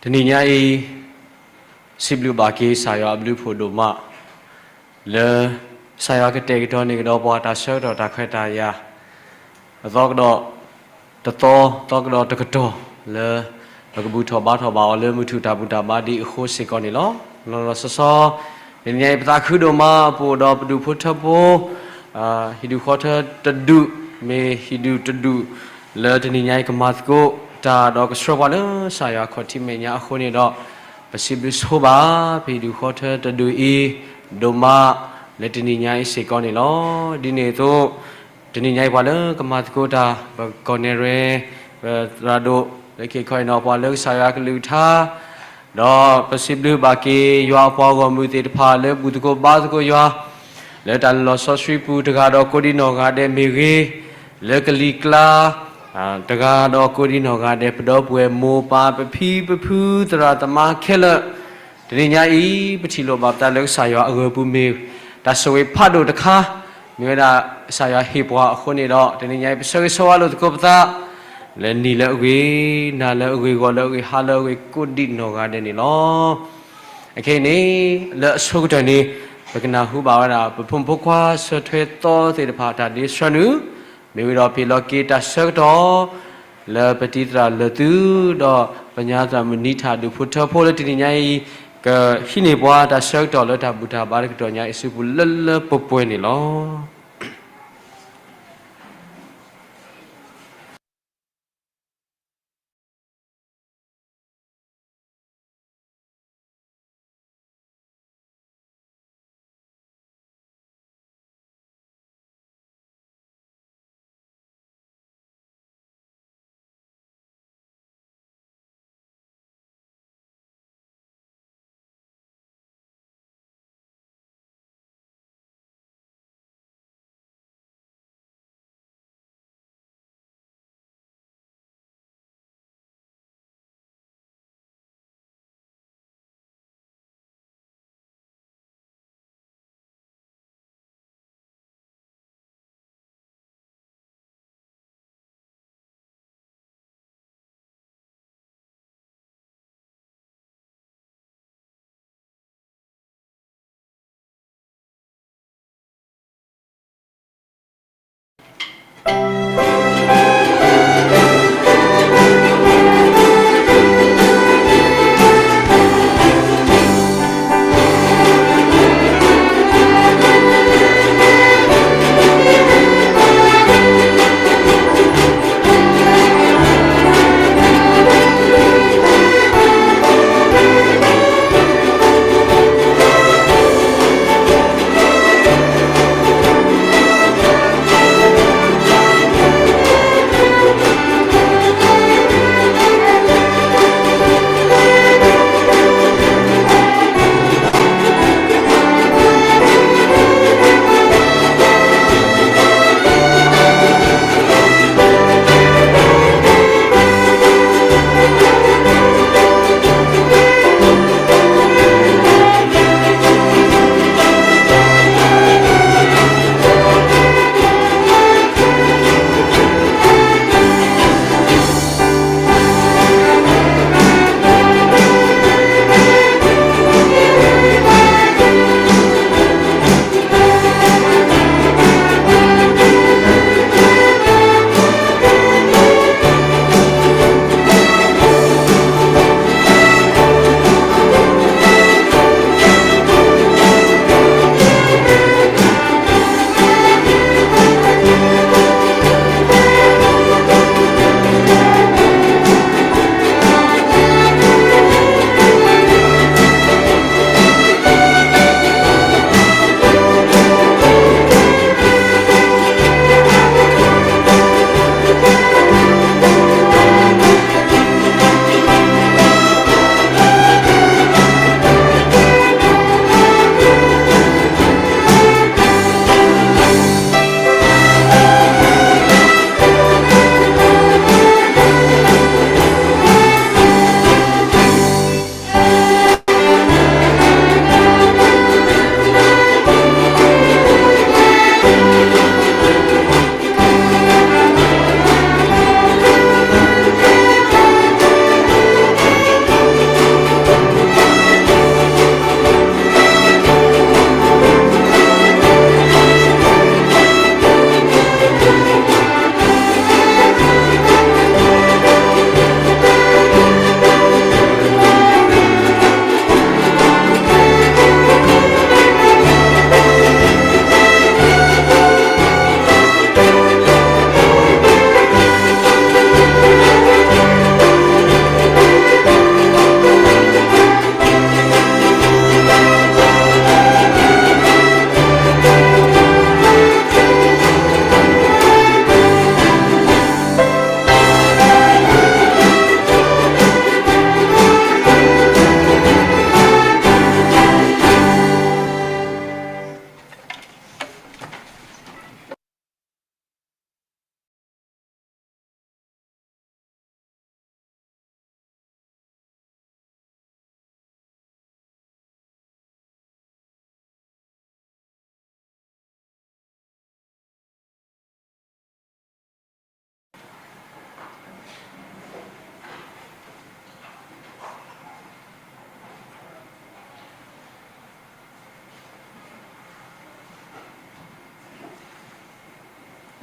တနံၤညါအံၤ စံးဘျုးဘၣ်က့ၤကစၢ်ယွၤအဘျုးအဖှိၣ်ဒိၣ်မး လၢကစၢ်ယွၤကတဲာ်ကတီၤန့ၢ်ကဒီးပှၤတၢ်ဆၢကတီၢ်တၢ်ခွဲးတၢ်ယာ် အသီကဒီးတသီ သီကဒီးတကတီၢ် လၢပကဘူၣ်ထီၣ်ဘါထီၣ်ဘၣ်အီၤလၢမုၢ်ထူၣ်တၢ်ဘူၣ်တၢ်ဘါဒံးအဃိစ့ၢ်ကီးန့ၣ်လီၤ. လီၤလီၤဆီဆီ တနံၤညါအံၤ ပသးခုဒိၣ်မး ပအိၣ်ဒီးပဒူၣ်ဖိထၢဖိ ဟံၣ်ဒူၣ်ဃီထၢတဒူၣ် မ့ၢ်ဟံၣ်ဒူၣ်တဒူၣ် လၢတနံၤညါအံၤ ကမၤသကိးတၢ်ဒီးကဆှၢပှၤလၢကစၢ်ယွၤခီၣ်ထံးမဲာ်ညါအဃိန့ၣ်ဒီး ပစံးဘျုးဆိဘၣ် ပဟံၣ်ဒူၣ်ဃီထၢတဒူၣ်အံၤ ဒိၣ်မး လၢတနံၤညါအံၤစ့ၢ်ကီးန့ၣ်လီၤ. ဒ်န့ၣ်အသိး တနံၤညါအံၤ ပှၤလၢကမၤသကိးတၢ် ပကီၢ်နဲၣ်ရဲၣ် ပသရၣ်ဒိၣ် လၢခံခီအံၤန့ၣ် ပှၤလၢကစၢ်ယွၤကလုၢ်ကထါ ဒီးပစံးဘျုးဘၣ်က့ၤ ယွၤအပှၤဂီၢ်မုၢ်သ့ၣ်တဖၣ် လၢဘူၣ်သကိးဘါသကိးယွၤ လၢတၢ်လီၢ်စီဆှံပူၤ တဂၤဒီးကိးဒံးနီၢ်ဂၤဒဲးမ့ၢ်ဂ့ၤ, လၢကလံၤကျါ တဂၤဒီးကိးဒံးနီၢ်ဂၤဒဲး ပဒီပုၢ်ဝဲၢ်မိၢ်ပၢ် ပဖံပဖု သရၣ်သမါခဲလၢာ် တနံၤညါအံၤ ပထံၣ်လိာ်ဘၣ်ပသးလၢကစၢ်ယွၤအဂၢၢ်ပူၤမ့ၢ် တၢ်ဆိၣ်ဂ့ၤဖးဒိၣ်တခါ မ့ၢ်ဝဲဒၣ်ကစၢ်ယွၤဟ့ၣ်ပှၤအဃိန့ၣ်ဒီး တနံၤညါအံၤ ပဆၢဂ့ၤဆၢဝါလိာ်သကိးပသး လၢနံၤလၢအဂ့ၤ, နၤလၢအဂ့ၤ, ဂီၤလၢအဂ့ၤ, ဟါလၢအဂ့ၤ ကိးဒံးနီၢ်ဂၤဒဲးန့ၣ်လီၤ. အခဲအံၤန့ၣ် လၢအဆိကတၢၢ်န့ၣ် ပကနၢ်ဟူဘၣ်ဝဲဒၣ် ပဖိမုၣ်ဖိခွါဆၢထွဲသီသ့ၣ်တဖၣ် တၢ်ဒ့ဆှၢနုာ် မ့ၢ်ဝံၤဒီး ပဟ့ၣ်လီၤက့ၤတၢ်ဆၢကတီၢ် လၢပတံၤသရၣ်လၢာ်သု ဒီးပညါသရၣ်မုၢ်နံၤထၣ် ဒူၣ်ဖိထၢဖိလၢတနံၤညါအံၤ ကဟံးန့ၢ်ပှၤတၢ်ဆၢကတီၢ်လၢတၢ်ဘူၣ်တၢ်ဘါတကတီၢ်ညါအံၤ စုပူၤလၢလၢပှဲၤပှဲၤန့ၣ်လီၤ.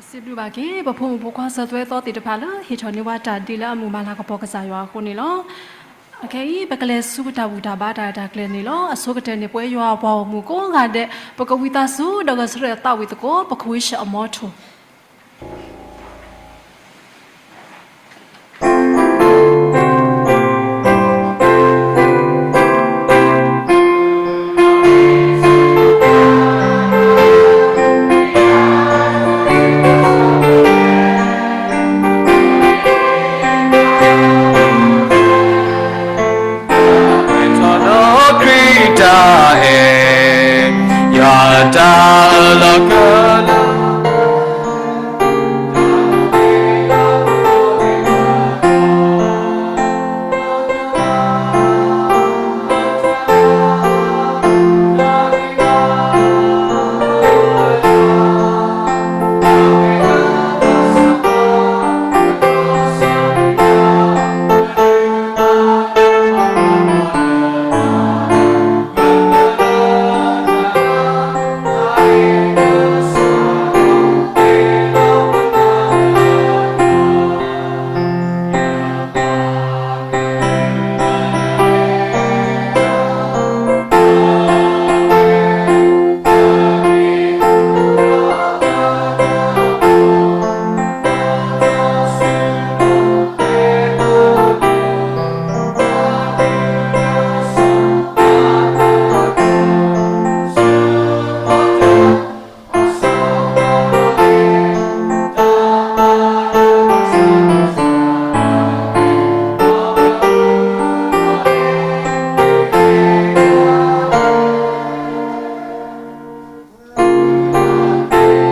စံးဘျုးဘၣ်က့ၤ ပဖိမုၣ်ဖိခွါစၢၤသွဲသီသ့ၣ်တဖၣ်လၢ ဟ့ၣ်ထီၣ်န့ၢ်ဝဲတၢ်ဒ်လၢအမုၢ်မၤလၤကပီၤကစၢ်ယွၤအဃိန့ၣ်လီၤ. အခဲအံၤ ပကလဲၤဆူပတၢ်ဘူၣ်တၢ်ဘါတၢ်ရဲၣ်တၢ်ကျဲၤန့ၣ်လီၤ. အဆိကတၢၢ်န့ၣ် ပဝဲယွၤအပှၤဂီၢ်မုၢ်ကိးဂၤဒဲး ပကဝံသးစူၤ ဒီးဂဲၤဆၢထၢၣ်သးဝံၣ်သကိး ပကဝံၡၢၣ်အမီထိၣ် ခရံာ်တၢ်အဲၣ် ယွၤတၢ်အၢၣ်လီၤကလၢာ်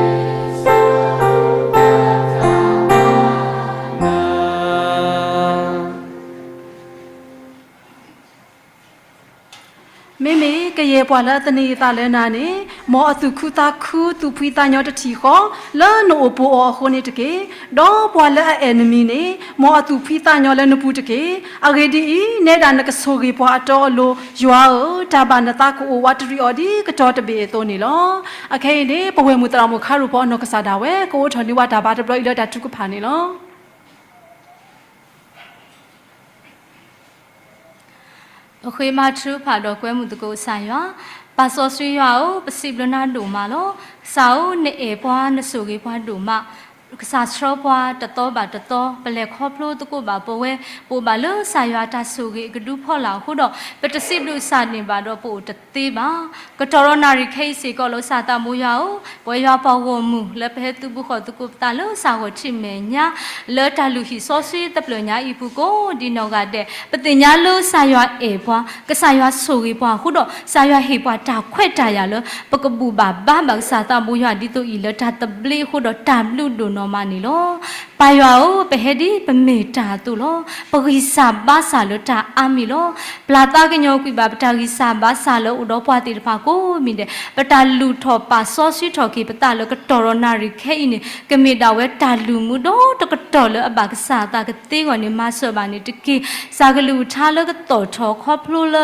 မ့မ့ၢ်ကယဲၢ်ပှၤလၢအသန့ၤအသးလၢနၤန့ၣ်, မ်အသူၣ်ခုသးခုသူၣ်ဖှံသးညီတထံၣ်ဃီ လၢနအိၣ်ပိာ်အီၤအဃိန့ၣ်တက့ၢ်. ဒီးပှၤလၢအအဲၣ်နမံၤန့ၣ်, မ်အသူၣ်ဖှံသးညီလၢနပူၤတက့ၢ်. အဂ့ၢ်ဒ်အံၤ, နဲဒၣ်နကဆိၣ်ဂ့ၤပှၤအတီအလိၤ, ယွၤဧၢ, တၢ်ဘၣ်နသးကအိၣ်ဝးတရံးအီၤဒ်ကတီၤတဘ့ၣ်အသိးန့ၣ်လီၤ. အခဲအံၤန့ၣ် ပဝဲၢ်မုၢ်သရၣ်မုၣ်ခါရူၢ်ဖီအနီၢ်ကစၢ်ဒၣ်ဝဲ ကအိးထီၣ်န့ၢ်ဝဲတၢ်ဘါတဘျီအံၤလၢတၢ်ထုကဖၣ်န့ၣ်လီၤ. ပဃ့ဘါထုကဖၣ်ဒီးကွဲမုာ်သကိးကစၢ်ယွၤ, ပၢ်စီဆှံယွၤဧၢ, ပစံးဘျုးနၤဒိၣ်မးလီၤ. ကစၢ်ဧၢ, နအဲၣ်ပှၤနဆိၣ်ဂ့ၤပှၤဒိၣ်မး, ကစၢ်ဆှၢပှၤတသီဘၣ်တသီ, ပလဲၤခီဖျိသကိးဘၣ်ပဝဲ, ပအိၣ်ဘၣ်လၢကစၢ်ယွၤတၢ်ဆိၣ်ဂ့ၤအကဒုဖီလာ်အဃိဒီး, ပတစံးဘျုးကစၢ်န့ၣ်ဘၣ်ဒီးပအိၣ်တသ့ဘၣ်. ကတီၢ်ဒီးနၣ်ရံၣ်ခဲအံၤစ့ၢ်ကီးလီၤ ကစၢ်သးဘိယွၤဧၢ, ပဝဲယွၤပှၤဂီၢ်မုၢ်လၢပဟဲသုးဘူးဃီၤသကိးပသးလၢကစၢ်ဂီၢ်ထံးမဲာ်ညါ လၢတၢ်လုၢ်ဟံၣ်စီဆှံသပျၢၣ်ညါအံၤပူၤကိးဒ်နီၢ်ဂၤဒဲး, ပသ့ၣ်ညါလၢကစၢ်ယွၤအဲၣ်ပှၤ, ကစၢ်ယွၤဆိၣ်ဂ့ၤပှၤအဃိဒီး ကစၢ်ယွၤဟ့ၣ်ပှၤတၢ်ခွဲးတၢ်ယာ်လၢ ပကဘူၣ်ဘၣ်ဘါဘၣ်ကစၢ်သးဘိယွၤဒ်သိးအံၤလၢတၢ်သဘျ့အဃိဒီးတၢ်ဘျုးဒိၣ်နီၢ်မးန့ၣ်လီၤ. ပၢ်ယွၤဧၢ, ပဟဲဒ်ပမ့ၢ်တၢ်အသိးလီၤ. ပဂံၢ်စၢ်ဘါစၢ်လၢတၢ်အါမံၤလီၤ. ပျၢ်သးကညီၤကွံာ်ဘၣ်ပတၢ်ဂံၢ်စၢ်ဘါစၢ်လၢအိၣ်ဒီးပှၤသ့ၣ်တဖၣ်ကိးမံၤဒဲး, ပတၢ်လုၢ်ထီၣ်ပာ်စီဆှံထီၣ်က့ၤပသးလၢကတီၢ်ဒီးနၣ်ရံၣ်ခဲအံၤန့ၣ် ကမ့ၢ်ဒၣ်ဝဲတၢ်လုၢ်မူဒီတကတီၢ်လၢအဘၣ်ကစၢ်အသးကသ့အဂီၢ်န့ၣ် မၤစၢၤဘၣ်န့ၣ်တက့ၢ်. ကစၢ်ကလုၢ်ကထါလၢကသီၣ်ထီၣ်ခီဖျိလၢ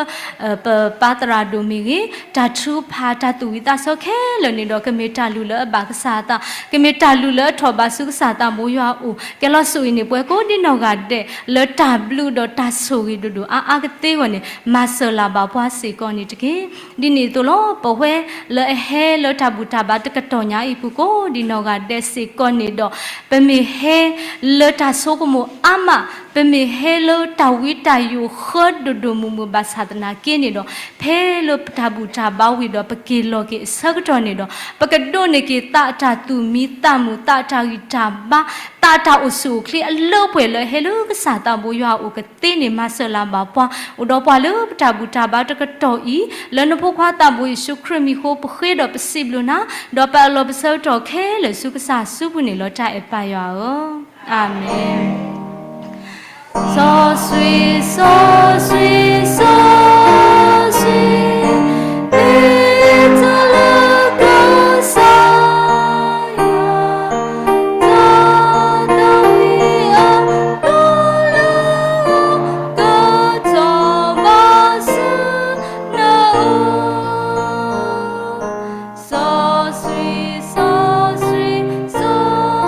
ပပၢ်သရၣ်ဒိၣ်မ့ၢ်ဂ့ၤ, တၢ်ထုကဖၣ်တၢ်သူၣ်ဝံၣ်သးဆၢခဲလၢာ်န့ၣ်ဒီး ကမ့ၢ်တၢ်လုၢ်လၢအဘၣ်ကစၢ်အသး, ကမ့ၢ်တၢ်လုၢ်လၢအထီၣ်ဘၣ်ဆူကစၢ်သးဘိယွၤအအိၣ်, ကဲလီၤဆိၣ်ဂ့ၤန့ၢ်ပှၤကိးဒ်နီၢ်ဂၤဒဲး လၢတၢ်ဘျုးဒီးတၢ်ဆိၣ်ဂ့ၤဒိၣ်ဒိၣ်အါအါကသ့အဂီၢ်န့ၣ် မၤစၢၤလၢ်ဘၣ်ပှၤစ့ၢ်ကီးန့ၣ်တက့ၢ်. ဒ်န့ၣ်အသိးလီၤ, ပဝဲလၢအဟဲလၢတၢ်ဘူၣ်တၢ်ဘါတကတီၢ်ညါအံၤပူၤကိးဒ်နီၢ်ဂၤဒဲးစ့ၢ်ကီးန့ၣ်ဒီး, ပမ့ၢ်ဟဲလၢတၢ်ဆိကမိၣ်အါမး, ပမ့ၢ်ဟဲလၢတၢ်ဝံတၢ်ယိးဃၢဒိၣ်ဒိၣ်မုၢ်မုၢ်ဘၣ်ဆၣ်သနာ်က့န့ၣ်ဒီး, ဖဲလၢပတၢ်ဘူၣ်တၢ်ဘါဝံၤဒီး ပက့ၤလီၤက့ၤအဆၢကတီၢ်န့ၣ်ဒီး, ပကဒိးန့ၢ်က့ၤသးအတၢ်သူၣ်မံသးမုာ်, သးအတၢ်ဂံၢ်တၢ်ဘါ, သးအတၢ်အိၣ်ဆူၣ်အိၣ်ချ့အလၢပှဲၤလၢအဟဲလၢကစၢ်သးဘိယွၤအအိၣ်ကသ့န့ၣ် မၤစၢၤလၢ်ဘၣ်ပှၤ, အိၣ်ဒီးပှၤလၢပတၢ်ဘူၣ်တၢ်ဘါတကတီၢ်အံၤ, လၢနဖိခွါသးဘိယ့ၣ်ၡူးခရံာ်မံၤအဃိ ပဃ့ဒီးပစံးဘျုးနၤ, ဒီးပအၢၣ်လီၤပဆၢကတီၢ်ခဲလၢာ်ဆူကစၢ်အစုပူၤန့ၣ်လီၤ တၢ်အဲၣ်ပၢ်ယွၤဧၢ. အၤမ့ၣ်. စီဆှံ, စီဆှံ, စီဆှံ, မ့ၢ်တၢ်လၢကစၢ်ယွၤ, တၢ်သးဝံၣ်အကတီၢ်ဘၣ်ဆူနအိၣ် စီဆှံ, စီဆှံ, စီဆှံ, စီ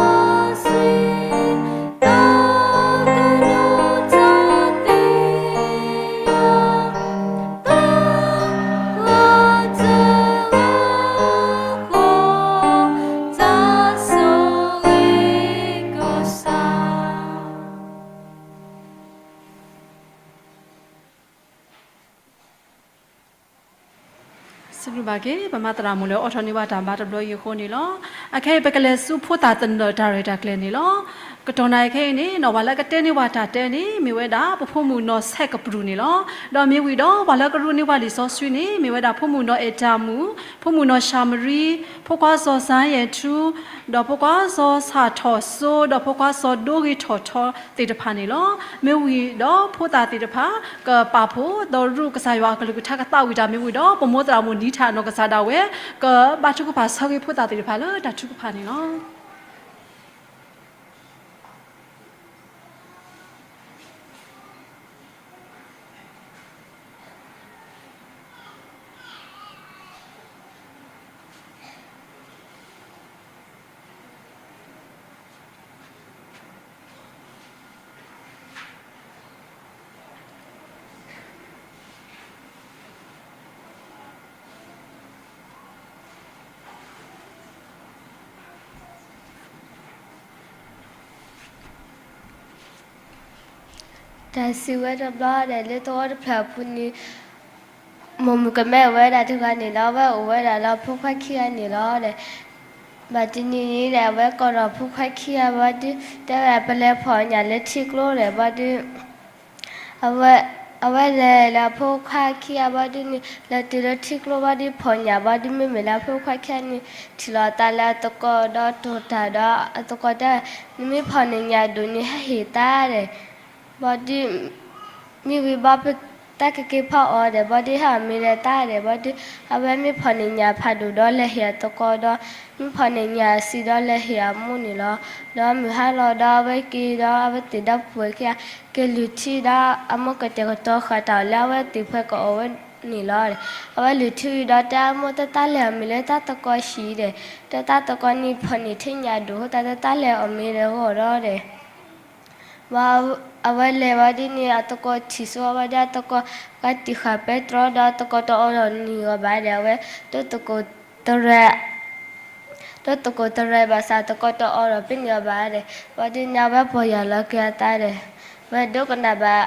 က့ၤ ပမၤသရၣ်မုၣ်လၢအိးထီၣ်န့ၢ်ဝဲတၢ်ဘါတဘျီအံၤအဃိန့ၣ်လီၤ. အခဲအံၤ ပကလဲၤဆူဖိသၣ်သနၢၣ်တၢ်ရဲၣ်တၢ်ကျဲၤန့ၣ်လီၤ. ကတီၢ်နၣ်ရံၣ်ခဲအံၤန့ၣ် ပှၤလၢကတဲန့ၢ်ဝဲတၢ်တဲန့ၣ် မ့ၢ်ဝဲဒၣ် ပဖိမုၣ်နီၢ်ဆဲးကပြုၢ်န့ၣ်လီၤ. ဒီးမ့ၢ်ဝံၤဒီး ပှၤလၢကရူးန့ၢ်ပှၤလံာ်စီဆှံန့ၣ် မ့ၢ်ဝဲဒၣ် ဖိမုၣ်နီၢ်အဲၣ်တၢ်မုၣ်, ဖိမုၣ်နီၢ်ၡၤမရံ, ဖိခွါစီၤစၢ်ယဲၢ်ထူ, ဒီးဖိခွါစီၤဆၣ်ထီၣ်စိ, ဒီးဖိခွါစီၤဒိဂ့ၤထီၣ်ထီသ့ၣ်တဖၣ်န့ၣ်လီၤ. မ့ၢ်ဝံၤဒီးဖိသၣ်သ့ၣ်တဖၣ် ကပာ်ဖှိၣ်ဒီးရူးကစၢ်ယွၤအကလုၢ်ကထါ ကသးဝံၣ်တၢ်မ့ၢ်ဝံၤဒီး ပမိၢ်သရၣ်မုၣ်နံၤထၣ်အနီၢ်ကစၢ်ဒၣ်ဝဲ ကဘါထုကဖၣ်ဆၢဂ့ၤဖိသၣ်သ့ၣ်တဖၣ်လၢတၢ်ထုကဖၣ်န့ၣ်လီၤ. တၢ်စံးဝဲတဘျီဒီး လၢသဝီတဖျၢၣ်အပူၤန့ၣ် မိၢ်မုၣ်ကမဲအိၣ်ဝဲဒၣ်တဂၤန့ၣ်လီၤ. အဝဲအိၣ်ဝဲဒၣ်လၢဖိခွါခံဂၤန့ၣ်လီၤဒီး ဘၣ်တနံၤန့ၣ်ဒီး အဝဲကိးထီၣ်ဖိခွါခံဂၤဘၣ်ဒီး တဲဝဲဒၣ် ပလဲၤဖီၣ်ညၣ်လၢထံကျိဒီး ဘၣ်ဒီး အဝဲ အဝဲလဲၤလၢအဖိခွါခံဂၤဘၣ်ဒီးန့ၣ် လဲၤတုၤလၢထံကျိဘၣ်ဒီး ဖီၣ်ညၣ်ဘၣ်ဒီး မ့မ့ၢ်လၢအဖိခွါခံဂၤန့ၣ် ထံၣ်လိာ်သးလၢအသကိးဒီးတိၢ်တၢ်ဒီး အသကိးတဲ နမ့ၢ်ဖီၣ်န့ၢ်ညၣ်ဒိၣ်န့ၣ် ဟဲဟ့ၣ်သးဒီး ဘၣ်ဒီး မ့ၢ်ဝံၤဘၣ်ပတၢ်ကက့ၤဖီအီၤဒီး ဘၣ်ဒီးဟဲအီၣ်မ့ၤလၢသးဒီး ဘၣ်ဒီး အဝဲမ့ၢ်ဖီၣ်န့ၢ်ညၣ်ဖးဒိၣ်ဒီးလဲၤဟ့ၣ်အသကိးဒီး မ့ၢ်ဖီၣ်န့ၢ်ညၣ်အဆံးဒီးလဲၤဟ့ၣ်အမိၢ်န့ၣ်လီၤ. ဒီးမုၢ်ဟါလီၤဒီးအဝဲက့ၤဒီး အဝဲသ့ၣ်ဒီပုၢ်ဝဲၢ်ခံဂၤ က့ၤလုၢ်ထံဒီး အမိၢ်ကတဲာ်ကတီၤဃာ်တၢ်အီၣ်လၢအဝဲသ့ၣ်ဖဲကအီၣ်ဝဲန့ၣ်လီၤ. အဝဲလုၢ်ထံဒီးတဲအမိၢ် တၢ်တၢ်လဲၤအီၣ်မ့ၤလၢတၢ်သကိးဆံးဒီး တၢ်တၢ်သကိးန့ၣ်ဖီၣ်န့ၢ်ထဲညၣ်ဒိၣ်အဃိသတး တၢ်တၢ်လဲၤအီၣ်မ့ၤဒီးဂီၢ်ဒီး ဘၣ်အဝဲလဲၤဘၣ်ဒီးန့ၣ် အသကိးထံၣ်ဆိအီၤဘၣ်ဒီး အသကိးကတံာ်ဃာ်ပဲတြီဒီး အသကိးတအီဒီးန့ၢ်အီၤဘၣ်ဒီး အဝဲ တသကိးတရဲ တသကိးတရဲဘၣ်ဆၣ် အသကိးတအီဒီးပဲန့ၢ်အီၤဘၣ်ဒီး ဘၣ်ဒီးန့ၣ် အဝဲပီၢ်ယၢ်လီၤက့ၤအသးဒီး အဝဲဒိကနၣ်ဘၣ်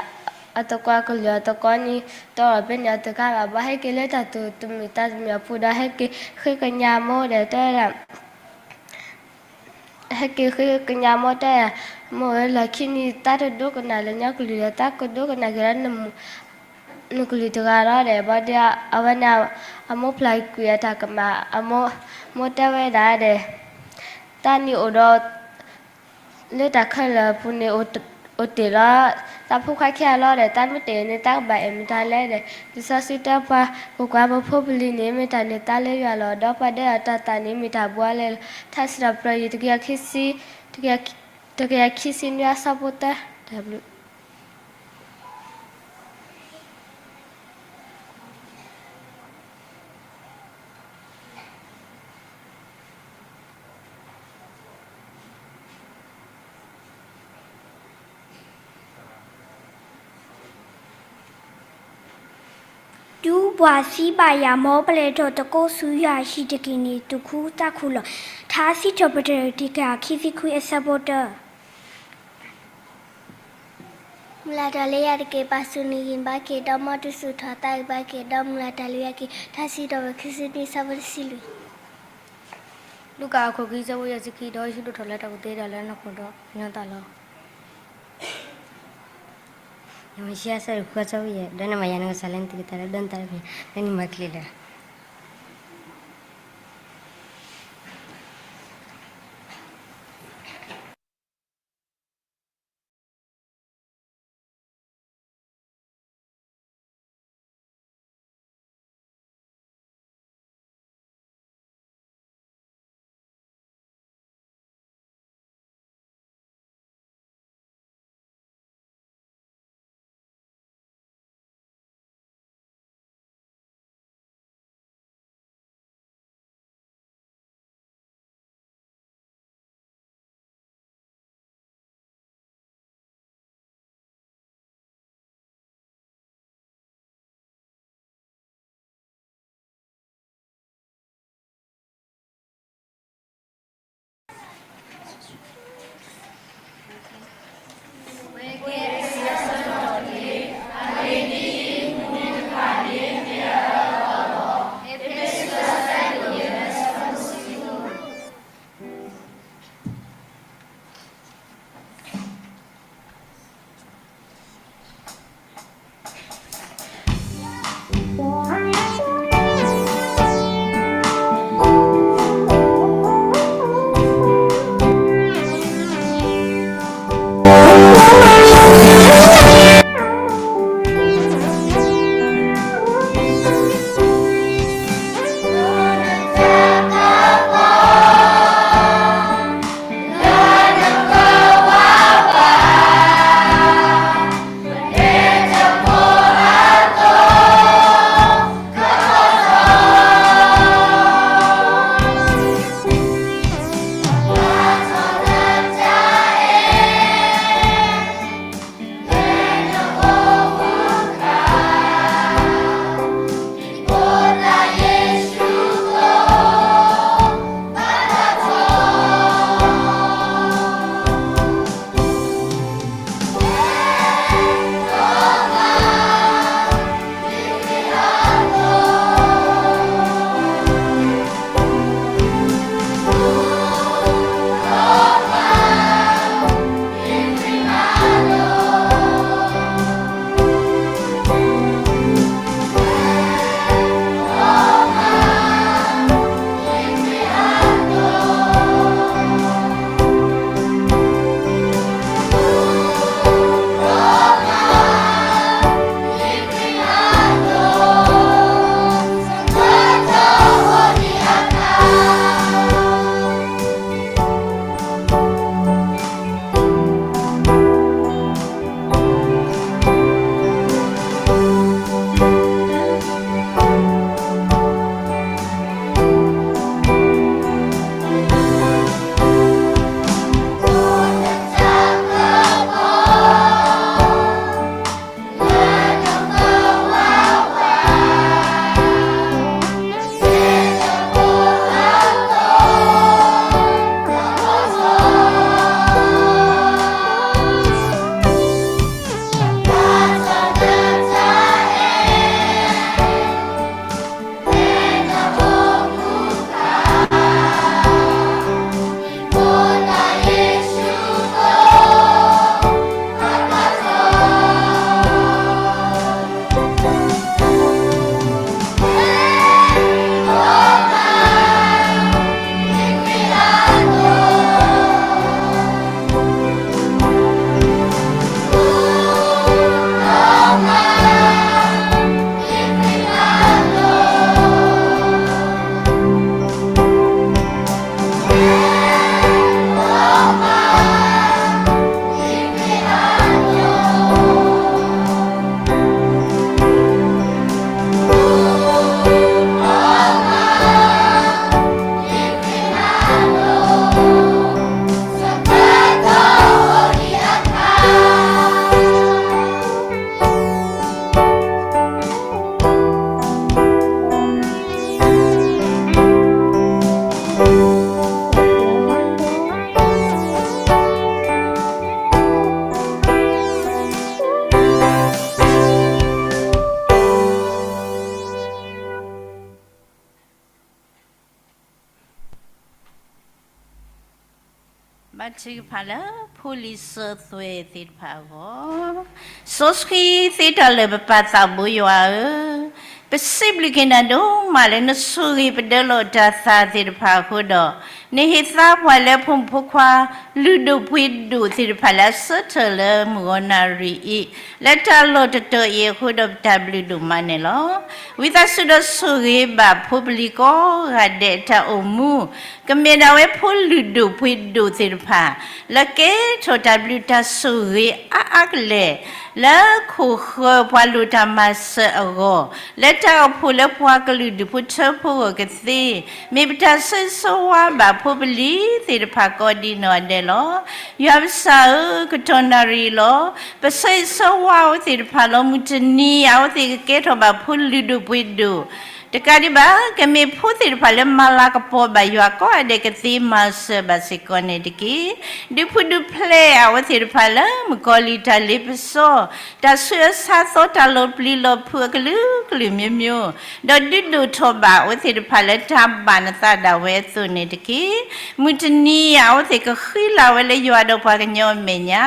အသကိးကလုၢ်အသကိးန့ၣ် တအီဒီးပဲန့ၢ်အီၤတဂၤဘၣ် ဘၣ်ဟဲက့ၤလၢတၢ်သူၣ်တမုာ်သးတမုာ်အပူၤဒီး ဟဲက့ၤဃ့ကညးမိၢ်ဒီး တဲဝဲဒၣ် ဟဲက့ၤဃ့ကညးမိၢ်တဲ မိၢ်ဧၢ လီၢ်ခံန့ၣ် တၢ်တဒိကနၣ်လၢညါကလုၢ်ဒီး တၢ်ကဒိကနၣ်က့ၤလၢ နကလုၢ်တဂၤလီၤဒီး ဘၣ်ဒီး အဝဲန့ၣ် အမိၢ်ဖျါကွံာ်အတၢ်ကမၣ် အမိၢ် မိၢ်တဲဝဲဒၣ်ဒီး တၢ်န့ၣ်အိၣ်ဒီး လၢတၢ်ခဲလၢာ်အပူၤန့ၣ် အိၣ်တ့ၢ်လီၤ တၢ်ဖိခွါခံဂၤလီၤဒီး တၢ်မ့ၢ်တ့ၢ်န့ၣ် တၢ်ကဘၣ်အဲၣ်မတၤလဲၣ်ဒီး လံာ်စီဆှံတဲပှၤ ကွၢ်ကွၢ်ပဖိပလံၤန့ၣ် မ့ၢ်တၢ်န့ၢ်သါလၢယွၤလီၤ ဒီးပှၤဒဲးအတၢ်သးန့ၣ် မ့ၢ်တၢ်ဘှါလဲၣ်လီၤ. ထါစံးထီၣ်ပတြၢၤ တကယၤခံဆံ တကယၤခံဆံနွံအဆၢဖိတၢ တၢ်ဘျုးတုၤပှၤစံးဘၣ်ယၤ မ်ပလဲၤထီၣ်သကိးဆူယွၤအဟံၣ်တက့ၢ်န့ၣ် သူၣ်ခုသးခုလီၤ. ထါစံးထီၣ်ပတြၢၤ တကယၤခံဆံခွံအဆၢဖိတၢ မုၢ်လၢ်တၢ်လၢယၤတက့ၢ် ပာ်ဆူၣ်န့ၢ်ဂံၢ်ဘါက့ၤ ဒီးမ်သုသူၣ်ထီၣ်သးဂံၢ်ဘါက့ၤ ဒီးမုၢ်လၢ်တၢ်လၢယၤက့ၤ ထါစံးထီၣ်ပတြၢၤ ခံဆံနွံအဆၢဖိတဆံလွံၢ် လူၤကၣ်အခိၣ်ခံ အဆၢဖိယဲၢ်ဆံခံ ဒီးယ့ၣ်ၡူးဒိၣ်ထီၣ်လၢတၢ်ကူၣ်သ့ဒီးလၢနခိၣ်ဒီး ကညီသးလီၤ. ယမ့ၢ်ဆံးအဆၢဒိၣ်ဃုအဆၢဖိယဲၢ် ဒီးနမၤယၤနကစၢ်လၢနသးကတၢၢ်လၢဒိးနသးလၢပျၢၤ လၢနမၤချ့လၢာ် ဘါထုကဖၣ်လၢဖိလံၤစၢၤသွဲၣ်သ့ၣ်တဖၣ်အဂီၢ်, စီဆှံသ့တၢ်လၢာ်ပပၢ်သးဘိယွၤဧၢ, ပစံးဘျုးက့ၤနၤဒိၣ်မးလၢနဆိၣ်ဂ့ၤပဒၢလီၤတၢ်သးသ့ၣ်တဖၣ်အဃိဒီး, နဟ့ၣ်သါပှၤလၢဖိမုၣ်ဖိခွါ လုၢ်ဒိၣ်ပှ့ၤဒိၣ်သ့ၣ်တဖၣ်လၢအဆၢထၢၣ်လၢမုၢ်ဂီၤနၣ်ရံၣ်အံၤ, လၢတၢ်လီၢ်တတီၤအံၤအဃိဒီးပတၢ်ဘျုးဒိၣ်မးန့ၣ်လီၤ. ဝံသးစူၤဒီးဆိၣ်ဂ့ၤဘၣ်ဖိပလံၤကိးဂၤဒဲးအတၢ်အိၣ်မူ, ကမ့ၢ်ဒၣ်ဝဲဖိလုၢ်ဒိၣ်ပှ့ၤဒိၣ်သ့ၣ်တဖၣ်, လၢကဲထီၣ်တၢ်ဘျုးတၢ်ဆိၣ်ဂ့ၤအါအါကလဲာ်, လၢခိၣ်ဃၢၤပှၤလိၣ်တၢ်မၤစၢၤအဂီၢ်, လၢတၢ်အိၣ်ဖှိၣ်လၢပှၤကလုာ်ဒူၣ်ဖိထၢဖိအဂီၢ်ကသ့, မ့ၢ်ပတၢ်ဆိၣ်ဂ့ၤဆိၣ်ဝါဘၣ်ဖိပလံၤသ့ၣ်တဖၣ်ကိးဒ်နီၢ်ဂၤဒဲးလီၤ. ယွၤပစၢ်ဧၢ, ကတီၢ်နၣ်ရံၣ်လီၤ. ပဆိၣ်ဂ့ၤဆိၣ်ဝါအဝဲသ့ၣ်တဖၣ်လီၤ. မုၢ်တနံၤအဝဲသ့ၣ်ကကဲထီၣ်ဘၣ်ဖိလုၢ်ဒိၣ်ပှ့ၤဒိၣ်, တကးဒံးဘၣ်, ကမ့ၢ်ဖိသ့ၣ်တဖၣ်လၢမၤလၤကပီၤဘၣ်ယွၤကိးဂၤဒဲးကသ့မၤစၢၤဘၣ်စ့ၢ်ကီးန့ၣ်တက့ၢ်. ဒုးဖုးဒုးဖျဲးအဝဲသ့ၣ်တဖၣ်လၢမုၣ်ကီၤလံၢ်တၢ်လ့ပစီ, တၢ်ဆူးအဆါသီတၢ်လီၤပျံၤလီၤဖုးအကလုာ်ကလုာ်မျိုးမျိုး, ဒီးဒုးဒိၣ်ထီၣ်ဘၣ်အဝဲသ့ၣ်တဖၣ်လၢတၢ်ဘၣ်နသးဒၣ်ဝဲအသိးန့ၣ်တက့ၢ်. မုၢ်တနံၤအဝဲသ့ၣ်ကဃံလၤဝဲလၢယွၤဒီးပှၤကညီအမဲာ်ညါ,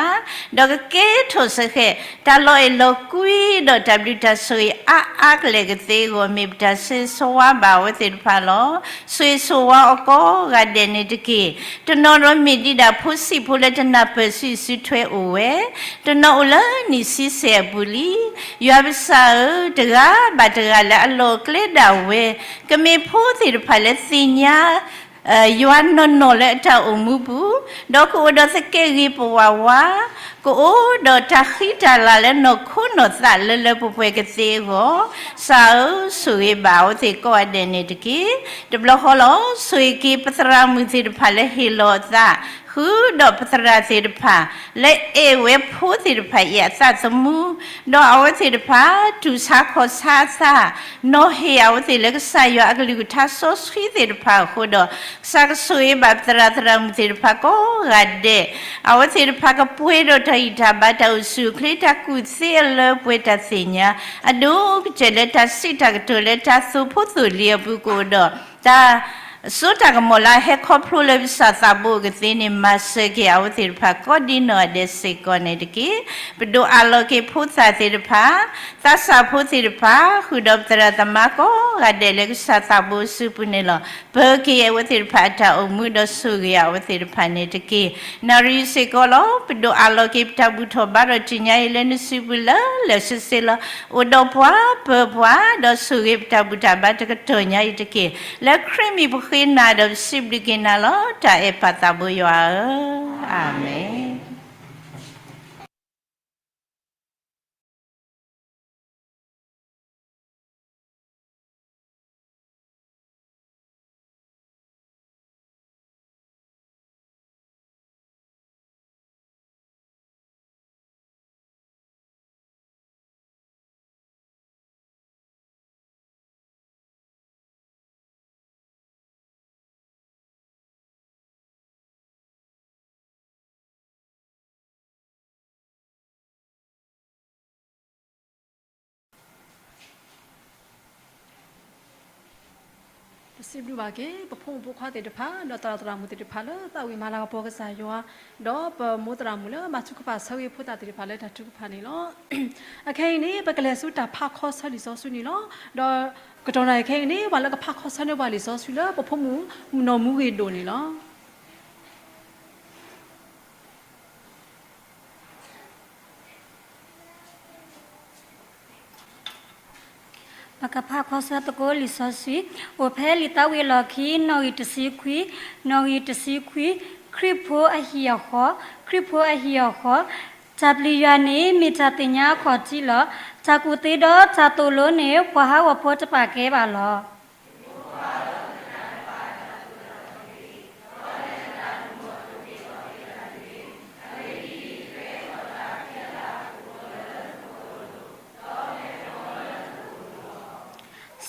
ဒီးကကဲထီၣ်စ့ၢ်ကီး တၢ်လီၤအဲၣ်လီၤကွံဒီးတၢ်ဘျုးတၢ်ဆိၣ်ဂ့ၤအါအါကလဲာ်ကသ့အဂီၢ် မ့ၢ်ပတၢ်ဆိၣ်ဂ့ၤဆိၣ်ဝါဘၣ်အဝဲသ့ၣ်တဖၣ်လီၤ. ဆိၣ်ဂ့ၤဆိၣ်ဝါအီၤကိးဂၤဒဲးန့ၣ်တက့ၢ်. တနီၤဒီးမ့ၢ်ဒံးဒၣ်ဖိဆံးဖိလၢတနၢ်ပၢၢ်စုစုထွဲအိၣ်ဝဲ, တနီၤအိၣ်လၢနံၣ်ဆံဆဲးအပူၤလံ. ယွၤပစၢ်ဧၢ, တဂၤဘၣ်တဂၤလၢအလီၢ်အကျဲဒၣ်ဝဲ, ကမ့ၢ်ဖိသ့ၣ်တဖၣ်လၢသ့ၣ်ညါ ယွၤနီၢ်နီၢ်လၢအတၢ်အိၣ်မူပူၤ, ဒီးကအိၣ်ဒီးသကဲးဂ့ၤပဝးဝါ, ကအိၣ်ဒီးတၢ်ဃံတၢ်လၤလၢနီၢ်ခိနီၢ်သးလၢလၢပှဲၤပှဲၤကသ့အဂီၢ်, ကစၢ်ဧၢ, ဆိၣ်ဂ့ၤဘၣ်အဝဲသ့ၣ်ကိးဂၤဒဲးန့ၣ်တက့ၢ်. တဘျီဃီလီၤ, ဆိၣ်ဂ့ၤက့ၤပသရၣ်မုၣ်သ့ၣ်တဖၣ်လၢဟ့ၣ်လီၤအသး, ဃုာ်ဒီးပသရၣ်သ့ၣ်တဖၣ် လၢအဲၣ်ဝဲဖိသ့ၣ်တဖၣ်အံၤအသးသမူ, ဒီးအဝဲသ့ၣ်တဖၣ် တူၢ်ဆါခီၣ်ဆါအသး, နီၤဟ့ၣ်အဝဲသ့ၣ်လၢကစၢ်ယွၤအကလုၢ်ကထါစီဆှံသ့ၣ်တဖၣ်အဃိဒီး, ကစၢ်ကဆိၣ်ဂ့ၤဘၣ်ပသရၣ်သရၣ်မုၣ်သ့ၣ်တဖၣ်ကိးဂၤဒဲး, အဝဲသ့ၣ်တဖၣ်ကပှဲၤဒီးတၢ်ဂံၢ်တၢ်ဘါ တၢ်အိၣ်ဆူၣ်အိၣ်ချ့တၢ်ကူၣ်သ့အလၢပှဲၤတၢ်သ့ၣ်ညါ, အဒိကတၢၢ်လၢတၢ်စံးတၢ်ကတိၤလၢတၢ်သူၣ်ဖိသိၣ်လံၤအပူၤကအိၣ်ဒီး, တၢ် စိတၢ်ကမီၤလၢအဟဲခီဖျိလၢပသရၣ်သးဘိအကသ့န့ၣ် မၤစၢၤက့ၤအဝဲသ့ၣ်တဖၣ်ကိးဒ်နီၢ်ဂၤဒဲးစ့ၢ်ကီးန့ၣ်တက့ၢ်. ပဒိးအးလီၤက့ၤဖိသၣ်သ့ၣ်တဖၣ်, သးစၢ်ဖိသ့ၣ်တဖၣ်, ဃုာ်ဒီးပသရၣ်သမါကိးဂၤဒဲးလၢကစၢ်သးဘိအစုပူၤန့ၣ်လီၤ. ပၢၤက့ၤအဝဲသ့ၣ်တဖၣ်အတၢ်အိၣ်မူဒီးဆိၣ်ဂ့ၤအဝဲသ့ၣ်တဖၣ်န့ၣ်တက့ၢ်. နၣ်ရံၣ်စ့ၢ်ကီးလီၤ. ပဒိးအးလီၤက့ၤပတၢ်ဘူၣ်ထီၣ်ဘါထီၣ်တနံၤညါအံၤလၢနစုပူၤလၢလၢာ်ဆ့ဆ့လီၤ. အိၣ်ဒီးပှၤပၢၤပှၤ, ဒီးဆိၣ်ဂ့ၤပတၢ်ဘူၣ်တၢ်ဘါတကတီၢ်ညါအံၤတက့ၢ်. လၢခရံာ်မံၤပဃ့နၤဒီးပစံးဘျုးက့ၤနၤလီၤ. တၢ်အဲၣ်ပၢ်သးဘိယွၤဧၢ, အၤမ့ၣ်. ပစံးဘျုးဘၣ်က့ၤ ပဖိမုၣ်ဖိခွါသ့ၣ်တဖၣ် ဒီးသရၣ်သရၣ်မုၣ်သ့ၣ်တဖၣ်လၢသးဝံၣ်မၤလၤကပီၤကစၢ်ယွၤ, ဒီးပမိၢ်သရၣ်မုၣ်လၢမၤထုကဖၣ်ဆၢဂ့ၤဖိသၣ်သ့ၣ်တဖၣ်လၢတၢ်ထုကဖၣ်န့ၣ်လီၤ. အခဲအံၤန့ၣ် ပကလဲၤဆူတၢ်ဖးခီဆၢလံာ်စီဆှံန့ၣ်လီၤ. ဒီးကတီၢ်နၣ်ရံၣ်ခဲအံၤန့ၣ် ပှၤလၢကဖးခီဆၢန့ၢ်ပှၤလံာ်စီဆှံလၢပဖိမုၣ်နီၢ်မူဂ့ၤဒိၣ်န့ၣ်လီၤ. ပကဖးခီဆၢသကိးလံာ်စီဆှံ, အိၣ်ဖဲလံာ်သးဝံၣ်အလီၢ်ခံ နီၣ်ဂံၢ်တဆံခွံ, နီၣ်ဂံၢ်တဆံခွံ, ခရံာ်ဖိအဟံၣ်အဃီ, ခရံာ်ဖိအဟံၣ်အဃီ, တၢ်ပျံၤယွၤန့ၣ်မ့ၢ်တၢ်သ့ၣ်ညါအခီၣ်ထံးလီၤ. တၢ်ကူၣ်သ့ဒီးတၢ်သိၣ်လိန့ၣ် ပှၤဟးဂီၤဖိတပာ်ကဲဘၣ်လီၤ.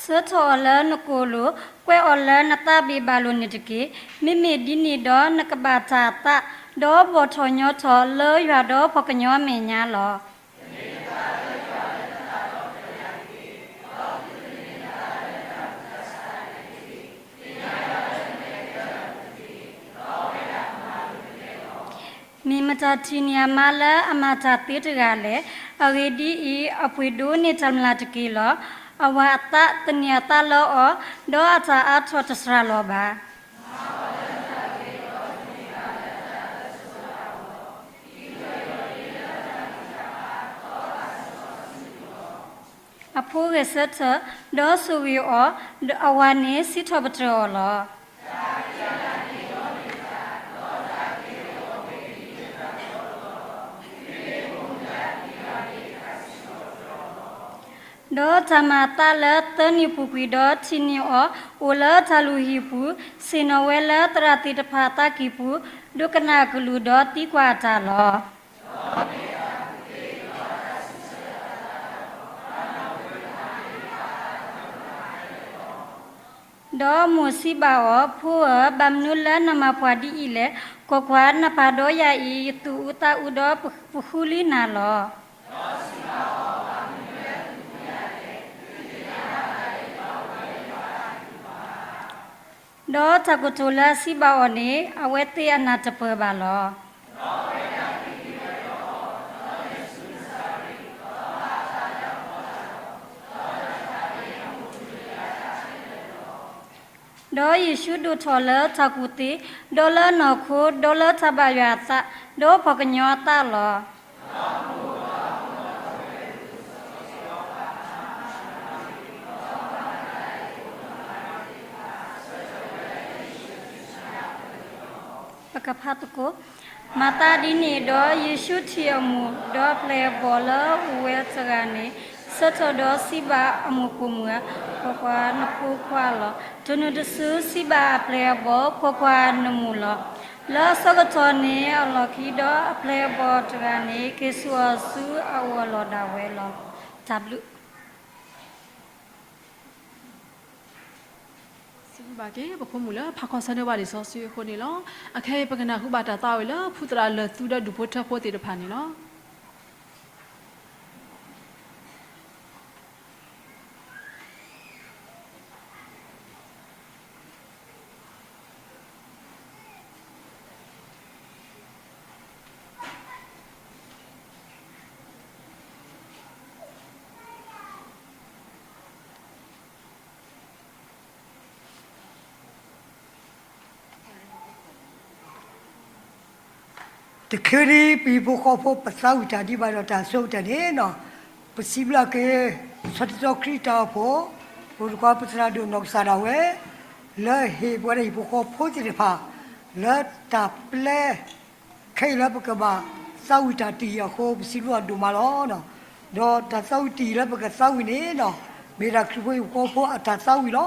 ဆှၢထီၣ်အီၤလၢနကိာ်လိၤ, ကွဲးအီၤလၢနသးဘ့ၣ်ဘၣ်လိၤန့ၣ်တက့ၢ်. မ့မ့ၢ်ဒ်န့ၣ်ဒီးနကဘၣ်တၢ်သး, ဒီးဘီၣ်ထီၣ်ညီထီၣ်လၢယွၤဒီးပှၤကညီအမဲာ်ညါလီၤ. သ့ၣ်ညါယွၤလၢနမဲာ်ကဲထီၣ်တၢ်ကူၣ်သ့, ဒီးအဝဲဒၣ်ကမၤလိၤနကဲလီၤ. မ့ၢ်မတၤထံၣ်န့ၢ်အမါလၢအမၤတၢ်သ့တဂၤလဲၣ်. အဂ့ၢ်ဒ်အံၤ, အပှ့ၤဒိးန့ၢ်တၢ်မျၢ်တက့ၢ်လီၤ. အဝၤအသးသန့ၤအသးလၢအီၤ, ဒီးအတၢ်အါထီၣ်တစှၤလီၤဘၣ်. အဖိဂဲၤဆၢထၢၣ်, ဒီးဆိၣ်ဂ့ၤအီၤ, အဝၤန့ၣ်စံးထီၣ်ပတြၢၤအီၤလီၤ. ဒီးတၢ်မၤအသးလၢသၢနံၣ်ပူၤကွံာ်ဒီးထံၣ်န့ၢ်အီၤ, အိၣ်လၢတၢ်လုၢ်ဟံၣ်ပူၤ, ဆ့ၣ်နီၤဝဲလၢသရၣ်သ့ၣ်တဖၣ်အသးကံၢ်ပူၤ, ဒိကနၣ်အကလုၢ်ဒီးသံကွၢ်အတၢ်လီၤ. ဒီးမိၢ်စံးဘၣ်အီၤ, ဖိဧၢ, ဘၣ်မနုၤလၢနမၤပှၤဒ်အံၤလဲၣ်. ကွၢ်ကွၢ်, နပာ်ဒီးယၤအံၤ, ယသူၣ်အုးသးအုးဒီးပဃုလံနၤလီၤ. ဒီးတၢ်ကတိၤလၢအစံးဘၣ်အီၤန့ၣ်, အဝဲသ့ၣ်အနၢ်တပၢၢ်ဘၣ်လီၤ. ဒီးယ့ၣ်ၡူးဒိၣ်ထီၣ်လၢတၢ်ကူၣ်သ့, ဒီးလၢနီၢ်ခိ, ဒီးလၢတၢ်ဘၣ်ယွၤအသး, ဒီးပှၤကညီအသးလီၤ. ပကဖးသကိး. မၤသးဒ်န့ၣ်ဒီး, ယ့ၣ်ၡူးထံၣ်အမိၢ်, ဒီးအပျဲၢ်အဘီၣ်လၢအအိၣ်ဝဲတဂၤန့ၣ်, ဆၢထၢၣ်ဒီးစံးဘၣ်အမိၢ်ပိာ်မုၣ်ဧၢ, ကွၢ်ကွၢ်, နဖိခွါလီၤ. တနုာ်တစုစံးဘၣ်အပျဲၢ်အဘီၣ်, ကွၢ်ကွၢ်, နမိၢ်လီၤ. လၢအဆၢကတီၢ်န့ၣ်အလီၢ်ခံဒီး, အပျဲၢ်အဘီၣ်တဂၤန့ၣ် က့ၤဆူအီၤဆူအအိၣ်အလီၢ်ဒၣ်ဝဲလီၤ. တၢ်ဘျုး စံးဘျုးဘၣ်က့ၤ ပဖိမုၣ်လၢဖးခီဆၢန့ၢ်ဘၣ်လံာ်စီဆှံအဃိန့ၣ်လီၤ. အခဲအံၤပကနၢ်ဟူဘၣ်တၢ်သးဝံၣ်လၢ ဖုသရၣ်လၢၢ်သူဒီးဒူၣ်ဖိထၢဖိသ့ၣ်တဖၣ်န့ၣ်လီၤ. တချုးဒံး ပဟံၣ်ဖိဃီဖိ ပသးဝံၣ်တၢ်ဒံးဘၣ်ဒီးတၢ်ဆိကတၢၢ်န့ၣ်လီၤ. ပစံးဘျုးက့ၤ စီၤတံၤသီခရံာ်တၢ်အိၣ်ဖှိၣ်, ပသရၣ်ဒိၣ်နီၢ်ကစၢ်ဒၣ်ဝဲ လၢဟ့ၣ်ပဝဲဒၣ်ဟံၣ်ဖိဃီဖိသ့ၣ်တဖၣ် လၢတၢ်ပျဲ ခဲအံၤလၢပကဘၣ်သးဝံၣ်တၢ်တယံာ်အဃိ ပစံးဘျုးအီၤဒိၣ်မးလီၤ. ဒီးတၢ်သးဝံၣ်တယံာ်လၢပကသးဝံၣ်န့ၣ်လီၤ, မ့ၢ်ဒၣ်ခရံာ်ဖိဟံၣ်ဖိဃီဖိအတၢ်သးဝံၣ်လီၤ.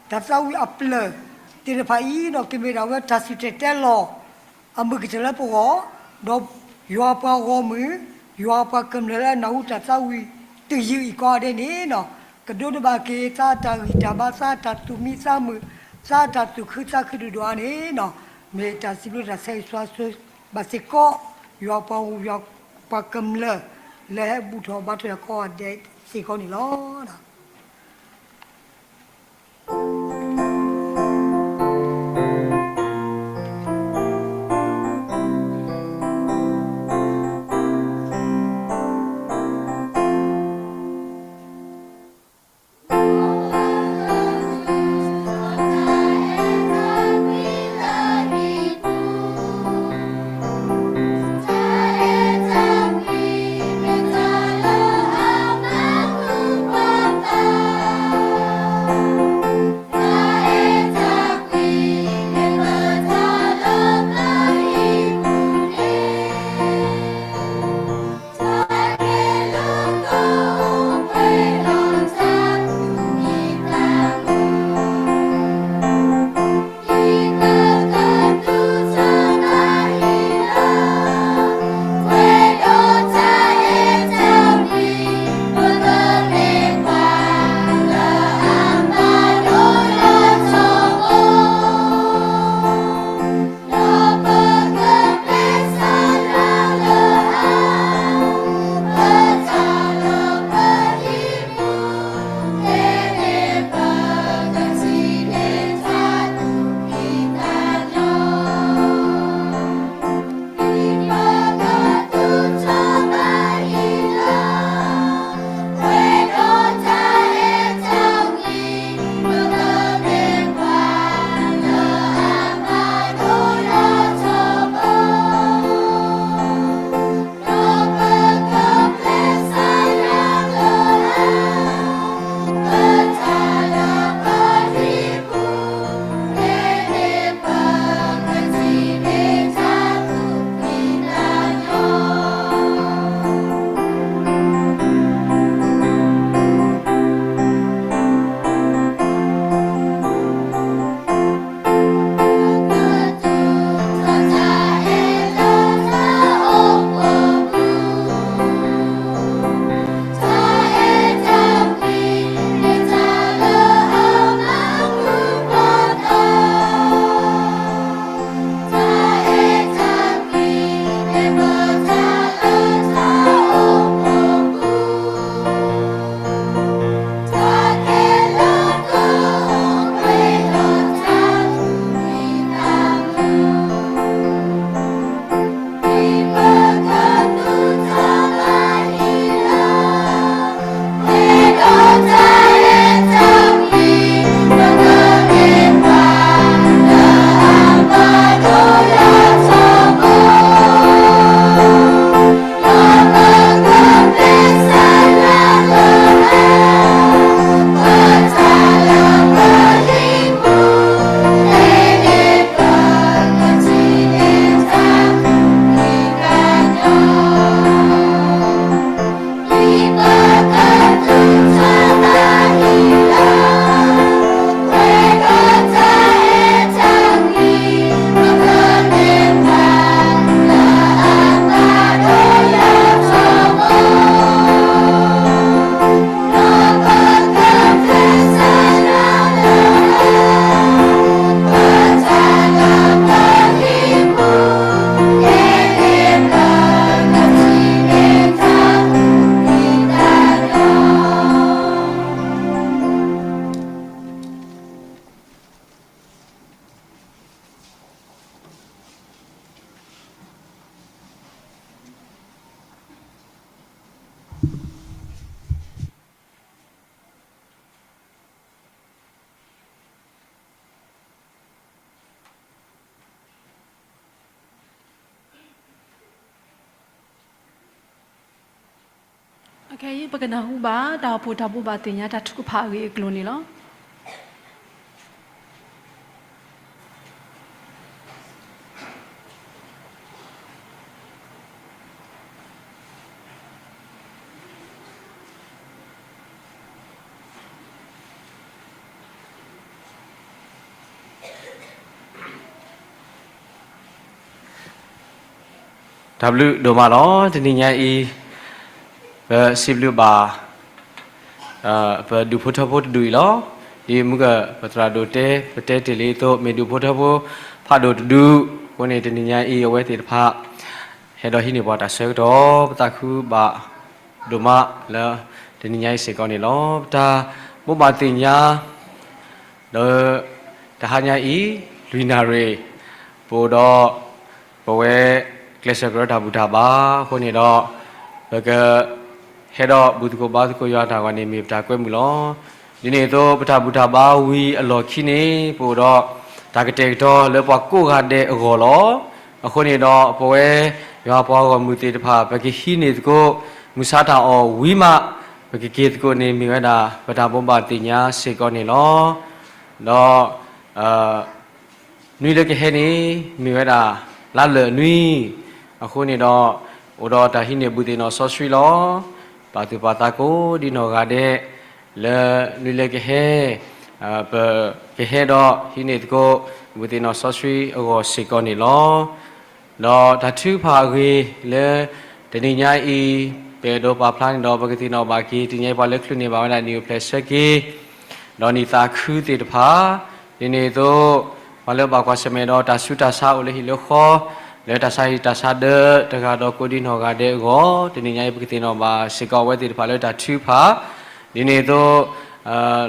တၢ်သးဝံၣ်အပျၢၢ်သ့ၣ်တဖၣ်အံၤဒီး ကမ့ၢ်ဒၣ်ဝဲတၢ်စူၢ်တဲၤတဲလီၤ အမုၢ်ကတၢၢ်လၢပဂီၢ်, ဒီးယွၤပှၤဂီၢ်မုၢ်, ယွၤပှၤကမျၢၢ်လၢအနၢ်ဟူတၢ်သးဝံၣ်တယံာ်အံၤကိးဂၤဒဲးန့ၣ်လီၤ, ကဒိးန့ၢ်ဘၣ်က့ၤ သးတၢ်ဂံၢ်တၢ်ဘါ, သးတၢ်သူၣ်မံသးမုာ်, သးတၢ်သူၣ်ခုသးခုဒိၣ်ဒိၣ်အါန့ၣ်လီၤ. မ့ၢ်တၢ်စံးဘျုးတၢ်ဆၢဂ့ၤဆူယွၤဘၣ်စ့ၢ်ကီး ယွၤပှၤဂီၢ်မုၢ်, ယွၤပှၤကမျၢၢ် လၢဟဲဘူၣ်ထီၣ်ဘါထီၣ်ယၤကိးဂၤဒဲးစ့ၢ်ကီးန့ၣ်လီၤ. ခဲအံၤ ပကနၢ်ဟူဘၣ် တၢ်အိၣ်ဖှိၣ်တၢ်ဘိးဘၣ်သ့ၣ်ညါ တၢ်ထုကဖၣ်အဂ့ၢ်အကျိၤန့ၣ်လီၤ. တၢ်ဘျုးဒိၣ်မးလီၤ. တနံၤညါအံၤ ပစံးဘျုးဘၣ် ပဒူၣ်ဖိထၢဖိတဒူၣ်အံၤလီၤ. ဒ်မုၢ်ကပသရၣ်ဒိၣ်တဲ ပတဲတ့ၢ်လံအသိး မ့ၢ်ဒူၣ်ဖိထၢဖိဖးဒိၣ်တဒူၣ်အဃိန့ၣ် တနံၤညါအံၤ အဝဲသ့ၣ်တဖၣ် ဟဲဒီးဟံးန့ၢ်ပှၤတၢ်ဆၢကတီၢ် ပသးခုဘၣ်ဒိၣ်မးလၢ တနံၤညါအံၤစ့ၢ်ကီးန့ၣ်လီၤ. ပတၢ်ဘိးဘၣ်သ့ၣ်ညါ ဒီးတဟါညါအံၤ လွံၢ်နၣ်ရံၣ် ပအိၣ်ဒီး ပဝဲကျဲးစၢးကရၢတၢ်ဘူၣ်တၢ်ဘါအဃိန့ၣ်ဒီး ပက ဟဲဒီးဘူၣ်သကိးဘါသကိးယွၤတၢ်ဂီၤန့ၣ် မ့ၢ်ပတၢ်ကွဲမုာ်လီၤ. ဒ်န့ၣ်အသိး ပတၢ်ဘူၣ်တၢ်ဘါဝံၤအလီၢ်ခံန့ၣ် ပအိၣ်ဒီးတၢ်ကတဲာ်ကတီၤလၢပှၤကိးဂၤဒဲးအဂီၢ်လီၤ. အဃိန့ၣ်ဒီး ပဝဲယွၤပှၤဂီၢ်မုၢ်သ့ၣ်တဖၣ် ပကဟံးန့ၢ်သကိး မုၢ်ဆါတၢ်အီၣ်ဝံၤမး ပကက့ၤသကိးန့ၣ် မ့ၢ်ဝဲဒၣ် ပတၢ်ဘိးဘၣ်သ့ၣ်ညါစ့ၢ်ကီးန့ၣ်လီၤ. ဒီး နွံလၢကဟဲန့ၣ် မ့ၢ်ဝဲဒၣ် လါလၢာ်နွံ, အဃိန့ၣ်ဒီး အိၣ်ဒီးတၢ်ဟံးန့ၢ်ဘူၣ်သ့ၣ်နီၣ်စီဆှံလီၤ. ပာ်သူၣ်ပာ်သးကိးဒ်နီၢ်ဂၤဒဲး လၢနွံလၢကဟဲ ပကဟဲဒီးဟံးန့ၢ်သကိး ဘူၣ်သ့ၣ်နီၣ်စီဆှံအဂီၢ်စ့ၢ်ကီးန့ၣ်လီၤ. ဒီးတၢ်ထုကဖၣ်အဂ့ၢ်လၢ တနံၤညါအံၤ ပအဲၣ်ဒိးပာ်ဖျါန့ၣ်ဒီး ပကသ့ၣ်နီၣ်ဘၣ်က့ၤ တနံၤညါအံၤပှၤလၢချုးန့ၢ်ဘၣ်ဝဲဒၣ် နံၣ်အိၣ်ဖျဲၣ်ဆၢက့ၤ ဒီးနံၣ်သးခုသ့ၣ်တဖၣ်, ဒ်န့ၣ်အသိး ပှၤလၢဘၣ်ကွၢ်ဆၢၣ်မဲာ်ဒီးတၢ်ဆူးတၢ်ဆါအိၣ်လၢဟံၣ်လၢဃီ လၢတၢ်ဆါဟံၣ်တၢ်ဆါဒၢး တဂၤဒီးကိးဒ်နီၢ်ဂၤဒဲးအဂီၢ် တနံၤညါအံၤ ပကသ့ၣ်နီၣ်ဘၣ်စ့ၢ်ကီးအဝဲသ့ၣ်တဖၣ်လၢတၢ်ထုကဖၣ်, ဒ်န့ၣ်အသိး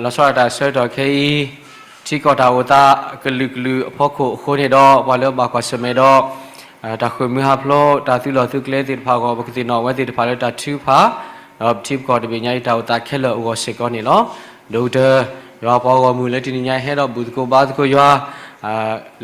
လီၤဆီဒၣ်တၢ်ဆၢကတီၢ်ခဲအံၤ ထံကီၢ်တၢ်အိၣ်သးကလုာ်ကလုာ်အဖီခိၣ်အဃိန့ၣ်ဒီး ပှၤလၢဘၣ်ကွၢ်ဆၢၣ်မဲာ်ဒီး တၢ်ဃုာ်မုၢ်ဟးဖျိး တၢ်သုးလီၢ်သုးကျဲသ့ၣ်တဖၣ်အဂီၢ် ပကသ့ၣ်နီၣ်အဝဲသ့ၣ်တဖၣ်လၢတၢ်ထုကဖၣ်, ဒီးပထံပကီၢ်တဘ့ၣ်ညါအံၤတၢ်အိၣ်သးခဲလၢာ်အဂီၢ်စ့ၢ်ကီးန့ၣ်လီၤ. ဒီးကတၢၢ် ယွၤပှၤဂီၢ်မုၢ်လၢတနံၤညါဟဲဒီးဘူၣ်သကိးဘါသကိးယွၤ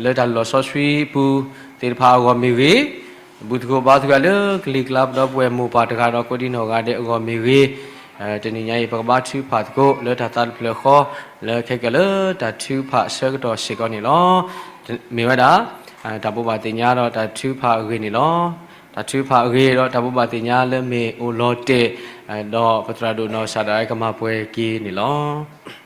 လၢတၢ်လီၢ်စီဆှံပူၤသ့ၣ်တဖၣ်အဂီၢ်မ့ၢ်ဂ့ၤ, ဘူၣ်သကိးဘါသကိးလၢကလံၤကျါပဒီပုၢ်ဝဲၢ်မိၢ်ပၢ်တဂၤဒီးကိးဒ်နီၢ်ဂၤဒဲးအဂီၢ်မ့ၢ်ဂ့ၤ, တနံၤညါအံၤ ပကဘါထုကဖၣ်သကိးလၢတၢ်သးတဖျၢၣ်ဃီ လၢခဲကၢၢ်လၢတၢ်ထုကဖၣ်အဆၢကတီၢ်စ့ၢ်ကီးန့ၣ်လီၤ. မ့ၢ်ဝဲဒၣ် တၢ်ဘိးဘၣ်သ့ၣ်ညါဒီးတၢ်ထုကဖၣ်အဂ့ၢ်န့ၣ်လီၤ. တၢ်ထုကဖၣ်အဂ့ၢ်ဒီးတၢ်ဘိးဘၣ်သ့ၣ်ညါလၢမ့ၢ်အိၣ်လီၤတဲာ် ဒီးပသရၣ်ဒိၣ်နီၢ်ကစၢ်ဒၣ်ဝဲကမၤပှဲၤက့ၤန့ၣ်လီၤ.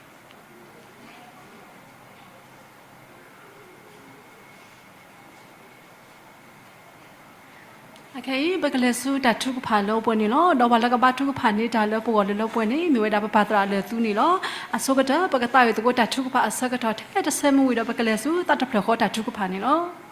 အခဲအံၤ ပကလဲၤဆူတၢ်ထုကဖၣ်လၢအပှဲၤန့ၣ်လီၤ. ဒီးပှၤလၢကဘါထုကဖၣ်န့ၢ်တၢ်လၢပဂီၢ်လၢလၢပှဲၤန့ၣ် မ့ၢ်ဝဲဒၣ်ပပၢ်သရၣ်လၢာ်သူန့ၣ်လီၤ. အဆိကတၢၢ် ပကသးဝံၣ်သကိးတၢ်ထုကဖၣ်အဆၢကတီၢ်ထဲတဆၢမုၢ်ဝံၤဒီး ပကလဲၤဆူသးတဖျၢၣ်ဃီတၢ်ထုကဖၣ်န့ၣ်လီၤ.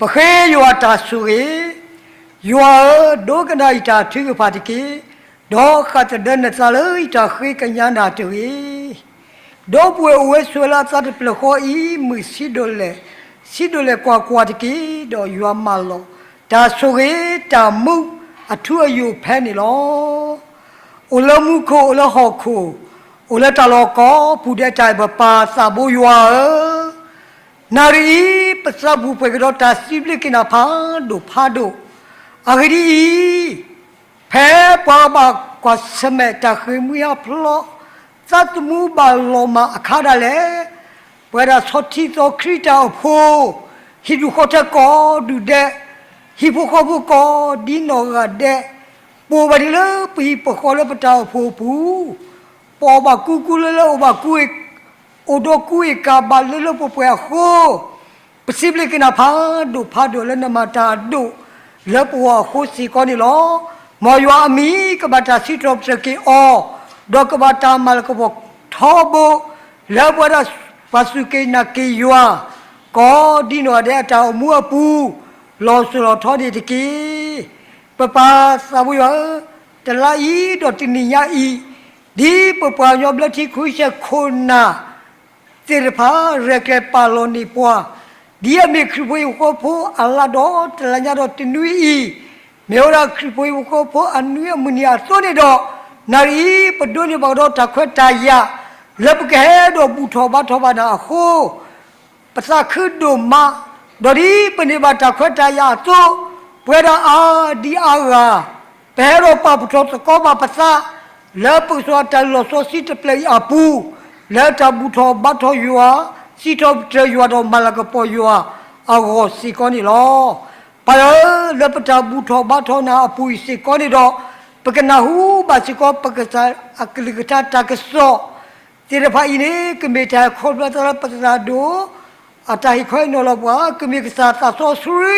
ပဃ့ယွၤတၢ်ဆိၣ်ဂ့ၤ, ယွၤဧၢ, ဒိကနၣ်ယတၢ်ထုကဖၣ်တက့ၢ်, ဒီးဃးသဒၢနသးလၢယတၢ်ဃ့ကညးနၤတဂ့ၤ. ဒီပုၢ်ဝဲၢ်အိၣ်ဝဲဆိးဝဲလၢအသးတဖျၢၣ်ဃီအံၤ မုာ်ဆံးဒိၣ်လဲၣ်, ဆံးဒိၣ်လဲၣ်ကွၢ်ကွၢ်တက့ၢ်, ဒီးယွၤမၢလီၤတၢ်ဆိၣ်ဂ့ၤတၢ်မူအထူအယိာ်ဖဲန့ၣ်လီၤ. အိၣ်လၢမူခိၣ် အိၣ်လၢဟီၣ်ခိၣ်, အိၣ်လၢတၢ်လီၢ်ကိးပူၤဒဲး တၢ်အဲၣ်ပပၢ်သးဘိယွၤဧၢ, နၣ်ရံၣ်အံၤ ပသးပူၤပှဲၤကဒီးတၢ်စံးဘျုးက့ၤနၤဖးဒိၣ်ဖးဒိၣ်, အဂ့ၢ်ဒ်အံၤ, ဖဲပှၤဘၣ်ကွၢ်ဆၢၣ်မဲာ်တၢ်ဃ့ၢ်မှံဟးဖျိး သးသမူဘၣ်လီၤမၢ်အခါဒၣ်လဲာ်, ပဝဲဒၣ်ဆီထံသီခရံာ်တၢ်အိၣ်ဖှိၣ်, ဟံၣ်ဒူၣ်ဃီထၢကိးဒူၣ်ဒဲး, ဟံၣ်ဖိဃီဖိကိးဒ်နီၢ်ဂၤဒဲး, ပအိၣ်ဘၣ်ဒ်လၢပဟံၣ်ပဃီလၢပတၢ်အိၣ်ဖှိၣ်အပူၤ, ပအီၣ်ဘၣ်ကူကူလၢလၢ အိၣ်ဘၣ်ကူ အိၣ်ဒီးကူဧကၤဘၣ်လၢလၢပှဲၤပှဲၤအဃိ, ပစံးဘျုးက့ၤနၤဖးဒိၣ်ဖးဒိၣ်လၢနမၤတၢ်အဒိၣ်လၢပဂီၢ်အဃိစ့ၢ်ကီးန့ၣ်လီၤ. မ်ယွၤအမံၤကဘၣ်တၢ်စံးထီၣ်ပတြၢၤက့ၤအီၤ, ဒီးကဘၣ်တၢ်မၤလၤကပီၤထီဘိ, လၢပဝဲဒၣ်ပှၤစူၢ်က့ၤနာ်က့ၤယွၤ, ကိးဒ်နီၢ်ဂၤဒဲးအတၢ်အိၣ်မူအပူၤ, လီၤစိၤလီၤထီန့ၣ်တက့ၢ်. ပပၢ်သးဘိယွၤဧၢ, တလါအံၤဒီးတနံၤညါအံၤ, ဒ်ပပှၤကညီဘျၢထံခဝ့ၡဲၣ်ခိၣ်နၢ် သ့ၣ်တဖၣ် ရဲၣ်ကျဲၤပာ်လီၤန့ၢ်ပှၤ, ဒ်အမ့ၢ်ခရံာ်ဖိဟံၣ်ဖိဃီဖိအလါဒီးတလါညါဒီးတနွံအံၤ, မ့ၢ်ဝဲဒၣ်ခရံာ်ဖိဟံၣ်ဖိဃီဖိအနွံအမုၢ်နံၤအသိးန့ၣ်ဒီး, နၣ်ရံၣ်အံၤ ပဒိးန့ၢ်ဘၣ်ကဒီးတၢ်ခွဲးတၢ်ယာ်, လၢပကဟဲဒီးဘူၣ်ထီၣ်ဘါထီၣ်ဘၣ်နၤအဃိ ပသးခုဒိၣ်မး, ဒီးဒ်ပန့ၢ်ဘၣ်တၢ်ခွဲးတၢ်ယာ်အသိး, ပဝဲဒၣ်အါဒံအါဂၤ, ပဟဲဒီးပာ်ဖှိၣ်ထီၣ်သကိးဘၣ်ပသး, လၢပကစၢ်တၢ်လီၤစီဆှံတဖျၢၣ်အံၤအပူၤ, လၢတၢ်ဘူၣ်ထီၣ်ဘါထီၣ်ယွၤ, စံးထီၣ်ပတြၢၤယွၤဒီးမၤလၤကပီၤယွၤအဂီၢ်စ့ၢ်ကီးန့ၣ်လီၤ. ပၢ်ဧၢ, လၢပတၢ်ဘူၣ်ထီၣ်ဘါထီၣ်နၤအပူၤအံၤစ့ၢ်ကီးန့ၣ်ဒီး, ပကနၢ်ဟူဘၣ်စ့ၢ်ကီးပကစၢ်အကလုၢ်ကထါတၢ်ကစီၣ် သ့ၣ်တဖၣ်အံၤန့ၣ် ကမ့ၢ်တၢ်ဟဲခီဖျိသးလၢပသရၣ်ဒိၣ် အတၢ်ဟ့ၣ်ခီဟ့ၣ်နီၤလီၤပှၤ, ကမ့ၢ်ကစၢ်သးစီဆှံ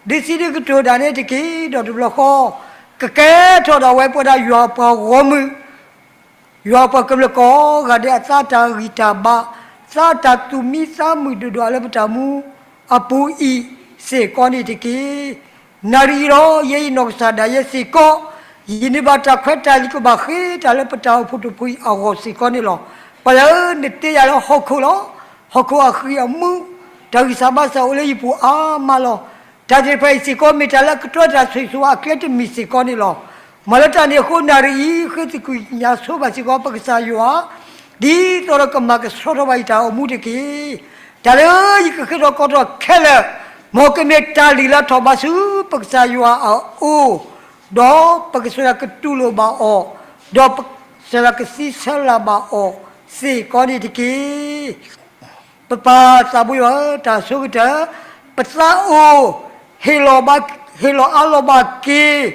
ဒ်စံးဒ်ကတိၤဒၣ်နဲတက့ၢ်. ဒီးတဘျီဃီ ကကဲထီၣ်ဒၣ်ဝဲပဝဲဒၣ်ယွၤအပှၤဂီၢ်မုၢ်, ယွၤအပှၤကမျၢၢ်ကိးဂၤဒဲးအသးတၢ်ဂံၢ်တၢ်ဘါ, သးတၢ်သူၣ်မံသးမုာ်ဒိၣ်ဒိၣ်လၢပတၢ်မူအပူၤအံၤစ့ၢ်ကီးန့ၣ်တက့ၢ်. နၣ်ရံၣ်အံၤဒီး ယဲယနီၢ်ကစၢ်ဒၣ်ယဲစ့ၢ်ကီး, ယန့ၢ်ဘၣ်တၢ်ခွဲးတၢ်ယာ်ကဘၣ်ဃ့တၢ်လၢပတၢ်အိၣ်ဖှိၣ်တဖှိၣ်အံၤအဂီၢ်စ့ၢ်ကီးန့ၣ်လီၤ. ပၢ်ဧၢ, နတဲယၤလၢဟီၣ်ခိၣ်လီၤ. ဟီၣ်ခိၣ်အဃံအမူ, တၢ်ဂံၢ်စၢ်ဘါစၢ်အိၣ်လၢယပူၤအါမးလီၤ. တၢ်သ့ၣ်တဖၣ်အံၤစ့ၢ်ကီး မ့ၢ်တၢ်လၢအကတြၢတၢ်ဆိၣ်ဂ့ၤဆိၣ်ဝါအကျဲတမံၤစ့ၢ်ကီးန့ၣ်လီၤ. မ့ၢ်လၢတၢ်န့ၣ်အဃိ နၣ်ရံၣ်အံၤ ဃ့သကွံၢ်ညါဆိပာ်စ့ၢ်ကီးပကစၢ်ယွၤ, ဒ်သိးဒီးကမၤကဆှီထီၣ်ဘၣ်ယတၢ်အိၣ်မူတက့ၢ်. တၢ်လၢယကဃ့ထီၣ်ကိးထီၣ်ခဲလၢာ်, မ်ကမ့ၢ်တၢ်လုၢ်လၢထီၣ်ဘးဆူပကစၢ်ယွၤအအိၣ်, ဒီးပကစၢ်ယွၤကတူၢ်လိာ်ဘၣ်အီၤ, ဒီးပကစၢ်ယွၤကသံဆၢလၢ်ဘၣ်အီၤစ့ၢ်ကီးန့ၣ်တက့ၢ်. ပပၢ်သးဘိယွၤဧၢ, တၢ်ဆိကတၢၢ်, ပသးအိၣ်ဟ့ၣ်လီၤဘၣ်, ဟ့ၣ်လီၤအါလီၤဘၣ်က့ၤ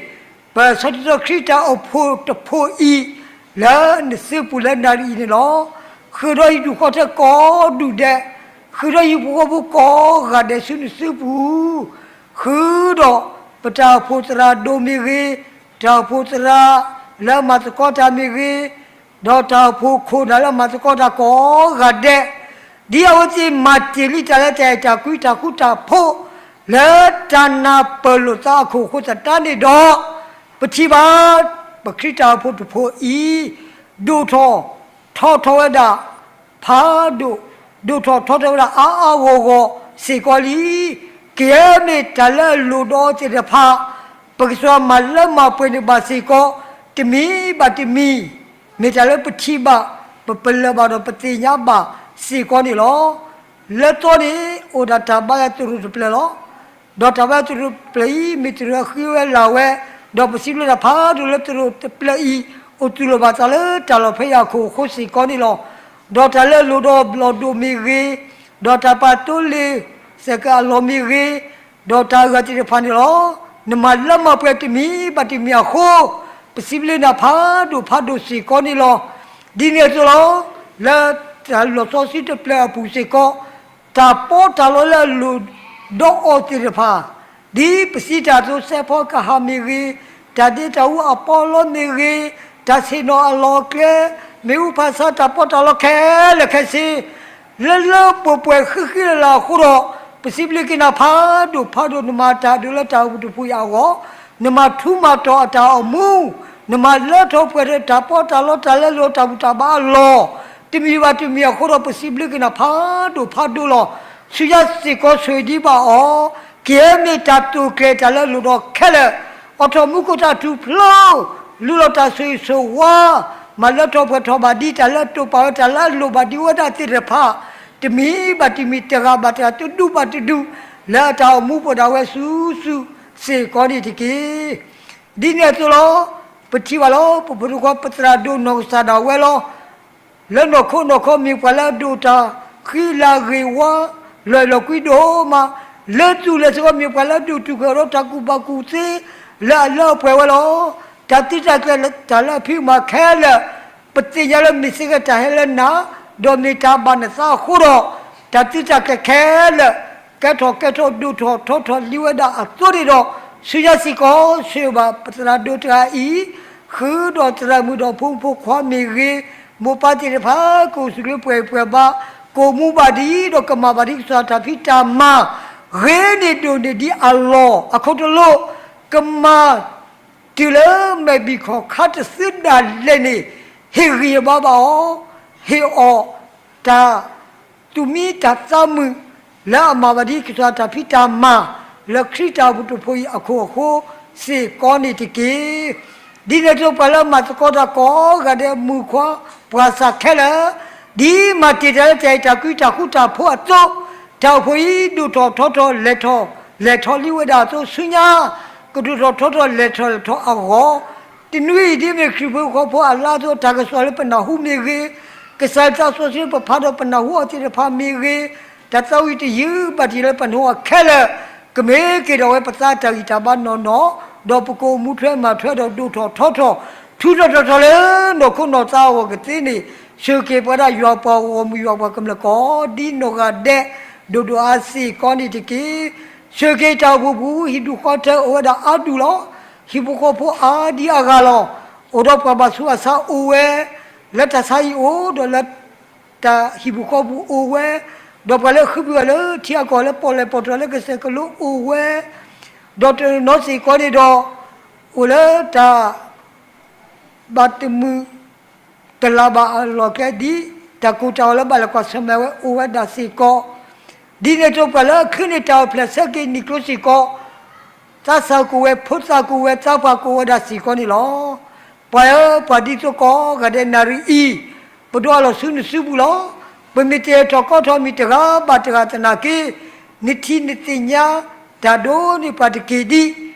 ပဆီထံသီခရံာ်တၢ်အိၣ်ဖှိၣ်တဖှိၣ်အံၤ လၢနစုပူၤလၢနၣ်ရံၣ်အံၤန့ၣ်လီၤ. ဃုာ်ဒီးဟံၣ်ဒူၣ်ဃီထၢကိးဒူၣ်ဒဲး, ဃုာ်ဒီးဟံၣ်ဖိဃီဖိကိးဂၤဒဲးဆူနစုပူၤ, ဃုာ်ဒီးပတၢ်အိၣ်ဖှိၣ်သရၣ်ဒိၣ်မ့ၢ်ဂ့ၤ, တၢ်အိၣ်ဖှိၣ်သရၣ်လၢအမၤသကိးတၢ်မ့ၢ်ဂ့ၤ, ဒီးတၢ်အိၣ်ဖှိၣ်ခိၣ်နၢ်လၢအမၤသကိးတၢ်ကိးဂၤဒဲး, ဒ်အဝဲသ့ၣ်မၤတ့ၢ်လံတၢ်လၢတၢ်အဲၣ်တၢ်ကွံတၢ်ဃူတၢ်ဖိး လၢတၢ်နၢ်ပၢၢ်လိာ်သးအခိၣ်အဃိသတးန့ၣ်ဒီး, ပထံၣ်ဘၣ် ပခရံာ်တၢ်အိၣ်ဖှိၣ်တဖှိၣ်အံၤ ဒိၣ်ထီၣ်ထီထီၣ်ဝဲဒၣ် ဖးဒိၣ်, ဒိၣ်ထီၣ်ထီထီၣ်ဝဲဒၣ်အါအါဂီၢ်ဂီၢ်စ့ၢ်ကီးလံ. ကယဲၢ်မ့ၢ်တၢ်လၢအလိၣ်ဒီးအီၤသ့ၣ်တဖၣ်, ပကစၢ်မၤလၢမၤပှဲၤန့ၢ်ဘၣ်စ့ၢ်ကီး, တမံၤဘၣ်တမံၤ, မ့ၢ်တၢ်လၢပထံၣ်ဘၣ်, ပပလၢၢ်ဘၣ်ဒီးပသ့ၣ်ညါဘၣ်စ့ၢ်ကီးန့ၣ်လီၤ. လၢသီန့ၣ် အိၣ်ဒၣ်တၢ်ဘါယွၤသရိာ်တဖျၢၣ်လီၤ. ဒီးတၢ်ဘါယွၤသရိာ်တဖျၢၣ်အံၤ မ့ၢ်တရၢဃံဝဲလၢ်ဝဲ, ဒီးပစံးဘျုးတၢ်ဖးဒိၣ်လၢသရိာ်တဖျၢၣ်အံၤ အိၣ်သူၣ်လီၤဘၣ်သးလၢတၢ်လီၢ်ဖဲအံၤအခိၣ်အဃိစ့ၢ်ကီးန့ၣ်လီၤ. ဒီးတၢ်လၢအလိၣ်ဒီးဘျီၣ်ဒိၣ်မ့ၢ်ဂ့ၤ, ဒီးတၢ်ပာ်တိၢ်လ့ၤစဲးကၢအလီၢ်မ့ၢ်ဂ့ၤ, ဒီးတၢ်အဂၤသ့ၣ်တဖၣ်န့ၣ်လီၤ. နမၤလၢမၤပှဲၤတမံၤဘၣ်တမံၤအဃိ, ပစံးဘျုးနၤဖးဒိၣ်ဖးဒိၣ်စ့ၢ်ကီးန့ၣ်လီၤ. ဒ်န့ၣ်အသိးလီၤ, လၢတၢ်လီၢ်စီဆှံတဖျၢၣ်အပူၤစ့ၢ်ကီး, တၢ်ပီးတၢ်လီလၢအလိၣ်ဒီးအီၤသ့ၣ်တဖၣ်, ဒ်ပစံးတၢ်အသိး စဲးဖီကဟၣ်မ့ၢ်ဂ့ၤ, တၢ်ဒ့တၢ်အူအပီးအလီမ့ၢ်ဂ့ၤ, တၢ်ဆ့ၣ်နီၤအလီၢ်အကျဲ, မ့ၣ်အူဖးဆါ တၢ်ပီးတၢ်လီခဲလၢာ်ခဲဆ့ လၢလၢပှဲၤပှဲၤဃံဃံလၤလၤအဃိဒီး, ပစံးဘျုးက့ၤနၤဖးဒိၣ်ဖးဒိၣ် နမၤတၢ်ဒိၣ်လၢတၢ်အိၣ်ဖှိၣ်တဖှိၣ်အံၤအဂီၢ်, နမၤထူးမၤတီၤအတၢ်အိၣ်မူ, နမၤလၢထီၣ်ပှဲၤဒီးတၢ်ပီးတၢ်လီတၢ်လၢအလိၣ်တၢ်ဘူၣ်တၢ်ဘါအလီၢ်, တမံၤဘၣ်တမံၤအဃိဒီး ပစံးဘျုးက့ၤနၤဖးဒိၣ်ဖးဒိၣ်လီၤ. ဆူညါစ့ၢ်ကီးဆိၣ်ဂ့ၤဒံးဘၣ်အီၤ, ကယဲၢ်မ့ၢ်တၢ်တိာ်ကျဲၤတၢ်လၢအလိၣ်ဒီးခဲလၢာ်, အိးထီၣ်မူခိၣ်တၢ်ထူၣ်ဖျိ လုၢ်လီၤတၢ်ဆိၣ်ဂ့ၤဆိၣ်ဝါ, မၤလၢထီၣ်ပှဲၤထီၣ်ဘၣ်ဒံးတၢ်လၢအတိာ်ပာ်ဝဲတၢ်လၢအလိၣ်ဘၣ်ဒံးဝဲဒၣ်သ့ၣ်တဖၣ်, တမံၤဘၣ်တမံၤ တဂၤဘၣ်တဂၤ တဒူၣ်ဘၣ်တဒူၣ် လၢအတၢ်အိၣ်မူပူၤဒၣ်ဝဲစုာ်စုာ်စ့ၢ်ကီးန့ၣ်တက့ၢ်. ဒ်န့ၣ်အသိးလီၤ. ပထံၣ်ဘၣ်လီၤ ပဖိဒိၣ်ခွါ ပသရၣ်ဒိၣ်နီၢ်ကစၢ်ဒၣ်ဝဲလီၤ. လၢနီၢ်ခိနီၢ်ခီ မ့ၢ်ပှၤလၢအဒိၣ်တၢ်ဃံလၤဂ့ၤဝါ လီၤလီၤကွံဒိၣ်မး, လၢသူၣ်လၢသးကီမ့ၢ်ပှၤလၢအဒိၣ်တုာ်ဃုာ်ဒီးတၢ်ကူၣ်ဘၣ်ကူၣ်သ့ လၢအလၢအပှဲၤဝဲလီၤ. တၢ်သံတၢ်ကျိၤ တၢ်လၢအဖံးမၤခဲလၢာ် ပသ့ၣ်ညါလၢမ့ၢ်သ့ကဲတၢ်ဟဲလၢနၤ ဒီးမ့ၢ်တၢ်ဘၣ်နသးအဃိဒီး တၢ်သံတၢ်ကျိၤခဲလၢာ် ကဲထီၣ်ကဲထီၣ် ဒိၣ်ထီၣ်ထီထီၣ်လံဝဲဒၣ်အသိးန့ၣ်ဒီး ဆူညါစ့ၢ်ကီး ဆိၣ်ဂ့ၤဘၣ်ပသရၣ်ဒိၣ်တဂၤအံၤ ဃုာ်ဒီးသရၣ်မုၣ်ဒီးဖိမုၣ်ဖိခွါမ့ၢ်ဂ့ၤ, မိၢ်ပၢ်သ့ၣ်တဖၣ် ကအိၣ်ဆူၣ်လၢပှဲၤပှဲၤဘၣ်, ကအိၣ်မူဘၣ်ဒ် ဒီးကမၤဘၣ်ဒ်ကစၢ်တၢ်ဖံးတၢ်မၤ ဂ့ၤန့ၢ်ဒိၣ်န့ၢ်ဒ်အလီၢ်အခိၣ်တလိၣ် ကမၤ တုၤလၢမဲာ်ဘံၣ်ခီၣ်ခါတစုဒၣ်လဲာ်န့ၣ် ဟ့ၣ်ဂံၢ်ဟ့ၣ်ဘါဘၣ်အီၤ, ဟ့ၣ်အီၤတၢ် သူၣ်မံတၢ်သးမုာ် လၢအမၤဘၣ်ဒ်ကစၢ်တၢ်ဖံးတၢ်မၤ လၢခရံာ်တၢ်အိၣ်ဖှိၣ်တဖှိၣ်အံၤအခိၣ်အဃိစ့ၢ်ကီးန့ၣ်တက့ၢ်. ဒ်န့ၣ်အသိးပှၤလၢမၤသကိးတၢ်ကိးဂၤဒဲး မုၣ်ခွါပှၤစၢ်ခဲလၢာ် ဒ်မၤတ့ၢ်တၢ်လၢတၢ်အဲၣ်တၢ်ကွံတၢ်ဃူတၢ်ဖိးအသိး တၢ်အိၣ်ဖှိၣ်အံၤ ဒိၣ်ထီၣ်ထီထီၣ် လဲၤထီၣ် လဲၤထီၣ်လံဝဲဒၣ်အသိးဆူညါ ကဒိၣ်ထီၣ်ထီထီၣ် လဲၤထီၣ်လဲၤထီၣ်အဂီၢ် တနွံအံၤဒ်မ့ၢ်ခရံာ်ဖိဃီဖိအလါအသိး တၢ်ကစီၣ်လၢပနၢ်ဟူမ့ၢ်ဂ့ၤ, ကစၢ်ယွၤတၢ်စီဆှံပဖးဒီးပနၢ်ဟူအီၤသ့ၣ်တဖၣ်မ့ၢ်ဂ့ၤ, တၢ်သးဝံၣ်တယုၢ်ဘၣ်တယုၢ်လၢပနၢ်ဟူအီၤခဲလၢာ် ကမ့ၢ်က့ၤဒီးဝဲပသးတၢ်ဂံၢ်တၢ်ဘါနီၢ်နီၢ်, ဒီးပကအိၣ်မူထွဲမၤထွဲဒီးဒိၣ်ထီၣ်ထီထီၣ် ထူးထီၣ်တီၤထီၣ်လၢနီၢ်ခိနီၢ်သးအဂီၢ်ကသ့န့ၣ်, ဆှၢက့ၤပှၤဒၣ်ယွၤပှၤဂီၢ်မုၢ်ယွၤပှၤကမျၢၢ်ကိးဒ်နီၢ်ဂၤဒဲး ဒိၣ်ဒိၣ်အါစ့ၢ်ကီးန့ၣ်တက့ၢ်. ဆှၢက့ၤတၢ်အိၣ်ဖှိၣ်ပူၤ ဟံၣ်ဒူၣ်ဃီထၢအိၣ်ဝဲဒၣ်အါဒူၣ်လီၤ. ဟံၣ်ဖိဃီဖိအါဒံအါဂၤလီၤ. အိၣ်ဒီးပှၤဘၣ်ဆူးဘၣ်ဆါအိၣ်ဝဲ, လၢတၢ်ဆါဟံၣ်အိၣ်ဒီးလၢ တၢ်ဟံၣ်ပူၤဃီပူၤအိၣ်ဝဲ, ဒီးပှၤလၢဃုပှၤလၢထံအကီၢ်လၢပီၣ်လဲၣ်ပီၣ်တြီၤလၢကစၢၢ်ကလိအိၣ်ဝဲ, ဒီးတနီၤစ့ၢ်ကီးန့ၣ်ဒီး အိၣ်လၢတၢ် ဘၣ်တမုာ် တလးဘၣ်အလီၢ်ကျဲဒ် တၢ်ကိၢ်တၢ်ဂီၤလၢဘၣ်လဲၤကွၢ်ဆၢၣ်မဲာ်ဝဲအိၣ်ဝဲဒၣ်စ့ၢ်ကီး, ဒ်န့ၣ်အသိးပှၤလၢအချုးန့ၢ်တၢ်အိၣ်ဖျဲၣ်ဆၢက့ၤနံၣ်ကျိၤစ့ၢ်ကီး, သးစၢ်ကအိၣ်ဝဲ ဖိသၣ်ကအိၣ်ဝဲ သးပှၢ်ကအိၣ်ဝဲဒၣ်စ့ၢ်ကီးန့ၣ်လီၤ. ပှၤဧၢ ပှၤဒ်သိးကိးဂၤဒဲး နၣ်ရံၣ်အံၤ ပဒိးအလီၢ်ဆူနစုပူၤလီၤ. ပမ့ၢ်တအဲၣ်ထီၣ်ကီထီၣ်မ့ၢ်တဂၤဘၣ်တဂၤသနာ်က့ နထံၣ်နသ့ၣ်ညါ တၢ်ဒိးန့ၢ်ပှၤတက့ၢ်ဒံး,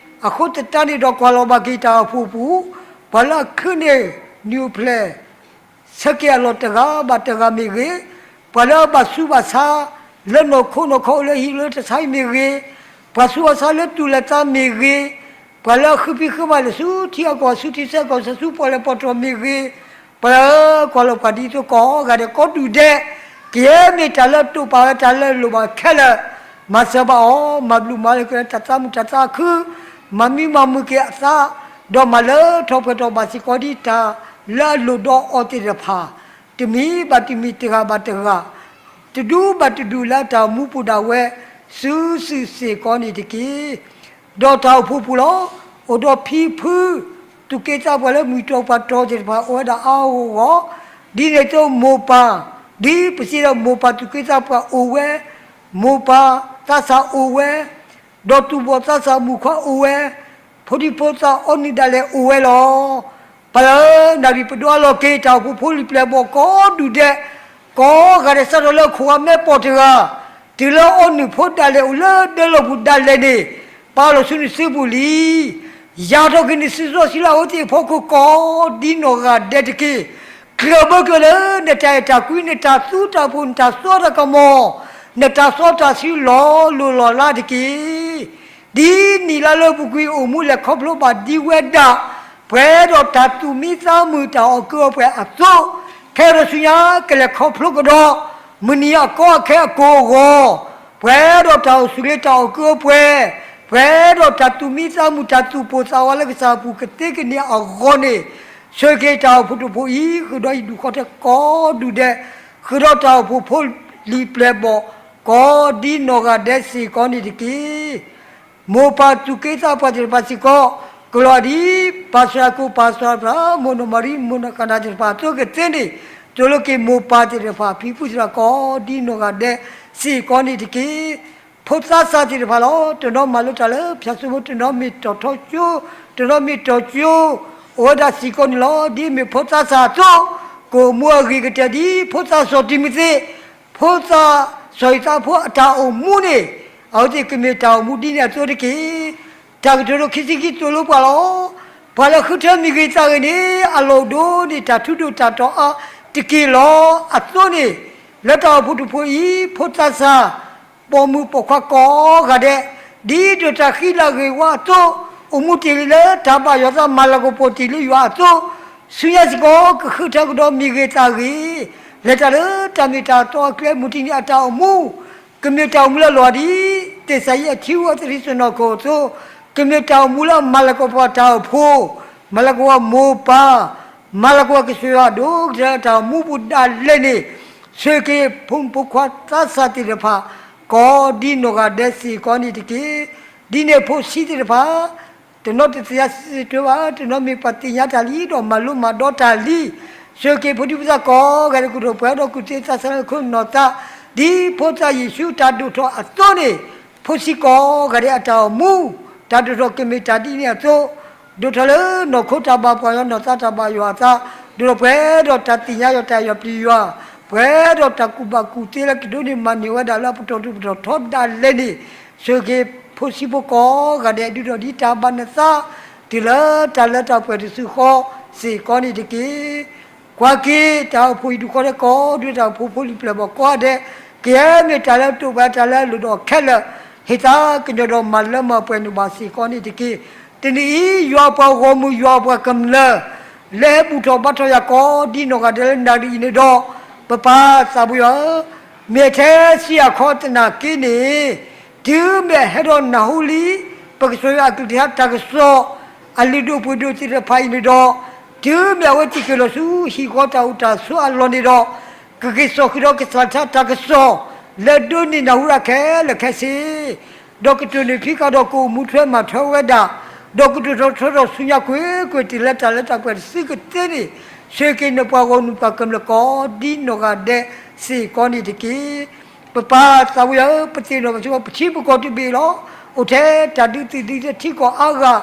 အဃိသတးန့ၣ်ဒီးကွၢ်လီၤဘၣ်က့ၤတၢ်အိၣ်ဖှိၣ်ပူၤ, ပှၤလၢအချုးန့ၢ် နံၣ်အိၣ်ဖျဲၣ် ဆၢက့ၤအလီၢ်တဂၤဘၣ်တဂၤမ့ၢ်ဂ့ၤ, ပှၤလၢအဘၣ်ဆူးဘၣ်ဆါ လၢနီၢ်ခိနီၢ်ခီအိၣ်လၢဟံၣ်လၢတၢ်ဆါဟံၣ်မ့ၢ်ဂ့ၤ, ပှၤဆူးဘၣ်ဆါလၢသူၣ်လၢသးမ့ၢ်ဂ့ၤ, ပှၤလၢအဃုဖံးဃုမၤလဲၤဆူထံအကီၢ်ဆူထံဆၢကီၢ်ဆၢဆူပီၣ်လဲၣ်ပီၣ်တြီၤမ့ၢ်ဂ့ၤ, ပှၤလၢကွၢ်လီၤပှၤဒ်သိးကိးဂၤဒဲးကိးဒူၣ်ဒဲး, ကယဲၢ်မ့ၢ်တၢ်လၢတိာ်ပာ်ဝဲတၢ်လၢအလိၣ်ဘၣ်ခဲလၢာ်, မၤစၢၤဘၣ်အီၤ, မၤဘျုးမၤလၢက့ၤတၢ်သးမုာ်တၢ်သးခု, မၤမံမၤမုာ်က့ၤအသး, ဒီးမၤလၢထီၣ်ပှဲၤထီၣ်ဘၣ်စ့ၢ်ကီးဒ်တၢ်လၢအလိၣ်ဒီးအီၤသ့ၣ်တဖၣ်, တမံၤဘၣ်တမံၤ တဂၤဘၣ်တဂၤ တဒူၣ်ဘၣ်တဒူၣ်လၢအတၢ်အိၣ်မူပူၤဒၣ်ဝဲ စုာ်စုာ်စ့ၢ်ကီးန့ၣ်တက့ၢ်. ဒီးတၢ်အိၣ်ဖှိၣ်ပူၤလီၤ. အိၣ်ဒီးဖံဖု သူၣ်က့သးပှၢ်လၢမုၢ်တြီၢ်ပှၢ်တြီၢ်သ့ၣ်တဖၣ်အိၣ်ဝဲဒၣ်အါဂီၢ်ဂီၢ်, ဒ်န့ၣ်အသိးမိၢ်ပၢ်, ဒ်ပစံးဒီးမိၢ်ပၢ်သူၣ်က့သးပှၢ်အိၣ်ဝဲ, မိၢ်ပၢ်သးစၢ်အိၣ်ဝဲ, ဒီးသူၣ်ဘီၣ်သးစၢ်မုၣ်ခွါအိၣ်ဝဲ, ဖိဒံဖိသၣ်အီနုၢ်ဒၣ်လဲာ်အိၣ်ဝဲလီၤ. ပၢ်ဧၢ, နၣ်ရံၣ်ပဒိးအလီၢ်က့ၤ တၢ်အိၣ်ဖှိၣ်ဖိလံၤပျဲၢ်ဘီၣ်ကိးဒူၣ်ဒဲး, ကိးဂၤဒဲးစးထီၣ်လၢခိၣ်ဂၤမဲပီၢ်တဂၤ, တုၤလၢအီနုၢ်ဖိဒၣ်လဲာ်အိၣ်လၢဒၢလီၢ်ပူၤဒၣ်လဲာ်န့ၣ်, ပာ်လီၤဆူနစုပူၤလံ. ယၤထီၣ်က့ၤနစုစီဆှံလၢအဝဲသ့ၣ်အဖီခိၣ်ကိးဒ်နီၢ်ဂၤဒဲးတက့ၢ်. ကြၢးဘၢကြၢးလၢနတၢ်အဲၣ်တၢ်ကွံ နတၢ်သူတၢ်ပှိၢ် နတၢ်စိတၢ်ကမီၤ, နတၢ်စီတၢ်ဆှံလီၤလိၤလီၤလးတက့ၢ်. ဒ်နံၣ်လါလၢအပူၤကွံာ်အိၣ်မူလဲၤခီဖျိဘၣ်ဒံးဝဲဒၣ်, ပှဲၤဒီးတၢ်သူၣ်မံသးမုာ်တၢ်အီၣ်ကုအီပှဲၤအသိး, ခဲအံၤဒီးဆူညါကလဲၤခီဖျိကဒီး, မုၢ်နံၤအကီအခဲအကိာ်အဂီၢ်, ပှဲၤဒီးတၢ်အိၣ်ဆူၣ်လ့ၤတၢ်အီၣ်ကုအီပှဲၤ, ပှဲၤဒီးတၢ်သူၣ်မံသးမုာ်တၢ်သူၣ်ပိၢ်သးဝးလၢကစၢ်အပူၤကသ့ကန့ၢ်အဂီၢ်န့ၣ်, ဆှၢက့ၤတၢ်အိၣ်ဖှိၣ်တဖှိၣ်အံၤ ဃုာ်ဒီးဟံၣ်ဒူၣ်ဃီထၢကိးဒူၣ်ဒဲး, ဃုာ်ဒီးတၢ်အိၣ်ဖှိၣ်ဖိလံၤပျဲၢ်ဘီၣ်, ကိးဒ်နီၢ်ဂၤဒဲးစ့ၢ်ကီးန့ၣ်တက့ၢ်. မိၢ်ပၢ်သူၣ်က့သးပှၢ်သ့ၣ်တဖၣ်စ့ၢ်ကီး, ကလီၤဒ် ပၢ်စှၤကိၣ် ပၢ်စှၤပြၢ် မိၢ်နီၢ်မၤရံ မိၢ်နီၢ်ကနၣ်သ့ၣ်တဖၣ်အသိးကသ့န့ၣ်, သိၣ်လိက့ၤမိၢ်ပၢ်သ့ၣ်တဖၣ် ဖံဖုသ့ၣ်တဖၣ်ကိးဒ်နီၢ်ဂၤဒဲးစ့ၢ်ကီးန့ၣ်တက့ၢ်. ဖိသးစၢ်သ့ၣ်တဖၣ်လီၤ. တနီၤမၤလိတၢ်လၢဖၠၣ်စိမိ တနီၤမ့ၢ်တီၤထီကၠိ, တနီၤမ့ၢ်တီၤကၠိ, အိၣ်ဝဲဒၣ်စ့ၢ်ကီးန့ၣ်လီၤ. ဒ်မ့ၢ်ဖိသးစၢ်အသိး, ကအိၣ်မူအဂ့ၤကတၢၢ်ဒ် ဖိသးစီၤတံၤမသ့း ဖိသၣ်, စီၤယိၤသးဖိအတၢ်အိၣ်မူန့ၣ်, အဝဲသ့ၣ်ကမ့ၢ်တၢ်အိၣ်မူဒ်န့ၣ်အသိးတက့ၢ်. တၢ်ကတိၤဒိခံဆံခံသိၣ်လိပှၤလီၤ. ပှၤလၢဃုထၢမံၤဂ့ၤသးဂ့ၤန့ၣ် အလီၢ်အိၣ်ဒိၣ်န့ၢ်တၢ်ထူဒိၣ်တၢ်တီၤအါတက့ၢ်လီၤ. အသိးန့ၣ်, လၢတၢ်အိၣ်ဖှိၣ်တဖှိၣ်အံၤ ဖိသၣ်ဆၣ်, ပိာ်မုၣ်ပိာ်ခွါကိးဂၤဒဲး, ဒ်သိးတၢ်ဃံလၤဂ့ၤဝါအသိး, အိၣ်မူတ့ၢ်လံလၢတၢ်ဘၣ်ယွၤအသး မၤလၤကပီၤတ့ၢ်လံယွၤအသိး, ဆူညါစ့ၢ်ကီး ကဃုထၢကဒီးမံၤဂ့ၤသးဂ့ၤ, လဲၤတၢ်လၢတၢ်မ့ၢ်တၢ်တီအကျဲ မုၢ်တနံၤအတၢ်အိၣ်မူ ကမ့ၢ်တၢ်အိၣ်မူလၢအလီၤဒ် သ့ၣ်စၤယံးအထံဝဲသရံစိနီၢ်ခိအသိး, ကမ့ၢ်တၢ်အိၣ်မူလၢအမၤလၤကပီၤတၢ်အိၣ်ဖှိၣ်, မၤလၤကပီၤမိၢ်ပၢ်, မၤလၤကပီၤကစၢ်ယွၤအဒိၣ်ကတၢၢ်လၢတၢ်အိၣ်မူပူၤဒၣ်လဲာ်န့ၣ်, ဆှၢက့ၤဖိမုၣ်ဖိခွါသးစၢ်သ့ၣ်တဖၣ် ကိးဒ်နီၢ်ဂၤဒဲးစ့ၢ်ကီးန့ၣ်တက့ၢ်. ဒ်န့ၣ်အဖိဆံးသ့ၣ်တဖၣ် တနီၤတသ့ၣ်ညါစံးတၢ်ဘၣ်, တနီၤမ့ၢ်ပှၤသ့ၣ်ညါတၢ်လံ ဒီးမၤလိမၤဒိးတၢ်လံ. ဆှၢက့ၤဖိဒံဖိသၣ်ကိးဂၤဒဲး ကဒိၣ်ထီၣ်ပှဲၤဒီးကူၣ်သ့သးစၢ်လၢခိၣ်နီၢ်သး, ဒ်ဖိသၣ်ယ့ၣ်ၡူးတၢ်ဒိၣ်ထီၣ်အသိးန့ၣ်, ဖိဆံးကိးဂၤဒဲးအတၢ်အိၣ်မူ, တၢ်ဒိၣ်ထီၣ်ကမ့ၢ်တၢ်ဒ်န့ၣ်အသိး, ဒိၣ်ထီၣ်လၢနီၢ်ခိတၢ်ဘၣ်ပှၤယွၤ နီၢ်သးတၢ်ဘၣ်ယွၤအသး, ဒိၣ်ထီၣ်ပှဲၤဒီးတၢ်သ့ၣ်ညါယွၤ တၢ်အဲၣ်ယွၤပျံၤယွၤ, ပှဲၤဒီးတၢ်ကူၣ်ဘၣ်ကူၣ်သ့လၢကဒိးန့ၢ်မၤန့ၢ်ဝဲဒၣ်လၢအပတီၢ်ထူးပတီၢ်ထီဒၣ်လဲာ်န့ၣ်, ဆှၢက့ၤဖိဆံးဖိကိးဂၤဒဲး ဒုးထီၣ်ဒ်တၢ်ဘၣ်နသး, တုၤလၢတၢ်လၢတၢ်ပှဲၤတစုဃီစ့ၢ်ကီးန့ၣ်တက့ၢ်. ကွၢ်က့ၤတၢ်အိၣ်ဖှိၣ်အံၤဒူၣ်ဃီဒဲးကိးဒူၣ် တၢ်အိၣ်ဖှိၣ်ဖိလံၤပျဲၢ်ဘီၣ်ကိးဂၤဒဲး, ကယဲၢ်မ့ၢ်တၢ်လၢအဒိၣ်ဘၣ်တၢ်လၢအလိၣ်ဒီးခဲလၢာ်, ဟ့ၣ်သးကညီၤဒီးမၤလၢမၤပှဲၤန့ၢ်ဘၣ်စ့ၢ်ကီးန့ၣ်တက့ၢ်. တနံၤအံၤ ယွၤအပှၤဂီၢ်မုၢ် ယွၤအပှၤကမျၢၢ် လၢဟဲဘူၣ်ထီၣ်ဘါထီၣ်ယၤကိးဒ်နီၢ်ဂၤဒဲးလၢနၣ်ရံၣ်အံၤန့ၣ်ဒီး, ပပၢ်သးပှၢ်ဧၢ, မ့ၢ်ထဲစံးအခီသနာ်က့န့ၣ်, တုၤမ့ၢ်အဟဲဒီးနၢ်ဟူလံ ပကစၢ်ယွၤအကလုၢ်ကထါတၢ်ကစီၣ် အလုၢ်ဒိၣ်ပှ့ၤဒိၣ်သ့ၣ်တဖၣ်အံၤန့ၣ်ဒီး, တုၤမ့ၢ်အဝဲသ့ၣ်က့ၤလီၤဆူဟံၣ်ဃီတၢ်အိၣ်တၢ်ဆိးအလီၢ်န့ၣ်ဒီး, ကက့ၤစိာ်ဃုာ်ဒီးကစၢ်ယွၤကလုၢ်ကထါတၢ်ကစီၣ် လၢဒိးန့ၢ်နၢ်ဟူဒၣ်ခဲလၢာ်ခဲဆ့ ဒီးကတိၢ်န့ၢ်ဖံးဃာ်ဒီးကအိၣ်မူထွဲမၤထွဲဝဲဒၣ်, ဒီးကတိၢ်ထီၣ်ထီထီၣ်ဆူညါကွ့ၢ်ကွ့ၢ်တုၤလၢတၢ်လၢတၢ်ပှဲၤတစုကသ့န့ၣ်, ဆှၢက့ၤနပှၤဂီၢ်မုၢ်ပှၤကမျၢၢ်ကိးဒ်နီၢ်ဂၤဒဲးစ့ၢ်ကီးန့ၣ်တက့ၢ်. ပပၢ်သးဝံယၤဧၢ, ပသ့ၣ်နီၣ်ပှၤစ့ၢ်ကီး ပထံပကီၢ်တဘ့ၣ်လီၤ. အိၣ်ထဲတၢ်ဒုးသုးဒုးတၢ်ထံကီၢ်အါဂၤ,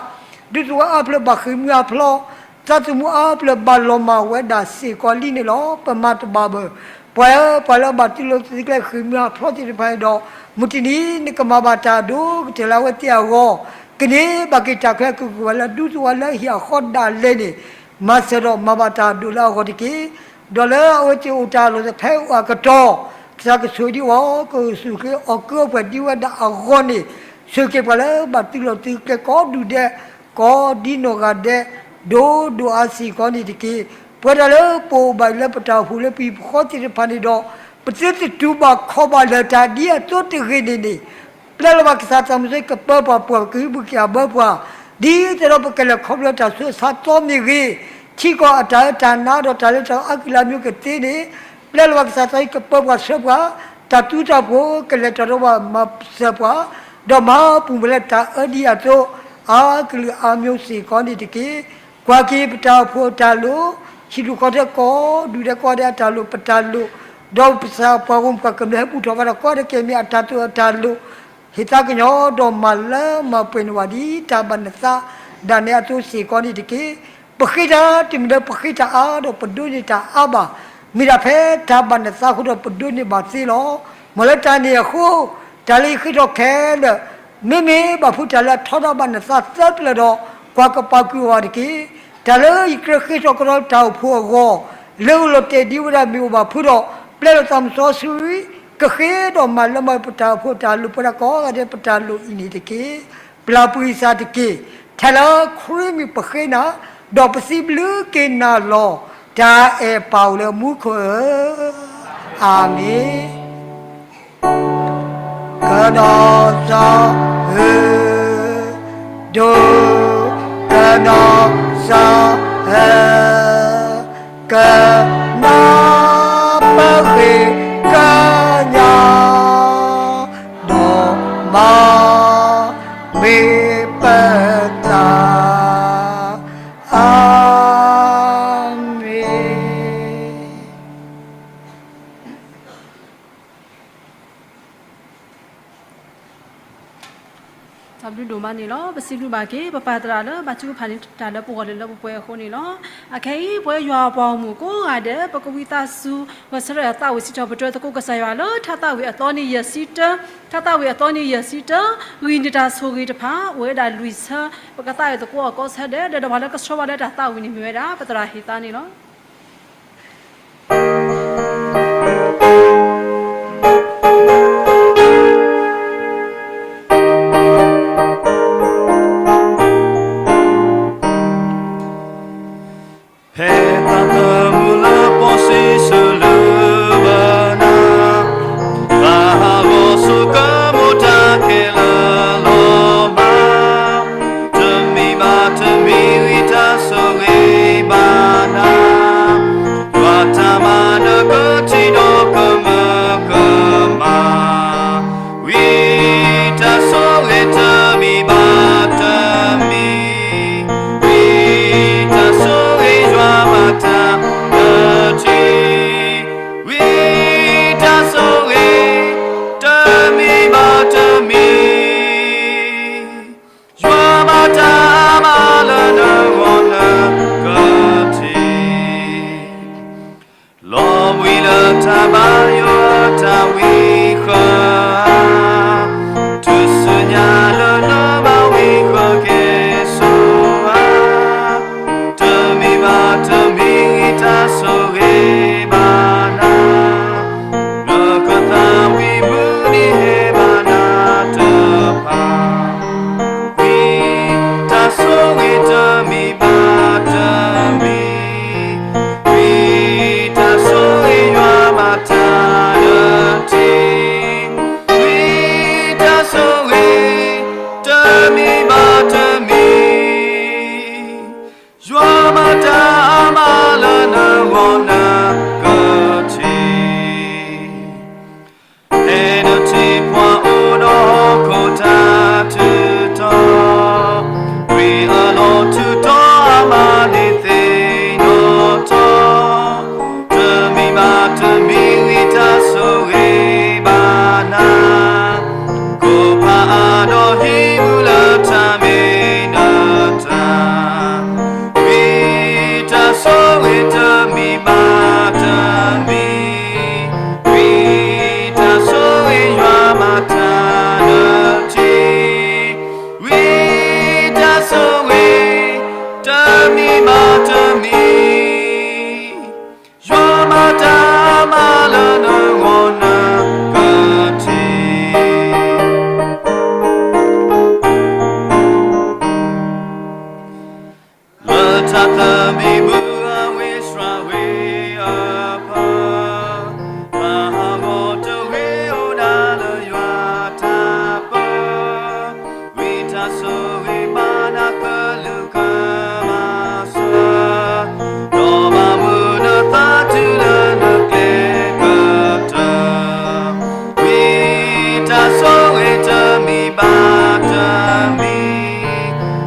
ဒူသဝီအါဖျၢၣ်ဘၣ်ဃ့ၢ်မှံဟးဖျိး, သးသမူအါဖျၢၣ်ဘၣ်လီၤမၢ်ဝဲဒၣ်စ့ၢ်ကီးလံန့ၣ်လီၤ. ပမၤတဘၣ်ဘၣ်. ပှၤဧၢ, ပှၤလၢအဘၣ်တူၢ်လိာ်သုးကျဲဃ့ၢ်မှံဟးဖျိးသ့ၣ်တဖၣ်န့ၣ်ဒီး, မုၢ်တနံၤ နကမၤဘၣ်တၢ်အဒိၣ်ကတၢၢ်လၢအဝဲသ့ၣ်အဂီၢ်, ကန့ၢ်ဘၣ်က့ၤတၢ်ချၢကကွၢ်ဘၣ်လၢဒူသဝီလၢဟံၣ်အဃီဒၣ်လဲာ်န့ၣ်, မၤစၢၤဒီးမၤဘၣ်တၢ်အဒိၣ်လၢအဂီၢ်တက့ၢ်. ဒီးလၢအဝဲသ့ၣ်အိၣ်တၢ်လီၢ်ဖဲအအိၣ်အကတီၢ်, ကစၢ်ကဆိၣ်ဂ့ၤဒံးအီၤ, ကအိၣ်ဆူၣ်အိၣ်ချ့ အီၣ်ကုၢ်အီပှဲၤဒံးဝဲဒၣ်အဂီၢ်န့ၣ်, ဆှၢက့ၤပှၤလၢဘၣ်တူၢ်လိာ်သုးကျဲကိးဒူၣ်ဒဲး, ကိးဒ်နီၢ်ဂၤဒဲး, ဒိၣ်ဒိၣ်အါစ့ၢ်ကီးန့ၣ်တက့ၢ်. ပဝဲဒၣ်လၢပအိၣ်ဘၣ်လၢပတၢ်အိၣ်ဖှိၣ်လၢပဟံၣ်ပဃီသ့ၣ်တဖၣ်န့ၣ်ဒီး, ပသုတတူၢ်ဘၣ်ခီၣ်ဘၣ်လၢၤတၢ်ဒ်အသိးတဂ့ၤန့ၣ်န့ၣ်, ပျဲလီၤဘၣ်ကစၢ်သးစီဆှံကပၢပှၤ, ပှၤကဟုကယာ်ဘၢပှၤ, ဒ်သိးဒီးပကလဲၤခီဖျိတၢ်ဆူးတၢ်ဆါသီမ့ၢ်ဂ့ၤ, ထံကီၢ်အတၢ်အၢတၢ်နးဒီးတၢ်လၢတၢ်အါကလုာ်အါမံၤကသ့န့ၣ်, ပျဲလီၤဘၣ်ကစၢ်သးစီဆှံကပၢပှၤဆှၢပှၤ, တၢ်သူတၢ်ပှီၤကလဲၤထီၣ်ဒီးဘၣ်မၤစၢၤပှၤ, ဒီးမၤပူၤဖျဲးလၢတၢ်အၢဒ်အသိး, အါကလုာ်အါမံၤစ့ၢ်ကီးန့ၣ်တက့ၢ်. ကွၢ်က့ၤပတၢ်အိၣ်ဖှိၣ်အတၢ်လိၣ်, ဟံၣ်ဒူၣ်ဃီထၢကိးဒူၣ်ဒဲးကိးဂၤဒဲးအတၢ်လိၣ်ပတၢ်လိၣ်, ဒီးပကစၢ်ပှၤဂီၢ်မုၢ်ပှၤကမျၢၢ်ဟဲဘူၣ်ထီၣ်ဘါထီၣ်ကိးဂၤဒဲးကဲမ့ၢ်အတၢ်တိာ်အတၢ်လိၣ်, ဟ့ၣ်သးကညီၤဒီးမၤလၢမၤပှဲၤန့ၢ်ဘၣ်ဒ်တၢ်ဘၣ်နသးဒၣ်နဲအသိးစ့ၢ်ကီးန့ၣ်တက့ၢ်. ပဃ့တၢ်တမ့ၢ်လၢပဃ့တၢ်အါဒီးပဒိးန့ၢ်တၢ်အါဘၣ်, မ့ၢ်ဒၣ်ဖဲတၢ်ဘၣ်နသးအဃိဒီးပဒိးန့ၢ်ဘၣ်သ့လီၤ. မ်လၢတၢ်န့ၣ်အဃိ, တၢ်လၢယဃ့ထီၣ်ခဲလၢာ်, မ့မ့ၢ်ဘၣ်ဖုးတၢ်လၢအထီဒါဘၣ်နသးသၢပျၢၤဒီး, ကွၢ်ကပာ်ကွံာ်အီၤဘၣ်တက့ၢ်. တၢ်လၢယကြၢးဃ့ထီၣ်ကဒီးတၢ်အိၣ်ဖှိၣ်အဂီၢ်, လၢအလီၤတဲာ်ဒ်ဝဲဒၣ်မ့ၢ်အိၣ်ဘၣ်ဖုးဒီး, ပျဲလီၤသးစီဆှံ, ကဃ့ဒီးမၤလၢမၤပတၢ်အိၣ်ဖှိၣ်တၢ်လိၣ်ပဝဲဒၣ်ကိးဂၤဒဲးပတၢ်လိၣ်အံၤန့ၣ်တက့ၢ်. ပျၢ်ပှံၤစၢ်တက့ၢ်. ထဲလၢခရံာ်မံၤပဃ့နၤ, ဒီးပစံးဘျုးက့ၤနၤလီၤ. တၢ်အဲၣ်ပၢ်အိၣ်လၢမူခိၣ်ဧၢ, အၤမ့ၣ်. ကနီၢ်စီဧၢ, ဒိကနီၢ်စီဧၢ, ကနၢ်ပဃ့ကညး, ဒီးမၤမ့ၢ်ပသး, အၤမ့ၣ်. တၢ်ဘျုးဒိၣ်မးန့ၣ်လီၤ. ပစံးဘျုးဘၣ်က့ၤ ပပၢ်သရၣ်လၢဘၣ်ထုကဖၣ်န့ၢ်တၢ်လၢပဂီၢ်လၢလၢပှဲၤပှဲၤအဃိန့ၣ်လီၤ. အခဲအံၤ ပဝဲယွၤအပှၤဂီၢ်မုၢ်ကိးဂၤဒဲး ပကဝံသးစူၤ ဂဲၤဆၢထၢၣ်သးဝံၣ်စံးထီၣ်ပတြၢၤသကိးကစၢ်ယွၤလၢ ထါသးဝံၣ်အသီနံၤယဲၢ်ဆံတၢ, ထါသးဝံၣ်အသီနံၤယဲၢ်ဆံတၢ, ဂံၢ်န့ၢ်တၢ်ဆိၣ်ဂ့ၤတဖၣ် အိၣ်ဝဲဒၣ်လွံၢ်ဆၢ, ပကသးဝံၣ်သကိးအီၤကိးဆၢဒဲး, ဒီးပှၤလၢကဆှၢပှၤလၢတၢ်သးဝံၣ်န့ၣ်မ့ၢ်ဝဲဒၣ် ပသရၣ်ဟ့ၣ်သါန့ၣ်လီၤ. ဖဲပၢ်သးသမူလၢပှၤစံးဆၢလၢပနၤ, သးဟးဂီၤဆိကမိၣ်တၢ်ခဲလၢာ်လီၤမး, တမံၤဘၣ်တမံၤ ဂံၢ်တၢ်ဆိၣ်ဂ့ၤဘၣ်နၤ, ယွၤတၢ်မၤနၢၤကထံၣ်ဒီးကမၢကမၣ်, ဝံတၢ်ဆိၣ်ဂ့ၤတမံၤဘၣ်တမံၤ, ဝံတၢ်ဆိၣ်ဂ့ၤယွၤမၤတၢ်လၢထံ, ဝံတၢ်ဆိၣ်ဂ့ၤတမံၤဘၣ်တမံၤ, ယွၤမၤတၢ်မၤလၢနဂီၢ်နကထံၣ် လီၤဘှံးလၢတၢ်ဘါယွၤတၢ်ဝံဃၢၤ, တုၤဆူညါလၢနဘၣ်ဝံဃၢၤက့ၤစိၤဧါ, တမံၤဘၣ်တမံၤ ဂံၢ်တၢ်ဆိၣ်ဂ့ၤဘၣ်နၤ, နကသးဝံၣ်မုၢ်နံၤဟဲဘၣ်နၤတဖၣ် ဝံတၢ်ဆိၣ်ဂ့ၤတမံၤဘၣ်တမံၤ, ဝံတၢ်ဆိၣ်ဂ့ၤယွၤမၤတၢ်လၢထံ, ဝံတၢ်ဆိၣ်ဂ့ၤတမံၤဘၣ်တမံၤ, ယွၤမၤတၢ်မၤလၢနဂီၢ်နကထံၣ် ဟဲနထံၣ်ပှၤအိၣ်ဒီးဟီၣ်ခိၣ်တၢ်ထူးတီၤ, ဝံအလီၢ်ထူးတီၤအမၤန့ၢ်သ့ၣ်နီၣ်ထီၣ်, တမံၤဘၣ်တမံၤ ဂံၢ်တၢ်ဆိၣ်ဂ့ၤဘၣ်နၤ, ကိးဖးအါဒီးဟံးမူလၢတၢ်မ့ၢ်နတၢ် ဝံတၢ်ဆိၣ်ဂ့ၤတမံၤဘၣ်တမံၤ, ဝံတၢ်ဆိၣ်ဂ့ၤယွၤမၤတၢ်လၢထံ, ဝံတၢ်ဆိၣ်ဂ့ၤတမံၤဘၣ်တမံၤ, ယွၤမၤတၢ်မၤလၢနဂီၢ်နကထံၣ် လၢတၢ်သဘံၣ်ဘုၣ်အဝ့ၢ်စှၤဝ့ၢ်အဖၢ, တၢ်ဟးဂီၤတဂ့ၤအိၣ်ဒၣ်လၢယွၤတၢ်ပၢ, ဝံတၢ်ဆိၣ်ဂ့ၤဘၣ်နၤကလုာ်ကမၤစၢၤ, ဒီးဘၣ်မုာ်နသးတုၤလၢနကျဲကတၢၢ် ဝံတၢ်ဆိၣ်ဂ့ၤတမံၤဘၣ်တမံၤ,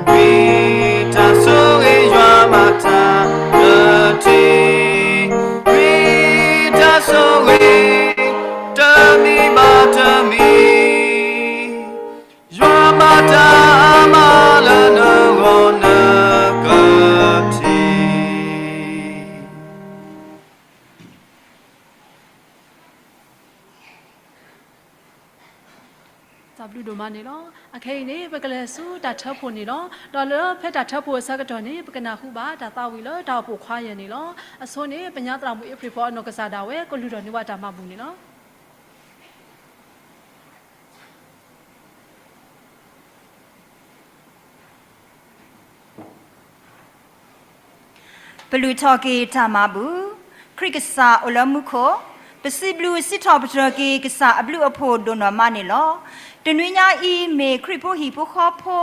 ဝံတၢ်ဆိၣ်ဂ့ၤယွၤမၤတၢ်လၢထံ, ဝံတၢ်ဆိၣ်ဂ့ၤ တမံၤဘၣ်တမံၤ, ယွၤမၤတၢ်မၤလၢနဂီၢ်နကထံၣ် တၢ်ဘျုးဒိၣ်မးန့ၣ်လီၤ. အခဲအံၤန့ၣ် ပကလဲၤဆူတၢ်ထၢဖှိၣ်န့ၣ်လီၤ. ဒီးလၢဖဲတၢ်ထၢဖှိၣ်အဆၢကတီၢ်န့ၣ် ပကနၢ်ဟူဘၣ်တၢ်သးဝံၣ်လၢတၢ်အိၣ်ဖှိၣ်ခွါယဲၢ်န့ၣ်လီၤ. အဆိန့ၣ် ပညါသရၣ်မုၣ်အ့ဖြ့ၣ်ဖီအနီၢ်ကစၢ်ဒၣ်ဝဲ ကလုၢ်ထီၣ်န့ၢ်ဘၣ်တၢ်မၤဘူၣ်န့ၣ်လီၤ. ပလုၢ်ထီၣ်က့ၤတၢ်မၤဘူၣ်, ခရံာ်ကစၢ်အိၣ်လၢမူခိၣ်, ပစံးဘျုးစံးထီၣ်ပတြၢၤက့ၤကစၢ်အဘျုးအဖှိၣ်ဒိၣ်နီၢ်မးန့ၣ်လီၤ. တနွံညါအံၤ မ့ၢ်ခရံာ်ဖိဟံၣ်ဖိဃီဖိ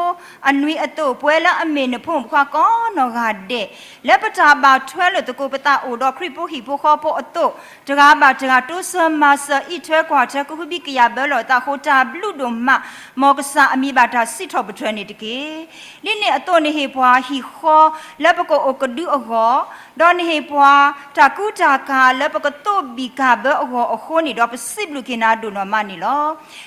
အနွံအသိး ပဝဲလၢအမ့ၢ်နဖိမုၣ်ဖိခွါကိးနီၢ်ဂၤဒဲး လၢပတၢ်ဘၣ်ထွဲလိာ်သကိးပသးအိၣ်ဒီးခရံာ်ဖိဟံၣ်ဖိဃီဖိအသိး, တဂၤဘၣ်တဂၤတိစၢၤမၤစၢၤ အံးထွဲကွၢ်ထွဲ ကဟုဘံၣ်ကယာ်ဘၢလီၤသးအဃိ တၢ်ဘျုးဒိၣ်မး, မ်ကစၢ်အမံၤဘၣ်တၢ်စံးထီၣ်ပတြၢၤန့ၣ်တက့ၢ်. ဒ်န့ၣ်အသိး နဟ့ၣ်ပှၤဟံၣ်ဃီလၢပကအိၣ်ကဒုအဂီၢ်, ဒီးနဟ့ၣ်ပှၤတၢ်ကူတၢ်ကၤလၢပကသိးဘံၣ်ကၤဘၢအဂီၢ်အဃိန့ၣ်ဒီး ပစံးဘျုးက့ၤနၤဒိၣ်နီၢ်မးန့ၣ်လီၤ.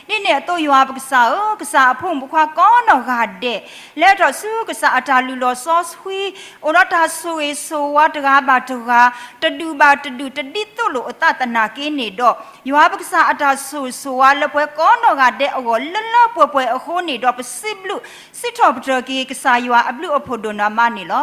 ဒ်န့ၣ်အသိးယွၤ ယွၤပကစၢ်ဧၢ, ကစၢ်အဖိမုၣ်ဖိခွါကိးနီၢ်ဂၤဒဲး လဲၤထီၣ်ဆူကစၢ်အတၢ်လုၢ်လီၢ်စီဆှံ, အိၣ်ဒီးတၢ်ဆိၣ်ဂ့ၤဆိၣ်ဝါတဂၤဘၣ်တဂၤ, တဒူၣ်ဘၣ်တဒူၣ် တဒ်သိးလိာ်အသးသနာ်က့န့ၣ်ဒီး, ယွၤပကစၢ်အတၢ်ဆိၣ်ဂ့ၤဆိၣ်ဝါလၢပှၤကိးနီၢ်ဂၤဒဲးအဂီၢ် လၢလၢပှဲၤပှဲၤအဃိန့ၣ်ဒီး ပစံးဘျုး စံးထီၣ်ပတြၢၤက့ၤကစၢ်ယွၤအဘျုးအဖှိၣ်ဒိၣ်နီၢ်မးန့ၣ်လီၤ.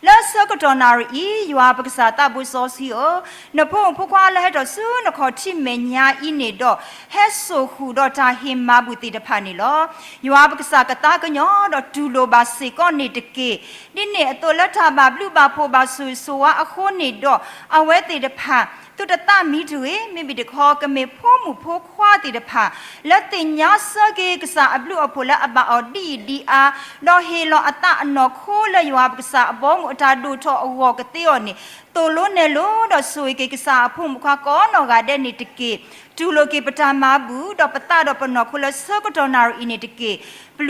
လၢဆၢကတီၢ်နၣ်ရံၣ်အံၤ ယွၤပကစၢ်သးဘိစီဆှံဧၢ, နဖိမုၣ်ဖိခွါလၢဟဲထီၣ်ဆူနခီၣ်ထံးမဲာ်ညါအံၤန့ၣ်ဒီး, ဟဲစိာ်ဃုာ်ဒီးတၢ်ဟ့ၣ်မၤဘူၣ်သ့ၣ်တဖၣ်န့ၣ်လီၤ. ယွၤပကစၢ်ကသးကညီၤဒီးတူၢ်လိာ်ဘၣ်စ့ၢ်ကီးန့ၣ်တက့ၢ်. ဒ်န့ၣ်အသိးလၢတၢ်ဘၣ်ဘျုးဘၣ်ဖှိၣ်ဘၣ်ဆိၣ်ဂ့ၤဆိၣ်ဝါအဃိန့ၣ်ဒီး, အဝဲသ့ၣ်တဖၣ် သုတသးမံတဂ့ၤ, မ့မ့ၢ်တခီ ကမ့ၢ်ဖိမုၣ်ဖိခွါသ့ၣ်တဖၣ် လၢသ့ၣ်ညါဆၢက့ၤကစၢ်အဘျုးအဖှိၣ်လၢအဘၣ်အီၤဒ်အံၤဒ်အါ, ဒီးဟ့ၣ်လီၤအသးအနီၢ်ခိလၢယွၤပကစၢ်အဘီအမုၢ်အတၢ်ဒိၣ်ထီၣ်အဂီၢ်ကသ့အီၤန့ၣ်, သိၣ်လိနဲၣ်လိဒီးဆိၣ်ဂ့ၤက့ၤကစၢ်အဖိမုၣ်ဖိခွါကိးနီၢ်ဂၤဒဲးန့ၣ်တက့ၢ်. တူၢ်လိာ်က့ၤပတၢ်မၤဘူၣ် ဒီးပသးဒီးပနီၢ်ခိလၢဆၢကတီၢ်နၣ်ရံၣ်အံၤန့ၣ်တက့ၢ်. ပလ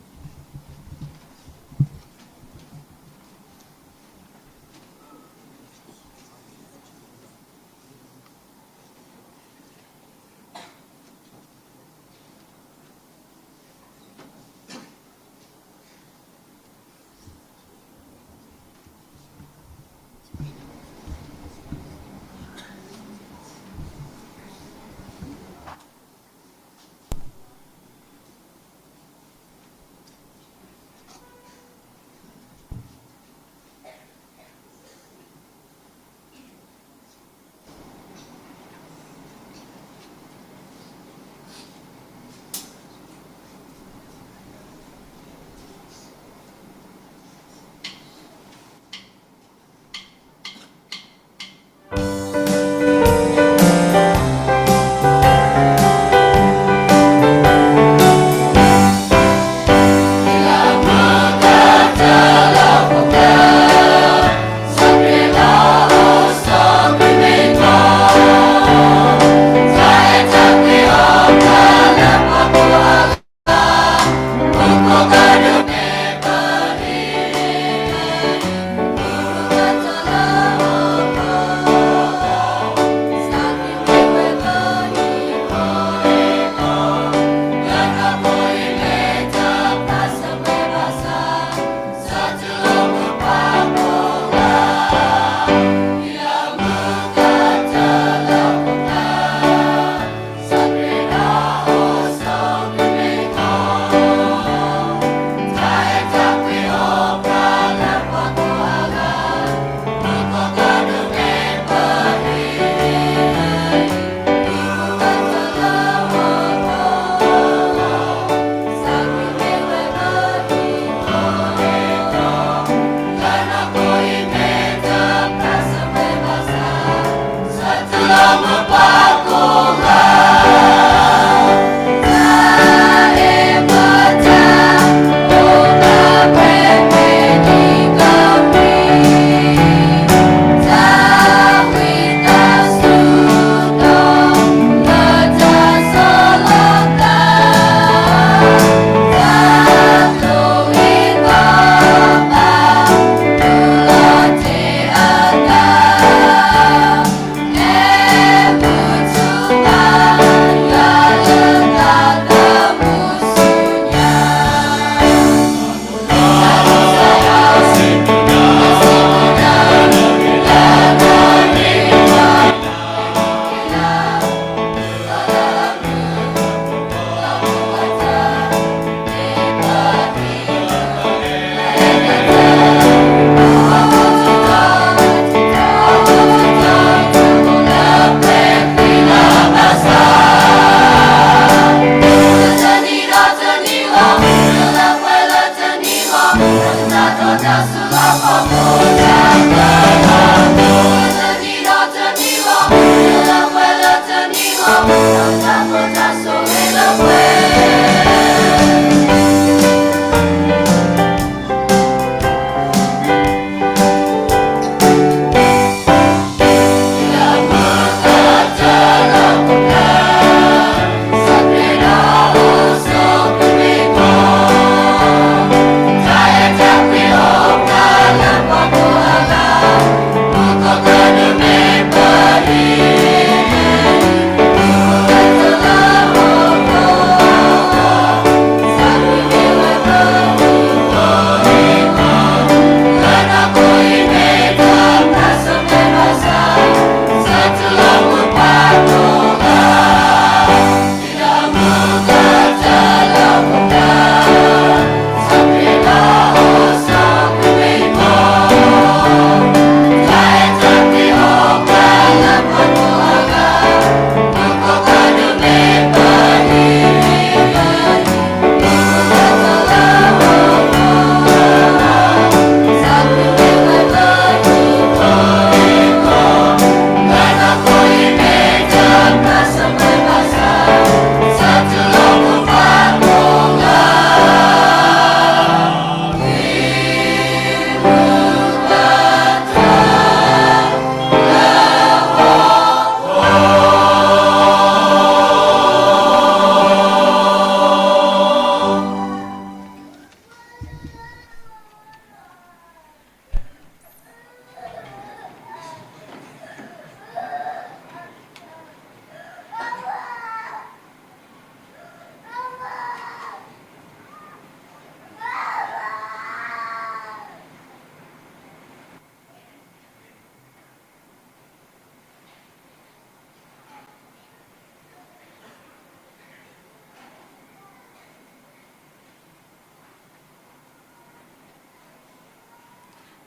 ုၢ်ထီၣ်က့ၤဆူနၤခီဖျိခရံာ်မံၤလီၤ. အိၣ်လၢမူခိၣ်တၢ်အဲၣ်ပၢ်ယွၤဧၢ.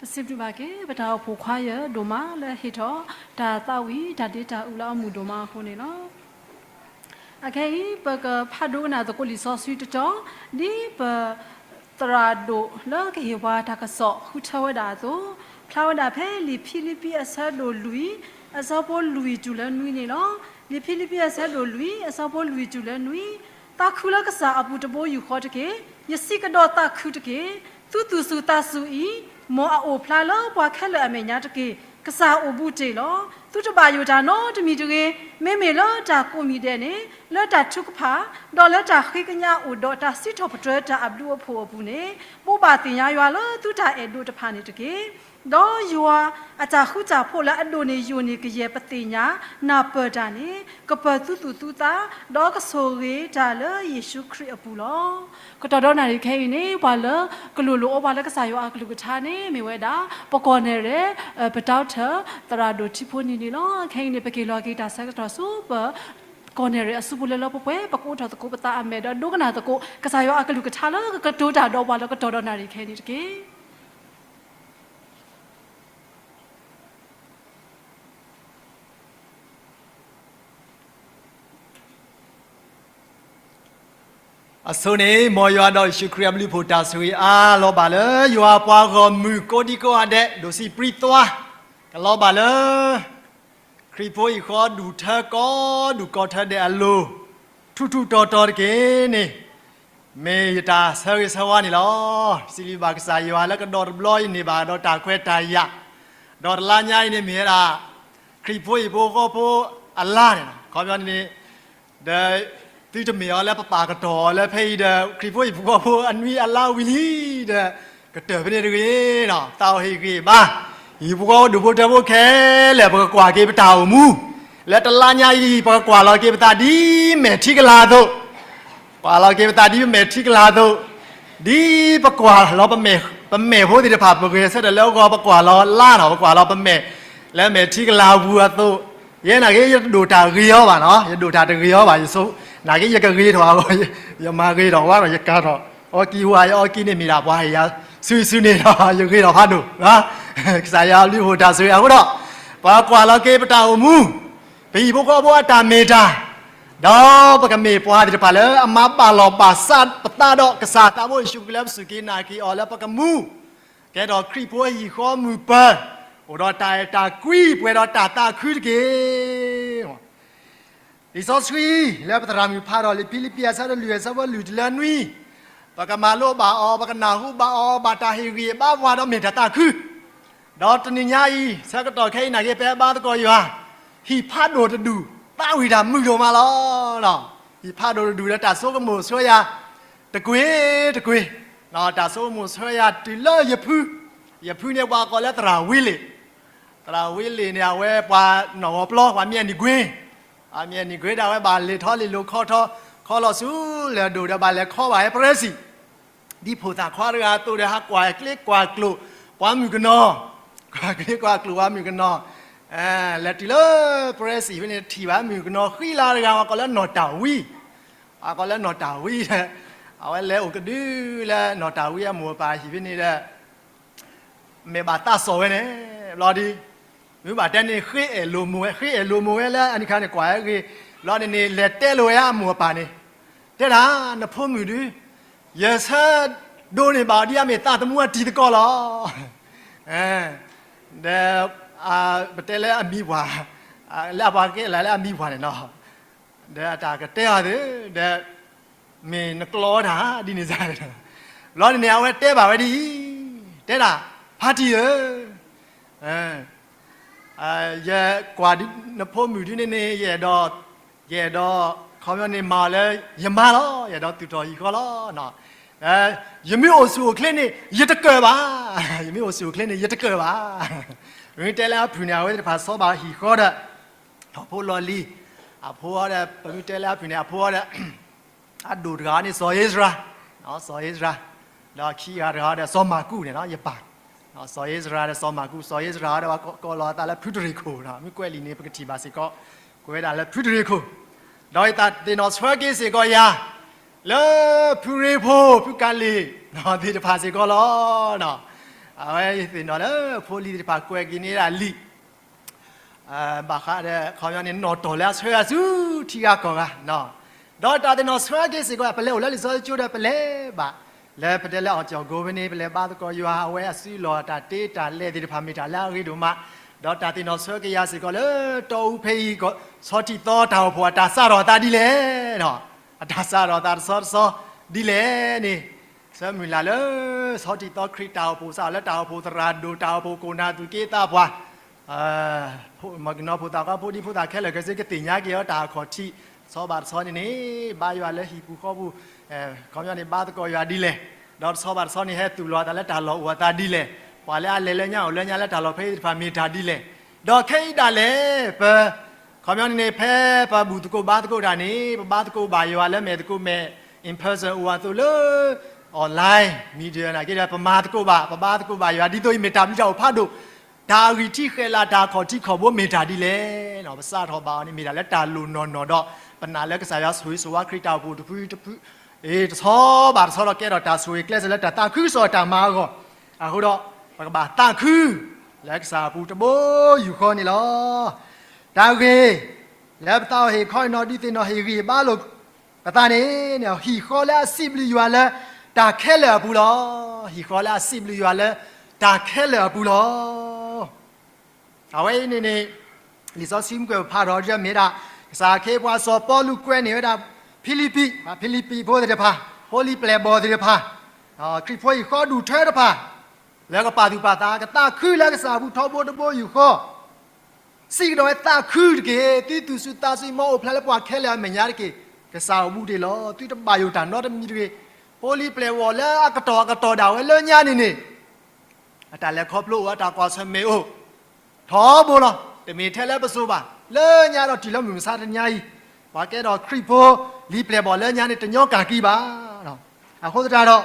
ပစံးဘျုးဘၣ်က့ၤ ပတၢ်အိၣ်ဖှိၣ်ခွါယၢ်ဒိၣ်မးလၢဟ့ၣ်ထီၣ် တၢ်သးဝံၣ်တၢ်ဒ့တၢ်အုၣ်လၢအမုာ်ဒိၣ်မးအဃိန့ၣ်လီၤ. အခဲအံၤ ပကဖးဒိကနၣ်သကိးလံာ်စီဆှံတတီၤ, ဒ်ပ သရၣ်ဒိၣ်လၢကဟ့ၣ်ပှၤတၢ်ကစီၣ်ဃုထၢဝဲဒၣ်အသိး, ဖျါဝဲဒၣ်ဖဲလံာ်ဖံလံးပံးအဆၢဒိၣ်လွံၢ် အဆၢဖိလွံၢ်တုၤလၢနွံန့ၣ်လီၤ. လံာ်ဖံလံးပံးအဆၢဒိၣ်လွံၢ် အဆၢဖိလွံၢ်တုၤလၢနွံ, သးခုလၢကစၢ်အပူၤတဘိယူၢ်ဃီတက့ၢ်. ယစံးကဒီးသးခုတက့ၢ်. သုသူၣ်စူၤသးစူၤအံၤ, မ်အအိၣ်ဖျါလၢပှၤခဲလၢာ်အမဲာ်ညါတက့ၢ်. ကစၢ်အိၣ်ဘူးတ့ၢ်လီၤ. သုတဘၣ်ယိၣ်တၢ်နီတမံၤတဂ့ၤ, မ့မ့ၢ်လၢတၢ်ကိးမံၤဒဲးန့ၣ်, လၢတၢ်ထုကဖၣ်, ဒီးလၢတၢ်ဃ့ကညးအိၣ်ဒီးတၢ်စံးထီၣ်ပတြၢၤတၢ်အဘျုးအဖှိၣ်အပူၤန့ၣ်, ဘိးဘၣ်သ့ၣ်ညါယွၤလၢသုတၢ်အဲၣ်ဒိးတဖၣ်န့ၣ်တက့ၢ်. ဒီးယွၤအတၢ်ဃူတၢ်ဖိးလၢအဒိၣ်န့ၢ်ယိာ်န့ၢ်ကယဲၢ်ပသ့ၣ်ညါနၢ်ပၢၢ်တၢ်န့ၣ်, ကပၢၤသုသူၣ်သုသး, ဒီးကဆိၣ်ဂ့ၤတၢ်လၢယ့ၣ်ၡူးခရံာ်အပူၤလီၤ. ကတီၢ်ဒီနၣ်ရံၣ်ခဲအံၤန့ၣ် ပှၤလၢကလိၣ်လိၣ်အီပှၤလၢကစၢ်ယွၤအကလုၢ်ကထါန့ၣ် မ့ၢ်ဝဲဒၣ် ပကီၢ်နဲၣ်ရဲၣ် ပတၢ်အိၣ်ထၢ သရၣ်ဒိၣ်ထံဖိနံၤန့ၣ်လီၤ. ခဲအံၤန့ၣ် ပက့ၤလီၤက့ၤတၢ်ဆၢကတီၢ်ဆူပ ကီၢ်နဲၣ်ရဲၣ်အစုပူၤလၢလၢပှဲၤပှဲၤ ပကအိးထီၣ်သကိးပသးအမဲာ်ဒီးဒိကနၣ်သကိး ကစၢ်ယွၤအကလုၢ်ကထါလၢကကတိၤတၢ်ဒီးပှၤလၢကတီၢ်ဒီနၣ်ရံၣ်ခဲအံၤန့ၣ်တက့ၢ်. အဆိန့ၣ် မ်ယွၤဒီးယ့ၣ်ၡူးခရံာ်အဘျုးအဖှိၣ်တၢ်ဆိၣ်ဂ့ၤအါလီၤဘၣ်လၢ ယွၤပှၤဂီၢ်မုၢ်ကိးဒံကိးဂၤဒဲး ဒိၣ်စံးပြံသွါ ကလီၤဘၣ်လၢ ခရံာ်ဖိအံၤဃီဒူၣ်ထၢကီဒူၣ်ကီၢ်ထၢဒဲးအလိၤ ထူးထူးတီၤတီၤတက့ၢ်န့ၣ် မ့ၢ်ယတၢ်ဆၢဂ့ၤဆၢဝါန့ၣ်လီၤ. စံးဘျုးဘၣ်ကစၢ်ယွၤလၢကဒီးတဘျီအံၤန့ၣ်ဘၣ်ဒီးတၢ်ခွဲးတၢ်ယာ်, ဒီးတလါညါအံၤန့ၣ်မ့ၢ်ဝဲဒၣ် ခရံာ်ဖိဟံၣ်ဖိဃီဖိအလါန့ၣ်လီၤ. ခီပညီန့ၣ် ဒီး သုတမ့ၢ်အီၤလၢပပာ်ကတီၢ်အီၤလၢဖဲအံၤဒီး ခရံာ်ဖိဟံၣ်ဖိဃီဖိအနွံအလါဝံၤလံဒီး ကတၢၢ်ဖဲန့ၣ်တဂ့ၤနီၤ. သးအိၣ်ဟ့ၣ်ဂံၢ်ဘါ ဟံၣ်ဖိဃီဖိဒူၣ်ဖိထၢဖိခဲလၢာ် ပကကွၢ်က့ၤပတၢ်အိၣ်မူ လၢတလါညါအံၤ ပကကွၢ်လီၤက့ၤပသးဒ်မဲာ်ထံကလၤအသိး ကွၢ်လီၤက့ၤပသးဒ်ပမဲာ်ထံကလၤအသိး, ဒ်ပကွၢ်လီၤ ပမဲာ်ဖိသ့ၣ်တဖၣ် ပဂဲၤဆၢထၢၣ်လၢအဂီၢ် ပကွၢ်လီၤလါနီၤ ပကွၢ်လီၤပမဲာ် လၢမဲာ်ထံကလၤပူၤအသိး, ယဲနာ်က့ ယတဒိၣ်တၢ်ဂ့ၤအီၤဘၣ်နီၤ ယဒိၣ်တၢ်တဂ့ၤအီၤဘၣ် ယဆိ နာ်က့ ယကဂ့ၤထီၣ်အဂီၢ် ယမၤဂ့ၤထီၣ်ဝဲဒီး ယကၤထီၣ် အီကံဟူဧါ ယအီကံန့ၣ်မ့ၢ်ဒၣ်ပှၤဟ့ၣ်ယၤ စုစုန့ၣ်ဒီး ယဂ့ၤထီၣ်ဖးဒိၣ် ကစၢ်ယွၤအဘျုးအဖှိၣ်တၢ်ဆိၣ်ဂ့ၤအဃိဒီး ပှၤကွၢ်လီၤက့ၤပတၢ်အိၣ်မူ ပဟံၣ်ဖိဃီဖိအတၢ်မ့ၢ်တၢ် ဒီးပကမ့ၢ်ပှၤသ့ၣ်တဖၣ်လၢအမၤဘၣ်လီၤဘၣ်စးပသးဒီးကစၢ်သးဘိယ့ၣ်ၡူးခရံာ်လၢပစူၢ်က့ၤနာ်က့ၤအီၤလၢပကမူ ကဲထီၣ်ခရံာ်ဖိဟံၣ်ဃီမုၢ်ပၢၤ, အိၣ်ဒီးတၢ်အဲၣ်တၢ်ကွံ ပှဲၤဒီးတၢ်သးခုတက့ၢ်. လံာ်စီဆှံ လၢပသရၣ်မုၣ်ဖးထီၣ်လံာ်ဖံလံးပံးအဆၢဒိၣ်လွံၢ်အဆၢဖိလွံၢ်တုၤလၢနွံ, ပကမၤလိဘၣ်အီၤ, ပကနၢ်ဟူဘၣ်အီၤ, ဘၣ်တၢ်ဟ့ၣ်ဂံၢ်ဟ့ၣ်ဘါပှၤဒီးမ့ၢ်တၢ်သးခု, ဒီးတနံၤညါအံၤ ဆၢကတီၢ်ခဲအံၤနာ်က့ ပဘါသကိးယွၤ, ဟံၣ်ဖးဒိၣ်တဒူၣ် သးဝံၣ်တၢ်မုာ်ဒိၣ်မးလီၤ. ဟံၣ်ဖးဒိၣ်တဒူၣ်ဒီးတၢ်ဆိကမိၣ်ဆှၢယၤ တကွ့ၢ်တကွ့ၢ်, တၢ်ဆိကမိၣ်ဆှၢယၤတုၤလၢယဖု, ယဖုန့ၣ်ပှၤကိးလၢသရၣ်ဝ့လ့ၣ်, သရၣ်ဝ့လ့ၣ်န့ၣ် အဝဲပှၤနီၢ်ဂီၤပျီ ပှၤမ့ၢ်အနံၤကွ့ၢ်, အမ့ၢ်အနံၤကွ့ၢ်ဒီး အဝဲဘၣ်လဲၤထီၣ်လဲၤလီၤခီထီၣ် ခီလီၤဆူလဲၤဒိၣ်ဒီး ဘၣ်လဲၤခီဘၣ်ဝဲပရၢစံၣ် ဒ်ဖိသၣ်ခွါတဂၤအသိးဒီး ဟးကွၢ်ကျ့ကွၢ်ကျိာ်ပှၤမုၣ်ကနီၤ, ကွၢ်ကျ့ကွၢ်ကျိာ်ပှၤမုၣ်ကနီၤ, လဲၤတုၤလၢပရၢစံၣ်ဖဲန့ၣ် ထံၣ်ဘၣ်မုၣ်ကနီၤဃံလၤတဂၤ ပှၤကိးလၢနီၢ်တၢ်ဝံ, ပှၤကိးလၢနီၢ်တၢ်ဝံဒီး အဝဲလဲၤအိၣ်ကဒုလၢနီၢ်တၢ်ဝံအမိၢ်အပၢ်ဟံၣ်ဖဲန့ၣ်ဒီး မ့ၢ်ဘၣ်သးစီၣ်ဝဲန့ၣ်, ဘျီဒ် မ့ၢ်ဘၣ်တဲန့ၣ် ဃ့အဲၣ်လိာ်မိၢ်ဝဲ, ဃ့အဲၣ်လိာ်မိၢ်ဝဲလၢအနံၤခါန့ၣ် ကွၢ်ဝဲဂ့ၤ, ဘျီန့ၣ်န့ၣ် လဲၤတဲလိာ်ဝဲအမိၢ်အပၢ်န့ၣ်, တဲဒၣ် နဖိမုၣ်ဒု, ယဆၢဒိးန့ၢ်ဘၣ်အီၤဒ်အမ့ၢ်သးသမူအတံၤသကိးလီၤ. ဒီး ပတဲလၢအမံၤပှၢ်, လၢအပှၤကဲလၢအမံၤပှၢ်န့ၣ်လီၤ. ဒီးအတၢ်ကတဲအီၤသ့ၣ်ဒီး မ့ၢ်နကျီတၢ်ဒ်န့ၣ်စ့ၢ်, ဘျီန့ၣ်န့ၣ် အဝဲတဲဘၣ်ဝဲဒ်အံၤ, တဲဒၣ် ဖါတံၢ်ဧၢ, ယကွၢ်ဒ်နဖိမုၣ်ဒ်န့ၣ်န့ၣ် ယအဲၣ်ဒိး, ယအဲၣ်ဒိး ခီပညီန့ၣ်မၤအီၤလၢယမါလီၤ, ယအဲၣ်ဒိးသူၣ်ထီၣ်ဟံၣ်ဃီလီၤ. ယမ့ၢ်အိၣ်ဆူၣ်အိၣ်ချ့န့ၣ် ယတကၢၢ်ဘၣ်, ယမ့ၢ်အိၣ်ဆူၣ်အိၣ်ချ့န့ၣ် ယတကၢၢ်ဘၣ်. ပမ့ၢ်တဲလၢအဖုၣ်န့ၣ် အဝဲသ့ၣ်တဖၣ်စီၤဘၣ်ဟံၣ်ဃီဒီး ထီၣ်ဖိလီၤလံၤ, အဖိအီၤဒီး ပမ့ၢ်တဲလၢအဖုၣ်န့ၣ် အဖိအီၤဒီး အဒိၣ်တဂၤန့ၣ် စီၤဧ့စြၤ, စီၤဧ့စြၤ, ဒီးခံဂၤတဂၤဒီး စီၤမၢ်ကူးန့ၣ်လီၤ, ယပၢ်, စီၤဧ့စြၤဒီးစီၤမၢ်ကူး, စီၤဧ့စြၤဒီး ကိးလီၤအသးလၢဖုတရ့ၣ်ခိၣ်, မ့ၢ်ကွဲးလံာ်န့ၣ် ပကထံၣ်ဘၣ်စ့ၢ်ကီး, ကွဲးဝဲဒၣ်လၢဖုတရ့ၣ်ခိၣ်, ဒီးယသးသ့ၣ်နီၣ်ဆၢက့ၤစ့ၢ်ကီးယၤ လၢဖုရ့ဖိ ဖုကၤလ့ၣ် သ့ၣ်တဖၣ်စ့ၢ်ကီးလီၤ. အဝဲယသ့ၣ်နီၣ်လၢဖိလံၤသ့ၣ်တဖၣ်ကွဲးက့ၤန့ၢ်ဒၣ်လံာ် ဘၣ်ဃးဒီး ခီပညီန့ၣ် နီၣ်တီၢ်လၢအဆှၢအါဆူထံဂၤကီၢ်ဂၤ, ဒီးတၢ်သ့ၣ်နီၣ်ဆၢက့ၤစ့ၢ်ကီး ပလဲၤအိၣ်လၢလံာ်စီဆှံကၠိဒီး ပလဲၤဘၣ် လၢပတဲလၢအီၣ်ကၠီၣ်ကိဖဲန့ၣ် ပလဲၤဘါသကိးယွၤ အဝဲအစုလီၢ်တၢ်တ့တၢ်လဲၤသ့ၣ်တဖၣ် မ့ၢ်တၢ်လၢအဂ့ၤဒိၣ်မး, ဒီးတၢ်သ့ၣ်နီၣ်ဆၢက့ၤယၤစ့ၢ်ကီးလၢ တီအူဖဲအံၤ ဆီထံၣ်သီတၢ်အိၣ်ဖှိၣ်အတၢ်စးထီၣ်အသးဒ်လဲၣ်, အတၢ်စးထီၣ်အသးတဆီတဆီဒ်လဲၣ်န့ၣ်, ဆၢမုၢ်လၢ်လၢ ဆီထံၣ်သီခရံာ်တၢ်အိၣ်ဖှိၣ် စးထီၣ်လၢတၢ်အိၣ်ဖှိၣ်သရၣ်ဒိၣ် တၢ်အိၣ်ဖှိၣ်ကိၣ်နၢ်သူၣ်က့သးပှၢ် မုၣ်ကနီၤဖိသၣ်ခွါဖိဒံဖိသၣ်ခဲလၢာ်ခဲဆ့ ကသ့ၣ်ညါက့ၤအီၤတၢ်အခီၣ်ထံး, တဆီဘၣ်တဆီန့ၣ်န့ၣ် ဘါယွၤလၢဟံၣ်ပူၤဃီပူၤ, ခီပညီန့ၣ် ဘါသကိးယွၤဒ်လဲၣ်, ဒီးတဆီဘၣ်တဆီန့ၣ် ဟဲသူၣ်လီၤအသးလၢတၢ်လီၢ်အိၣ်အသးဒ်လဲၣ်, ပှၤလၢအလဲၤလၢညါအိၣ်လၢညါလၢတၢ်လီၢ်ဖဲအံၤသ့ၣ်တဖၣ်မ့ၢ်တၢ်ဒ်လဲၣ်, ဒီးခဲအံၤဒၣ်လဲာ် ပ ခီပညီန့ၣ်န့ၣ် ဖဲပဘူၣ်သကိးဘါသကိးတၢ်န့ၣ် ပဘါသကိးဘၣ်ယွၤလၢမဲာ်သကိးမဲာ် in person အိၣ်အသိးလၢ online media နာ်က့ဒီး ပမၤသကိးဘၣ် ပဘါသကိးဘၣ်ယွၤ ဒ်သိးအံၤမ့ၢ်တၢ်ဘျုးတၢ်အိၣ်ဖးဒိၣ်, တၢ်အဂံၢ်ထံးဃဲၤလၤ တၢ်အခီၣ်ထံးခီၣ်ဘိမ့ၢ်တၢ်ဒ်လဲၣ်, ပစးထီၣ်ဘၣ်အီၤန့ၣ် မ့ၢ်ဒၣ်လၢတၢ်လိၣ်နီၢ်နီၢ်ဒီး ပနာ်လၢကစၢ်ယွၤဆိၣ်ဂ့ၤဆိၣ်ဝါခရံာ်တၢ်အိၣ်ဖှိၣ်တဖုတဖု တဆီဘၣ်တဆီဒီးကဲထီၣ်တၢ်ဆိၣ်ဂ့ၤကျဲးစၢးလၢတၢ်သးခုကစီၣ်တၢ်မၤအဂီၢ်, အဃိဒီး ပကဘၣ်သးခု လၢကစၢ်အပူၤတဘိယူၢ်ဃီန့ၣ်လီၤ. တၢ်ဂ့ၢ် လၢပသးအိၣ်ဟ့ၣ်ခီအံၤနီၢ်ဒုးသ့ၣ်နီၣ်ဟ့ၣ်ဂံၢ်ဟ့ၣ်ဘါလိာ်ပသးန့ၣ် ဟံၣ်ဃီလၢအစံးဘျုးယွၤလၢတၢ်ခဲလၢာ်အပူၤလီၤ. ဟံၣ်ဃီလၢအစံးဘျုးယွၤလၢတၢ်ခဲလၢာ်အပူၤလီၤ. အဝဲအံၤန့ၣ်န့ၣ် လံာ်စီဆှံမုၢ်ကွဲးဖးထီၣ်ဒ်မ့ၢ်ဒၣ် ကစၢ်ခ့အပှၤစီၤပီလူးကွဲးန့ၢ်ဝဲဒၣ် ဖံလံးပံး, ဖံလံးပံးဖိသ့ၣ်တဖၣ်, ဖိလံၤပျဲၢ်ဘီၣ်သ့ၣ်တဖၣ်, ခရံာ်ဖိဟံၣ်ဃီဒူၣ်ထၢတဖၣ်, လၢကပာ်သူၣ်ပာ်သး ကသးခုလၢကစၢ်အပူၤထီဘိတဘိယူၢ်ဃီ စံးကဒီးဝဲသးခုတက့ၢ်. သုသူၣ်စူၤသးစူၤ မ်အိၣ်ဖျါလၢပှၤခဲလၢာ်အမဲာ်ညါတက့ၢ်. ကစၢ်အိၣ်ဘူးတ့ၢ်လီၤ. သုတဘၣ်ယိၣ်တၢ်နီတမံၤတဂ့ၤ. ဖိလံၤပျဲၢ်ဘီၣ်လၢအကတီၢ်အကတီၢ်ဒၣ်ဝဲလၢညါန့ၣ်န့ၣ် အတၢ်လဲၤခီဖျိအိၣ် အတၢ်ကွၢ်ဆၢၣ်မဲာ်အိၣ် ထီဘိလီၤ. တမ့ၢ်ထဲလၢပစိၤဘၣ်. လၢညါဒီးတုၤလၢမုၢ်မဆါတနံၤအံၤ ပှၤကဲထီၣ်ခရံာ်ဖိလံၤပျဲၢ်ဘီၣ်လၢညါန့ၣ် တညီကၢ်ကံဘၣ်. အဃိသတးဒီး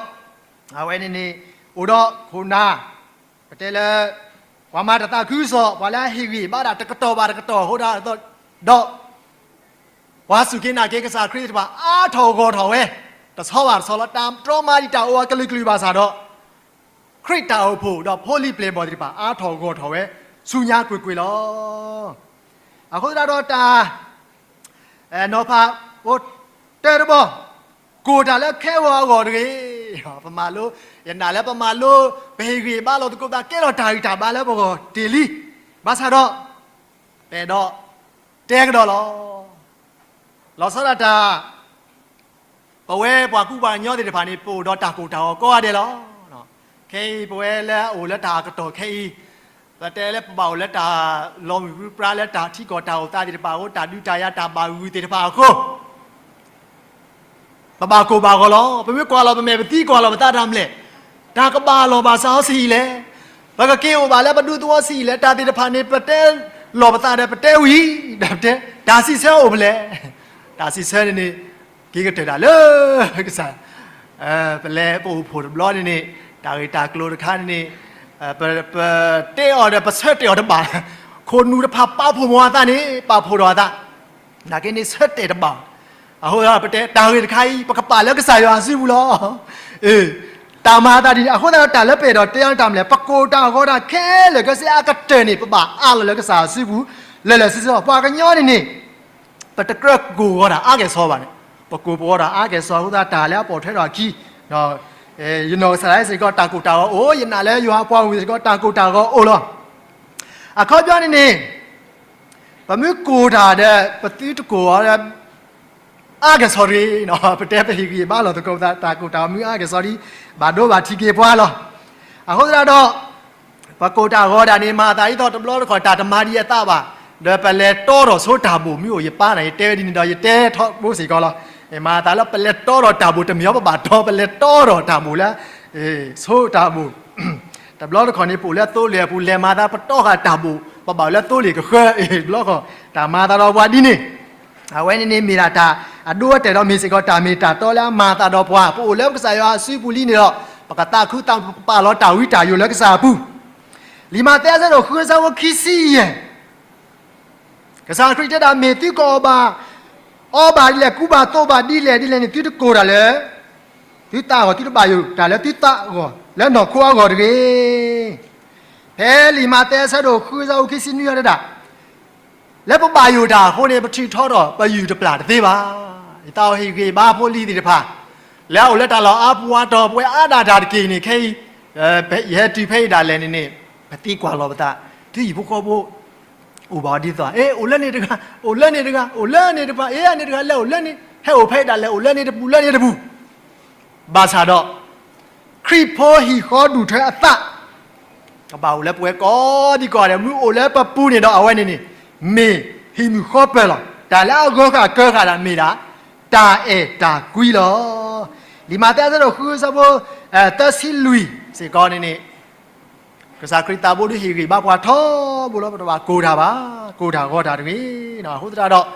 အဝဲန့ၣ်န့ၣ် အိၣ်ဒီးခိၣ်နၢ် ပတဲလၢ ပှၤမၤတၢ်သးခုကစီၣ် ပှၤလၢအဟ့ၣ်ဂံၢ်ဘါတၢ်တကတီၢ်ဘၣ်တကတီၢ်အဃိဒီး ဒီး ပှၤစူၢ်က့ၤနာ်က့ၤကစၢ်ခရံာ်သ့ၣ်တဖၣ် အါထီၣ်ဂီၢ်ထီၣ်ဝဲ တဆီဘၣ်တဆီလီၤ. တၢ်တြီမၤဒံးတၢ်အိၣ်အကလုာ်ကလုာ်ဘၣ်ဆၣ်ဒီး ခရံာ်တၢ်အိၣ်ဖှိၣ်ဒီးဖိလံၤပျဲၢ်ဘီၣ်သ့ၣ်တဖၣ် အါထီၣ်ဂီၢ်ထီၣ်ဝဲ ဆူညါကွ့ၢ်ကွ့ၢ်လီၤ. အဃိသတးဒီးတၢ် နီၤဖး အိၣ်တၢတဘီ ကိၢ်တၢ်လၢခဲဂီၤအဂီၢ်တဂ့ၤ. ပမၤလိ, ယနာ်လၢပမၤလိ, ပဟ့ၣ်ဂံၢ်ဘါလိာ်သကိးပသး ကဲထီၣ်တၢ်ဂံၢ်တၢ်ဘါလၢပဂီၢ်တ့ၢ်လံ. ဘၣ်ဆၣ်ဒီး ပအဲၣ်ဒိးတဲကဒီးလီၤ. လီၤဆီဒၣ်တၢ် ပဝဲပှၤကူပှၤကညီသ့ၣ်တဖၣ်န့ၣ် ပအိၣ်ဒီးတၢ်ကိၢ်တၢ်ဂီၤကိးဂၤဒဲးလီၤ. ခဲအံၤ ပဝဲလၢအအိၣ်လၢတၢ်အကတီၢ်ခဲအံၤ, ပတဲလၢပဘၣ်အိၣ်လၢတၢ်လီၤမုၢ်ပြံပြါ လၢတၢ်ထံကီၢ်တၢ်အိၣ်သးသ့ၣ်တဖၣ်အဃိ, တၢ်ဒုးတၢ်ယၤတၢ်ဘၣ်ဂုာ်သ့ၣ်တဖၣ်အဃိ ပဘၣ်ကိၢ်ဘၣ်ဂီၤလီၤ. ပမ့ၢ်ကွၢ်လီၤ ပမဲာ်ပသံကွၢ်လီၤပသးတၢ်မနုၤလဲၣ်, တၢ်ကဘၣ်လီၤဘၣ်စးအီၤဆံးအံၤလဲၣ်, ပကက့ၤအိၣ်ဘၣ်လၢပဒူသဝီဆံးအံၤလဲၣ်, တၢ်သ့ၣ်တဖၣ်န့ၣ် ပတဲလီၤပသးဒီး ပတဲဝံၤဒီးပတဲ, တၢ်စံးဆၢအိၣ်ဖဲလဲၣ်. တၢ်စံးဆၢန့ၣ်န့ၣ် က့ၤကတၢၢ်တၢ်လၢကစၢ် ပလဲၤပအိၣ်ဖှိၣ်တဘျီန့ၣ်န့ၣ်, တၢ်ဂ့ၢ်တၢ်ကျိၤတခါန့ၣ်န့ၣ်, ပ, ပတဲအီၤဒီး ပဆၢတဲာ်အီၤတဘၣ်, ခိၣ်နူာ်တဖၣ်ပာ်ဖှိၣ်မၤအသးန့ၣ် ပာ်ဖှိၣ်ဒီးအသး, နာ်က့န့ၣ်ဆၢတဲာ်တဘၣ်. အဃိဒီးပတဲတၢ်ဂ့ၢ်တခါအံၤ ပကပာ်လၢကစၢ်ယွၤအစုပူၤလီၤ. တၢ်မၤအသးဒ်န့ၣ် အဃိသတးဒီး တၢ်လၢပအဲၣ်ဒိးတဲအီၤတၢ်မနုၤလဲၣ်, ပကိၢ်တၢ်ဂီၤတၢ်ခဲလၢာ်ခဲဆ့အကတၢၢ်န့ၣ် ပဘၣ်အးလီၤလၢကစၢ်အစုပူၤ လၢာ်လၢာ်ဆ့ဆ့လီၤ. ပှၤကညီန့ၣ်န့ၣ် ပတကြၢးကိၢ်ဂီၤတၢ်အါကဲၣ်ဆိးဘၣ်န့ၣ်, ပကိၢ်ပဂီၤတၢ်အါကဲၣ်ဆိးအဃိသတး တၢ်လၢအပိာ်ထွဲထီၣ်အခံ, ယနီၢ်ကစၢ်ဒၣ်စ့ၢ်ကီး တၢ်ကိၢ်တၢ်ဂီၤအိၣ်, ယနာ်လၢယွၤအပှၤဂီၢ်စ့ၢ်ကီး တၢ်ကိၢ်တၢ်ဂီၤအိၣ်လီၤ. အခီပညီန့ၣ်န့ၣ် ပမ့ၢ်ကိၢ်တၢ်ဒီး ပသုတကိၢ်အီၤဒီး အါကဲၣ်ဆိးတဂ့ၤ, ပတဲပဟ့ၣ်ဂံၢ်ဘါလိာ်သကိးပသး တၢ်ကိၢ်တၢ်ဂီၤမ့ၢ်အါကဲၣ်ဆိးဒီး ဘၣ်ဒိဘၣ်ထံးက့ၤပှၤလီၤ. အဃိသတးဒီး ပကိၢ်တၢ်ဂီၤဒၣ်န့ၣ် မၤအသးဒ်သိးတဘျီတခီၣ် တၢ်တမၤဒံးအသးဘၣ်, ဒီးပလဲၤတီထီၣ်ဆိတၢ်ဘိၣ် မ့ၢ်အိၣ်ယပၢ်န့ၣ် ယတဲဝဲဒ်န့ၣ်ဒီး ယတဲထီဘိစ့ၢ်ကီးလီၤ. မၤအသးလၢပလဲၤတီထီၣ်တၢ်ဘိၣ် တမ့ၢ်အီၤပဘၣ်တီ ပလဲၤတီထီၣ်တၢ်ဘိၣ်လၢ ဆိတၢ်ဘိၣ် တဘျီတခီၣ်န့ၣ် ပအိၣ်လၢသိလ့ၣ်အပူၤ လဲၤမၤသး ပတီဃာ်တၢ်ဘိၣ် ပဘၣ်အိၣ်လၢသိလ့ၣ်ကဃၢ တဘျီတခီၣ် တၢ်မၤသးဒီးပှၤဒ်န့ၣ်, အဝဲန့ၣ်န့ၣ်မ့ၢ်ဒၣ်တၢ်အဒိအတဲာ်ဒီး မ့ၢ်စ့ၢ်ကီးတၢ်မ့ၢ်တၢ်တီလၢအမၤသးဒီးပှၤ, ပအိၣ်လၢကစၢ်ယွၤအစုပူၤလံန့ၣ်ဒီး ပကသးခုသးပာ်လီၤတၢ်ဝံတၢ်ယိာ်လၢကစၢ်အပူၤ. လံာ်မးသဲအဆၢဒိၣ်ဃုအဆၢဖိခံဆံယဲၢ် ကစၢ်ခရံာ်တဲဒၣ် မ့ၢ်သုကအီၣ်ဘၣ်, အီဘၣ်ဒ်လဲၣ် ကူဘၣ်သိးဘၣ်ဒ်လဲၣ်ဒ်လဲၣ်န့ၣ် သုတကိၢ်တၢ်လၢ သုသးအဂီၢ်, သုတဘၣ်ယိၣ်တၢ်လၢသုသးအဂီၢ် လၢနီၢ်ခိအဂီၢ်တဂ့ၤ. ဖဲလံာ်မးသဲအဆၢဒိၣ်ဃုအဆၢဖိခံဆံနွံအီၤတဲဒၣ် လၢပဘၣ်ယိၣ်တၢ်အဃိန့ၣ် ပထုးထီထီၣ် ပယုၢ်တပျၢ်တသ့ဘၣ်. ယသးအိၣ်ဟ့ၣ်ဂံၢ်ဘါဖိလံၤသ့ၣ်တဖၣ် လၢအအိၣ်လၢတၢ်လီၢ်အါပူၤအါတီၤ ပဝဲအါဒၣ်တၢ်တက့ၢ်န့ၣ် ခဲအံၤ ယဟဲတုၤဖဲအံၤဒၣ်လဲာ်န့ၣ်န့ၣ် ပသံကွၢ်လီၤပသး, သုဟံၣ်ဖိဃီဖိ အိၣ်ဘၣ်အီၤဒ်သိး အ့ အိၣ်လၢန့ၣ်တဂၤ, အိၣ်လၢန့ၣ်တဂၤ, အိၣ်လၢန့ၣ်တပၤ, အ့ န့ၣ်တဂၤ လဲၤအိၣ်လၢန့ၣ်, ဟဲအိၣ်ဖဲအံၤဒၣ်လဲာ် အိၣ်လၢန့ၣ်တပူၤ လၢန့ၣ်တပူၤ ဘၣ်ဆၣ်ဒီး ခရံာ်ဖိဟံၣ်ဃီဒူၣ်ထၢအသး ကဘၣ်အိၣ်လၢပဝဲကိးဒံကိးဂၤဒဲး မ့ၢ်အိၣ်လၢပပူၤန့ၣ်ဒီး အဝဲန့ၣ်န့ၣ် မ့ၢ်ဟံၣ်မုၣ်ဃီပၢၢ်လီၤ. တၢ်လၢအဂၢၢ်ဃာ်ကၢဃာ်ဒၣ်မ့ၢ်ဒၣ် တၢ်အဲၣ်တၢ်ကွံလီၤ. လံာ်မးသဲအဆၢဒိၣ်ဃုအဆၢဖိ သၢဆံလွံၢ်စ့ၢ်ကီးန့ၣ်န့ၣ် ကစၢ်ခရံာ်သးဘိဒုးဟ့ၣ်ဂံၢ်ဘါပှၤထီဘိလီၤ. ပတဘၣ်ကိၢ်တၢ်ဘၣ်, ကိၢ်တၢ်ဂီၤတၢ်တဂ့ၤ. အဃိသတးဒီး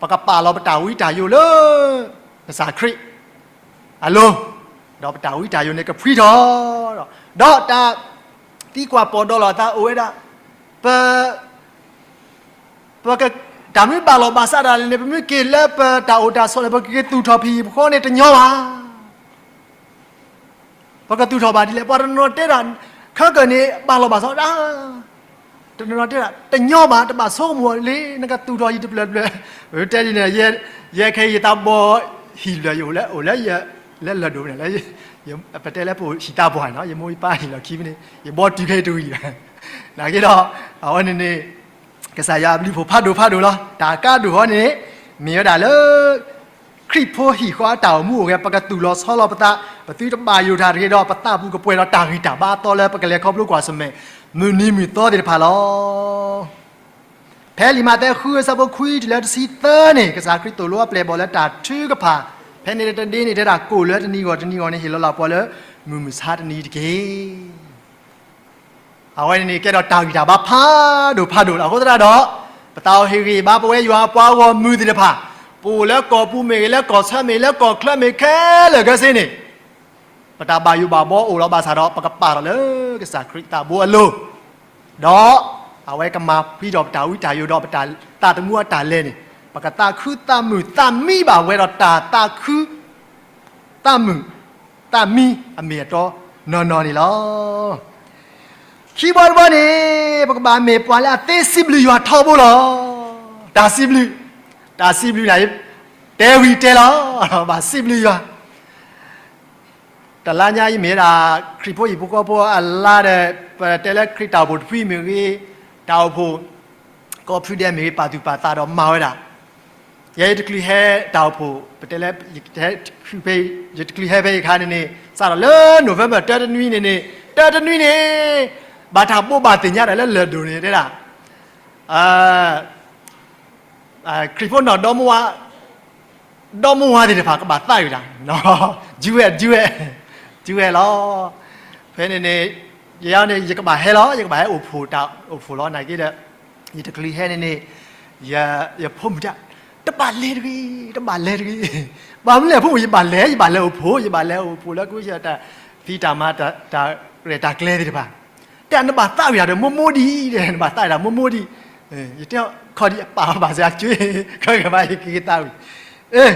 ပကပာ်လီၤပတၢ်ဝံတၢ်ယိာ်လၢ ကစၢ်ခရံာ်အလိၤ, ဒီးပတၢ်ဝံတၢ်ယိာ်န့ၣ်ကဖှံထီၣ်, ဒီးတၢ်သံကွၢ်ပီၣ်ဒီးလီၤအသး အိၣ်ဝဲဒၣ် ပ ပက, တၢ်မ့ၢ်ဘၣ်လီၤဘၣ်စးဒၣ်လဲာ်န့ၣ် ပမ့ၢ်က့ၤလၢပတၢ်အိၣ်တၢ်ဆိးန့ၣ် ပကက့ၤသူၣ်ထီၣ်ပဟံၣ်ပဃီန့ၣ်တညီဘၣ်. ပကသူၣ်ထီၣ်ဘၣ်ဒ်လဲၣ်. ပှၤတနီၤတဲဒၣ် ခဲကနံၣ်န့ၣ် ဘၣ်လီၤဘၣ်စးဒၣ်, တနီၤတဲဒၣ် တညီဘၣ်, တဘၣ်ဆိကမိၣ်လံ, နကသူၣ်ထီၣ်ယံၤတဖျၢၣ်တဖျၢၣ်. တဲဒ်န့ၣ် ယဲခဲအံၤယသးဘီဟံၣ်လၢာ် ယအိၣ်လၢ အိၣ်လၢယ လၢလၢၢ်ဒိၣ်န့ၣ်လၢ ပတဲလၢပဟံၣ်သးပှၢ်န့ၣ် ယမိၢ်ယပၢ်ဟံၣ်လီၢ်ခံဖဲန့ၣ် ယဘီတုၤခဲအံၤတဝံၤဘၣ်. နာ်က့ဒီး အဝဲန့ၣ်န့ၣ် ကစၢ်ယွၤအဘျုးအဖှိၣ်ဖးဒိၣ်ဖးဒိၣ်လီၤ. တၢ်ကါဒိၣ်ဟီန့ၣ် မ့ၢ်ဝဲဒၣ်လၢ ခရံာ်ဖိဟံၣ်ဃီအတၢ်အိၣ်မူအိၣ်ဂဲၤ ပကသူၣ်လီၤဆီလီၤပသး, ပသုတဘၣ်ယိၣ်တၢ်တဂ့ၤဒီး ပသးပူၤကပှဲၤဒီးတၢ်ဂံၢ်တၢ်ဘါအသီလၢပကလဲၤခီဖျိကွၢ်ဆၢၣ်မဲာ် မုၢ်နံၤမုၢ်သီသ့ၣ်တဖၣ်လီၤ. ဖဲလံာ်မးသဲဃုအဆၢဖိခွံတုၤလၢတဆံသၢန့ၣ် ကစၢ်ခရံာ်သိၣ်လိအပျဲၢ်အဘီၣ်လၢတၢ်ထုကဖၣ်, ဖဲန့ၣ်တဒ့န့ၣ် တဲဒၣ်ကိၣ်လၢတနံၤဂီၢ်တနံၤဂီၢ်န့ၣ် ဟ့ၣ်လီၤလၢပှၤလၢမုၢ်မဆါတနံၤတက့ၢ်. အဝဲန့ၣ်န့ၣ်ကဲဒီးတၢ်ဂံၢ်တၢ်ဘါဖးဒိၣ်ဖးဒိၣ်လီၤ. အဃိသတးဒီး ပသးအိၣ်ဟ့ၣ်ဂံၢ်ဘါပဝဲယွၤအပှၤဂီၢ်မုၢ်သ့ၣ်တဖၣ်, ပအိၣ်လၢကီၢ်ပူၤမ့ၢ်ဂ့ၤ, လၢကီၢ်ဆၢမ့ၢ်ဂ့ၤ, လၢကီၢ်ချၢမ့ၢ်ဂ့ၤ, ခဲလၢာ်ခဲဆ့န့ၣ် ပတၢ်ဘၣ်ယိၣ်ဘၣ်ဘီအိၣ်လီၤ. ဘၣ်ဆၣ်ဒီး ပကပာ်ထီၣ်လၢကစၢ်ခရံာ်သးဘိအလိၤ, ဒီးအဝဲကမၤဖှံထီၣ်ပတၢ်ဝံတၢ်ယိာ်ဒီးပတၢ်သးသမူအတၢ်လဲၤန့ၣ်, ပကသးခုသးမုာ်သးမံဘၣ်ဝဲဒီးတၢ်သးခု သးမုာ်သးမံအမ့ၢ်အတီနီၢ်နီၢ်န့ၣ်လီၤ. ခံဘီတဘီန့ၣ် ပကဘၣ်မ့ၢ်ပှၤလၢအသ့စံးဘျုးယွၤထီဘိလီၤ. တၢ်စံးဘျုး, တၢ်စံးဘျုးန့ၣ် တဲဝံၤတဲလီၤ, ဘၣ်စံးဘျုးယွၤ. တလါညါအံၤမ့ၢ်ဝဲဒၣ် ခရံာ်ဖိဟံၣ်ဖိဃီဖိအလါဒီး ပတဲလၢခရံာ်တၢ်အိၣ်ဖှိၣ်တဖုအံၤမ့ၢ်ဂ့ၤ, တၢ်အိၣ်ဖှိၣ် ကိးဖုဒဲးမ့ၢ်ဂ့ၤ ပာ်သူၣ်ပာ်သးဒီးမၤဝဲဒၣ်. ယဲယတချုးဟဲတၢ်အိၣ်ဖှိၣ် ပတဲလၢ ယတချုးဟဲဖဲအခါန့ၣ်န့ၣ် စးထီၣ်လၢ November တၢတနွံန့ၣ်န့ၣ် တၢတနွံန့ၣ် ဘၣ်တၢ်ဘိးဘၣ်သ့ၣ်ညါတၢ်လၢလၢၢ်ဒိၣ်န့ၣ်တဲဒၣ် ခရံာ်ဖိနီၢ်ဒီမါဝၤ ဒီမါဝၤသ့ၣ်တဖၣ်ကဘၣ်သးဝံၣ်တၢ်, ယုဝဲ ယုဝဲ ယုဝဲလီၤ. ဖဲန့ၣ်န့ၣ် ယၤန့ၣ် ယကဘၣ်ဟဲလီၤ, ယကဘၣ်ဟဲအိၣ်ဖှိၣ်တၢ်အိၣ်ဖှိၣ်လီၤ. နာ်က့ဒီး ယတချုးဟဲန့ၣ်န့ၣ် ယဖိမုၣ်တဲ တဘၣ်လဲၤတဂ့ၤ, တဘၣ်လဲၤတဂ့ၤ. ဘၣ်မနုၤလဲၣ်ဖိမုၣ် ယဘၣ်လဲၤ, ယဘၣ်လဲၤအိၣ်ဖှိၣ်, ယဘၣ်လဲၤအိၣ်ဖှိၣ်လၢကစၢ်တၢ်ဖံးတၢ်မၤ တၢ်ရဲၣ်တၢ်ကျဲၤသ့ၣ်တဖၣ် တဲနဘၣ်သးဝံၣ်တၢ်ဒီးမိၢ်မိၢ်ဒံး, နဘၣ်သးဝံၣ်တၢ်မိၢ်မိၢ်ဒံး. ယတဲခီဒံးအပာ်ဘၣ်စၢၤအကၠွ့, ခီကဘၣ်ယကသးဝံၣ်.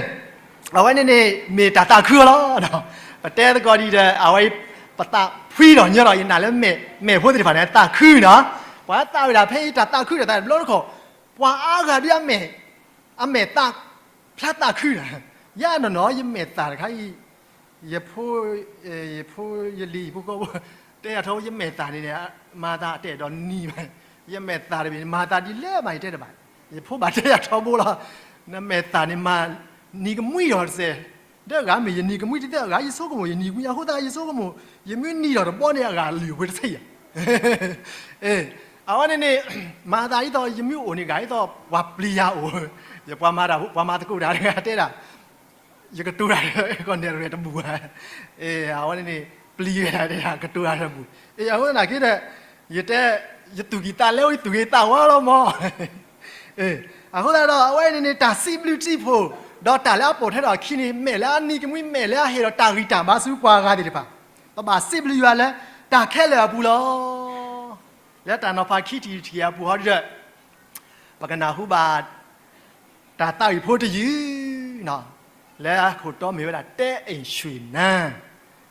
အဝဲန့ၣ်န့ၣ် မ့ၢ်တၢ်သးခုအီၤလီၤ. ပတဲသကိးဒံးဒီး အဝဲ ပသးဖှံဒီးညီဒီး ယနာ်လၢမဲာ်ဖိသ့ၣ်တဖၣ်န့ၣ် သးခုနီၤ. ပှၤသးဝံၣ်တၢ်ဖဲအံၤ တၢ်သးခုဒီးသးတဘျီတခီၣ် ပှၤအါဂၤဒ်အမဲာ် အမဲာ်သး ဖျါသးခုနီၤ. ယၤနီၢ်နီၢ် ယမဲာ်သးတခါအံၤ ယဖိ ယဖိ ယလံၤဖိဃီဖိ တဲယၤထီဘိ ယမဲာ်သးန့ၣ်န့ၣ် မၤသးတဲာ်ဒီးနံၤဘၣ်. ယမဲာ်သးတဘ့ၣ် မၤသးဒ်လဲၣ်မး ယတဲတဘၣ်. ယဖိဘၣ်တဲယၤထီဘိလီၤ. နမဲာ်သးန့ၣ်မၤနံၤကမှံဒီးတစဲး, ဒီးအဂၤမ့ၢ်ယနံၤကမှံတသ့ အဂၤယဆိကမိၣ် ယနံၤကမှံ အဃိသတးယဆိကမိၣ် ယမ့ၢ်နံၤဒီးတဘီန့ၣ် အဂၤလုၢ်ဝဲတသ့ယၤ. အဝဲန့ၣ်န့ၣ် မၤသးဒ်သိး ယမ့ၢ်အိၣ်န့ၣ် ဂၤဒ်သိး ပှၤပျံၤယၤအိၣ်, ယပှၤမၤတၢ် ပှၤမၤသကိးတၢ်တဂၤတဲဒၣ် ယကတိၤတၢ်ဒီး ကီၢ်နဲၣ်ရွဲၣ်တဘူၣ်ဘၣ်. အဝဲန့ၣ်န့ၣ် ပျံၤဝဲဒၣ်တဲဒၣ် ကတိၤတၢ်တဘူၣ်. အဃိသနာ်က့ဒီး ယတဲ ယသူၣ်ကံၢ်သးလဲအိၣ် ယသူၣ်ဂ့ၤသးဝါလီၤမး. အဃိသတးဒီး အဝဲန့ၣ်န့ၣ် တၢ်စံးဘျုးစံးဖှိၣ် ဒီးတၢ်လၢအပိာ်ထွဲထီၣ်အခံန့ၣ် မဲာ်လၢအနံၤကမှံမဲာ်လၢအဟ့ၣ်ဒီးတၢ်ဂံၢ်တၢ်ဘါဆူပှၤဂၤသ့ၣ်တဖၣ်, ပဘၣ်စံးဘျုးယွၤလၢ တၢ်ခဲလၢာ်အပူၤလီၤ. လၢတၢ်နီၤဖးခံထံၣ်တထံၣ်အပူၤဟီဒ်ဒီး ပကနၢ်ဟူဘၣ် တၢ်သးဝံၣ်ဖိတယုၢ် လၢအခိၣ်တီမ့ၢ်ဝဲဒၣ် တဲအိမ်ရွှေနန်း,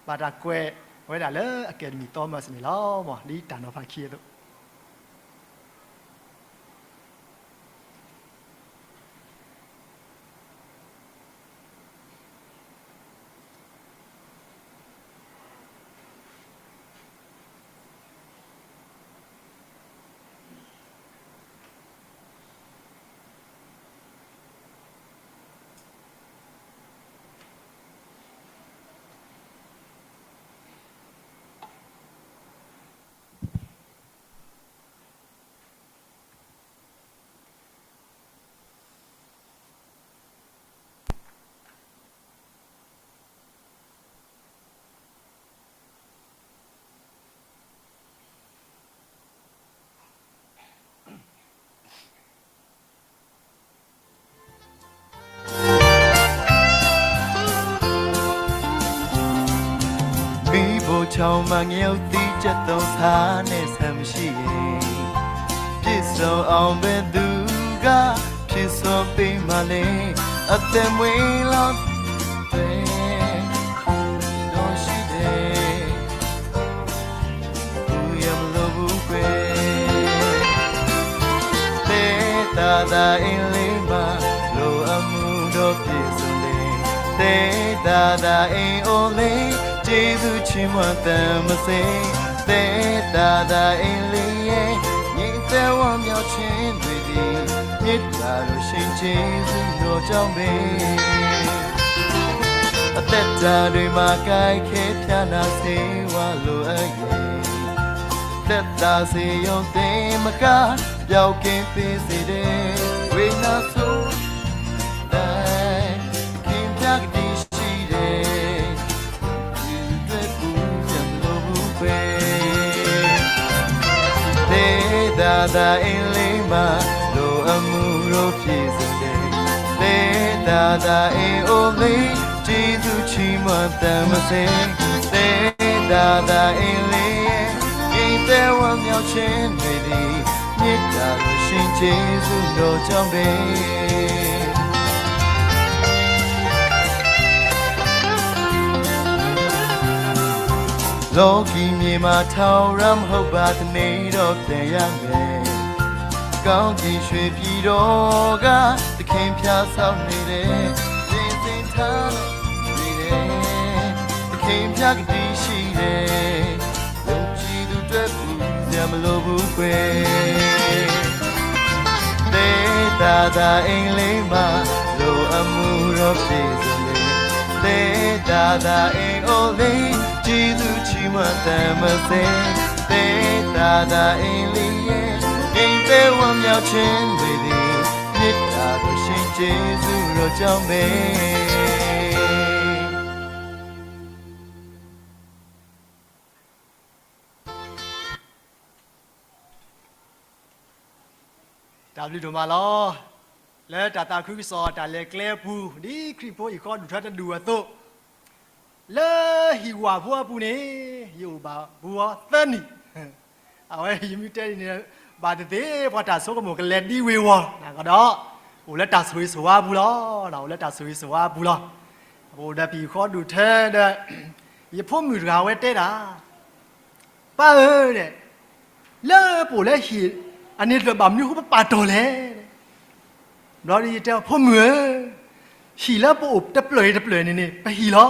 ဘၣ်တၢ်ကွဲးဝဲဒၣ်လၢ Academy Thomas န့ၣ်လီၤ. ဒ်တၢ်နီၤဖးခံအသိး မ့ၢ်ဘိၣ်ချောင်းမငဲးသံ ကျက်သုံးဆနဲ့ဆံမရှိ ပြည့်စုံအောင်ဘယ်သူက ဖြည့်စွက်ပေးမှလဲ အသက်မွေးလောက် တော့ရှိတယ် ဘူးရမလို့ဘူးကွယ် သဲသာသာအင်းလေးမှာ လိုအပ်မှုတော့ပြည့်စုံတယ် သဲသာသာအင်းအိုလေး ကျေးဇူးချီးမွမ်းသံမစဲ သဲသာသာအင်းလေးရဲ့ ညီသက်ဝမ်းမြောက်ခြင်းတွေသည် မေတ္တာတော်ရှင်ကျေးဇူးတော်ကြောင့်ပဲ အသက်တာတွေမှာကိုက်ခဲဖြာနာစေဝါလိုအပ်ရင် သက်သာစေရုံတင်မက ပျောက်ကင်းပေးစေတဲ့ ဝေဒနာဆိုးတိုင်း ခင်ဗျာကတည်ရှိတဲ့ အတွက်ကိုပြန်လို့ဘူးပဲ သဲသာသာအင်းလေးမှာ လိုအပ်မှုတို့ပြည့်စုံတယ် သဲသာသာအင်းအိုလေး ကျေးဇူးချီးမွမ်းသံမစဲ သဲသာသာအင်းလေးရဲ့ ညီသက်ဝမ်းမြောက်ခြင်းတွေသည် မေတ္တာတော်ရှင်ကျေးဇူးတော်ကြောင့်ပဲ လောကီမြေမှာထာဝရမဟုတ်ပါ တစ်နေ့တော့ပြန်ရမယ် ကောင်းကင်ရွှေပြည်တော်က သခင်ဖျားဆောင်နေတဲ့ ပြင်ဆင်ထားတဲ့ အိၣ်လၢတၢ်အိၣ်ဖှိၣ်အပူၤန့ၣ် မ့ၢ်ပျၢ်ကဒံရှံၣ်န့ၣ် ယုံကြည်သူအတွက် ပူစရာမလိုဘူးကွယ် သ့တၤသၤအ့လ့မၤ လိုအပ်မှုတော့ပြည့်စုံတယ် သ့တၤသၤအ့အိၣ်လ့ ကျေးဇူးချီးမွမ်းတတ်မစဲ သ့တၤသၤအ့လ့ရဲ့ အိမ်သက်ဝမ်းမြောက်ခြင်းတွေသည် မေတ္တာတော်ရှင်ကျေးဇူးတော်ကြောင့်ပဲ တၢ်ဘျုးဒိၣ်မးလီၤ. လၢတၢ်သးခုကစီၣ်တၢ်လဲၤကျဲအပူၤ ဒ်ခရံာ်ဖိဟံၣ်ဃီဒူၣ်ထၢတဒူၣ်အသိး, လၢဟံၣ်ဝၣ်ဖိအပူၤန့ၣ် ယအိၣ်ဘၣ်ဘူးအီၤသၢနံၣ်, အဝဲယမ့ၢ်တဲဒ်န့ၣ် ဘၣ်သ့ၣ်သ့ၣ် ပှၤတၢ်ဆိကမိၣ်ကလဲၤဒ်ဝ့ၤဝီၤ နကဒီး အိၣ်လၢတၢ်ဆိၣ်ဂ့ၤဆိၣ်ဝါအပူၤလီၤ. အိၣ်လၢတၢ်ဆိၣ်ဂ့ၤဆိၣ်ဝါအပူၤလီၤ. ပအိၣ်ဒီးပဟံၣ်ဃီဒူၣ်ထၢဒီး ယဖိမုၣ်တဂၤဝဲတဲဒၣ် ပၢ်ဧၢ, လၢပအိၣ်လၢဟံၣ်အန့ၣ်တဖျၢၣ် ဘၣ်မနုၤအဃိပပာ်တီၢ်လဲၣ်. ဘျီဒီးယတဲအီၤ ဖိမုၣ်ဧၢ, ဟံၣ်လၢပအိၣ်တဖျၢၣ်အံၤတဖျၢၣ်န့ၣ်န့ၣ် ပဟံၣ်လီၤ.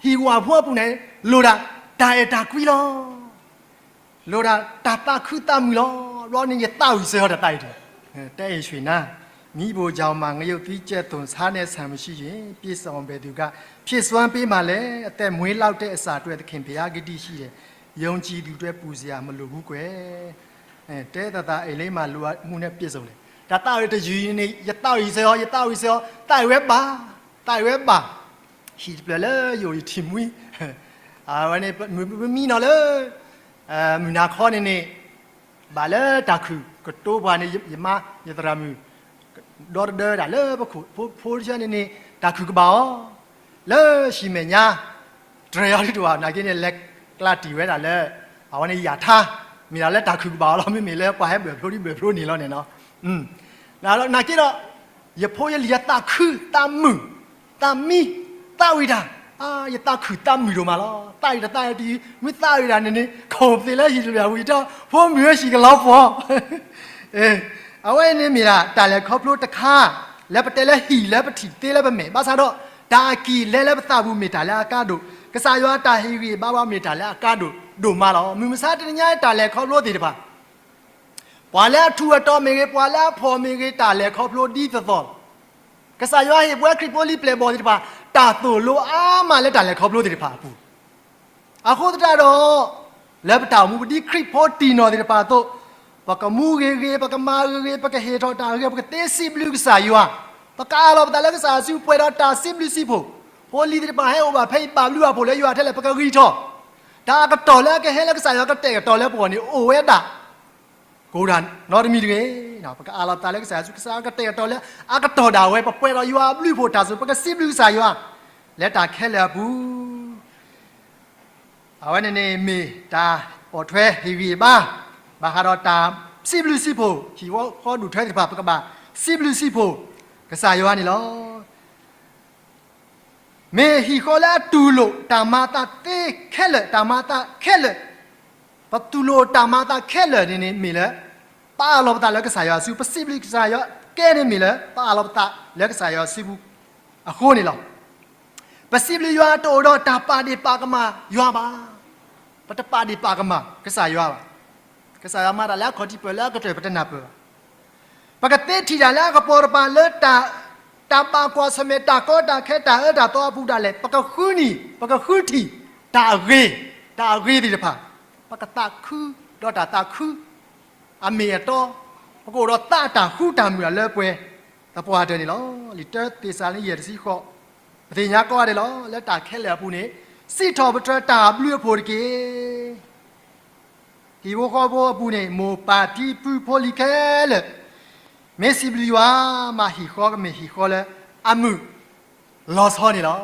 ဟံၣ်ဝၣ်ဖိအပူၤန့ၣ် လိၣ်ဒၣ်တၢ်အဲၣ်တၢ်ကွံလီၤ. လိၣ်ဒၣ်တၢ်သးခုသးမုာ်လီၤ. ဘျီန့ၣ်ယသးဝံၣ်စၢၤအီၤတၢ်သးအံၤတဂ့ၤ, တဲအံၤဆွေနၤ, မီးဘိးကြောင်မှာ ငရုပ်သီးကြယ်သွန်ဆားနဲ့ဆံမရှိရင် ပြည့်စုံအောင်ဘယ်သူက ဖြည့်စွမ်းပေးမှာလဲ. အသက်မွေးလောက်တဲ့အစာအတွက် သခင်ဘုရားကတိရှိတယ်. ယုံကြည်သူအတွက် ပူစရာမလိုဘူးကွယ်. တဲသးသးအ့လ့မၤ လိုအပ်မှုနဲ့ပြည့်စုံတယ်. တၢ်သးဝံၣ်တယုၢ်အံၤန့ၣ် ယသးဝံၣ်စၢၤအီၤ ယသးဝံၣ်စၢၤအီၤ သးအံၤဝဲဘၣ်, သးအံၤဝဲဘၣ်. ဟံၣ်တဖျၢၣ်လၢယအိၣ်ယထံၣ်မှံ, အဝဲန့ၣ် မုၢ်မံနီၤလၢ မုၢ်နၤခီန့ၣ်န့ၣ် ဘၣ်လၢတၢ်ခုၣ်ကတိပှၤန့ၣ် ယမါယသရၣ်မုၣ် ဒီတဒၢဒၣ်လၢပခိၣ်ဖိတဆၢန့ၣ်န့ၣ် တၢ်ခုၣ်ကဘၣ်အီၤ, လၢဟံၣ်မဲာ်ညါ တြဲၤအီၤဒ်တဝၣ် နာ်က့န့ၣ် လဲၤကျါတံၢ်ဝဲဒၣ်လၢ အဝဲန့ၣ်ယၣ်ထါ, မ့ၢ်ဒၣ်လၢတၢ်ခုၣ်ကဘၣ်အီၤလီၤ မ့မ့ၢ်လၢပှၤဟဲဘၢၣ်ဖျိဒ်ဘၢၣ်ဖျိန့ၣ်လီၤန့ၣ်နီၤ. နာ်က့ဒီး ယဖိယလံၤအသးခုသးမုာ်, သးမံ, သးဝံၣ်တၢ်, ယသးခုၣ်သးမုာ်ဒိၣ်မးလီၤ. သးဝံၣ်တၢ်သးဝံၣ်တယုၢ် မ့ၢ်သးဝံၣ်တၢ်န့ၣ်န့ၣ် ခိၣ်သ့ၣ်လၢဟံၣ်တဖျၢၣ်ဝံၤတၢ် ဖိမုၣ်ဧၢ ဟံၣ်ကလီၤပှီၤ အဝဲန့ၣ်မ့ၢ်ဒၣ်တၢ်လဲၤခီဖျိတခါ လၢပတဲလၢဟံၣ်လၢပထံၣ်သ့လၢပမဲာ် ဘၣ်ဆၣ်ဒီး တၢ်အကံၢ်လဲလၢပသးပူၤမ့ၢ်တၢ်လၢအကါဒိၣ်, ကစၢ်ယွၤတၢ်ဟ့ၣ်ဂံၢ်ဘါဝဲမ့ၢ်တၢ်လၢအကါဒိၣ်ဒိၣ်မးလီၤ. မုၢ်မဆါတနံၤညါတၢ်လဲၤခီဖျိသ့ၣ်တဖၣ် ပှၤလၢအထူးအတီၤမ့ၢ်ဂ့ၤ ပှၤလၢအဖှီၣ်မ့ၢ်ဂ့ၤ တၢ်လဲၤခီဖျိဒ်သိးသိးလီၤ. ကစၢ်ယွၤဟ့ၣ်ပဝဲခရံာ်ဖိလံၤပျဲၢ်ဘီၣ်သ့ၣ်တဖၣ် တၢ်သိၣ်လိအါမးလၢတၢ်လဲၤခီဖျိသ့ၣ်တဖၣ်အပူၤ အဃိသတးဒီး လၢပတၢ်အိၣ်မူပဒ်ခရံာ်ဖိတံၢ်နီၢ်သ့ၣ်တဖၣ်အသိး, ပကမူဂ့ၤဂ့ၤ ပကမၤဂ့ၤဂ့ၤ ပကဟ့ၣ်ထီၣ်တၢ်ဂ့ၤ ပကသ့စံးဘျုးကစၢ်ယွၤ, ပကအးလီၤပသးလၢကစၢ်ယွၤစုပှဲၤဒီးတၢ်စံးဘျုးစံးဖှိၣ်, ဖိလံၤသ့ၣ်တဖၣ်ဟဲအိၣ်ဘၣ်ဖဲအံၤ ဘၣ်ဘျုးဘၣ်ဖှိၣ်လၢယွၤထဲလဲၣ် ပကဂံၢ်ထီၣ်, တၢ်အကတီၢ်လၢအကဟဲလၢကစၢ်ယွၤကတဲာ်ကတီၤလၢပဂီၢ်န့ၣ် အိၣ်ဝဲဒၣ် ကိးဒၣ်နီတမံၤတဂ့ၤ, ပကအးလီၤပသးလၢကစၢ်ယွၤစုကစၢ်ကတဲာ်ကတီၤလၢ အကတီၢ်ဒၣ်ဝဲ ပပှဲၤဒီးယွၤအဘျုးအဖှိၣ်တၢ်စူၤ ပကစံးဘျုးကစၢ်ယွၤ လၢတၢ်ခဲလၢာ်အပူၤ အဝဲန့ၣ်န့ၣ်မ့ၢ်တၢ်ပိာ်ထွဲဟ့ၣ်ဂံၢ်ဘါ, ဘၣ်ဃးဒီးတၢ်စံးဘျုးစံးဖှိၣ် ဟံၣ်ဃီဒူၣ်ထၢသ့ၣ်တဖၣ် ပကဘၣ်စံးဘျုးစံးဖှိၣ်ကစၢ်ယွၤန့ၣ်လီၤ. မ့ၢ်ဟံၣ်ဃီလၢအတူၢ်လိာ်တၢ်မၤအသးသ့ခဲလၢာ်, တၢ်မၤအသးခဲလၢာ်, ပတူၢ်လိာ်တၢ်မၤအသးခဲလၢာ်န့ၣ်န့ၣ်မ့ၢ်လၢ ပအးလီၤပသးလၢကစၢ်ယွၤစု ပစံးဘျုးကစၢ်ယွၤကဲန့ၣ်မ့ၢ်လၢ ပအးလီၤပသးလၢကစၢ်ယွၤစုပူၤအဃိန့ၣ်လီၤ. ပစံးဘျုးယွၤတအိၣ်ဒီးတၢ်ပာ်ဒ့ၣ်ပာ်ကမၣ်ယွၤဘၣ်. ပတပာ်ဒ့ၣ်ပာ်ကမၣ်ကစၢ်ယွၤဘၣ်. ကစၢ်ယွၤမၤတၢ်လၢအခီၣ်ထံးပၢၢ်လၢအကတၢၢ် ပတနၢ်ပၢၢ်ဘၣ်. ပကသ့ထံၣ်တၢ်လၢအကပီၤတပၤလၢ တၢ်ဘၣ်ကွၢ်ဆၢၣ်မဲာ်တၢ်ကီတၢ်ခဲတၢ်အၢတၢ်သီအပူၤဒၣ်လဲာ် ပကဃုနံၤ ပကဃုထံၣ် တၢ်အဂ့ၤ တၢ်အဂ့ၤသ့ၣ်တဖၣ် ပကသးခုဒီးတၢ်သးခု အမ့ၢ်အတီ ပကအိၣ်ဒီးသးတၢ်ဃူတၢ်မုာ်လၢပှဲၤသပှၢ်တၢၢ်န့ၣ်လီၤ. လံာ်တၢသ့းစၤလနံယဲၢ်တဆံဃိး ပသ့ၣ်ညါကိးဂၤဒဲးလီၤ. လၢတၢ်ခဲလၢာ်အပူၤန့ၣ် စံးထီၣ်ပတြၢၤတၢ်ဘျုးအဖှိၣ်တက့ၢ်. ဟံၣ်ဖိဃီဖိအပူၤန့ၣ် မိၢ်ပၢ်တံၤဖုဖိလံၤခဲလၢာ် မ့ၢ်စံးဘျုးယွၤမး ဟံၣ်ဃီကမ့ၢ်ဟံၣ်ဃီလၢအမုာ်လီၤဆီန့ၣ်လီၤ.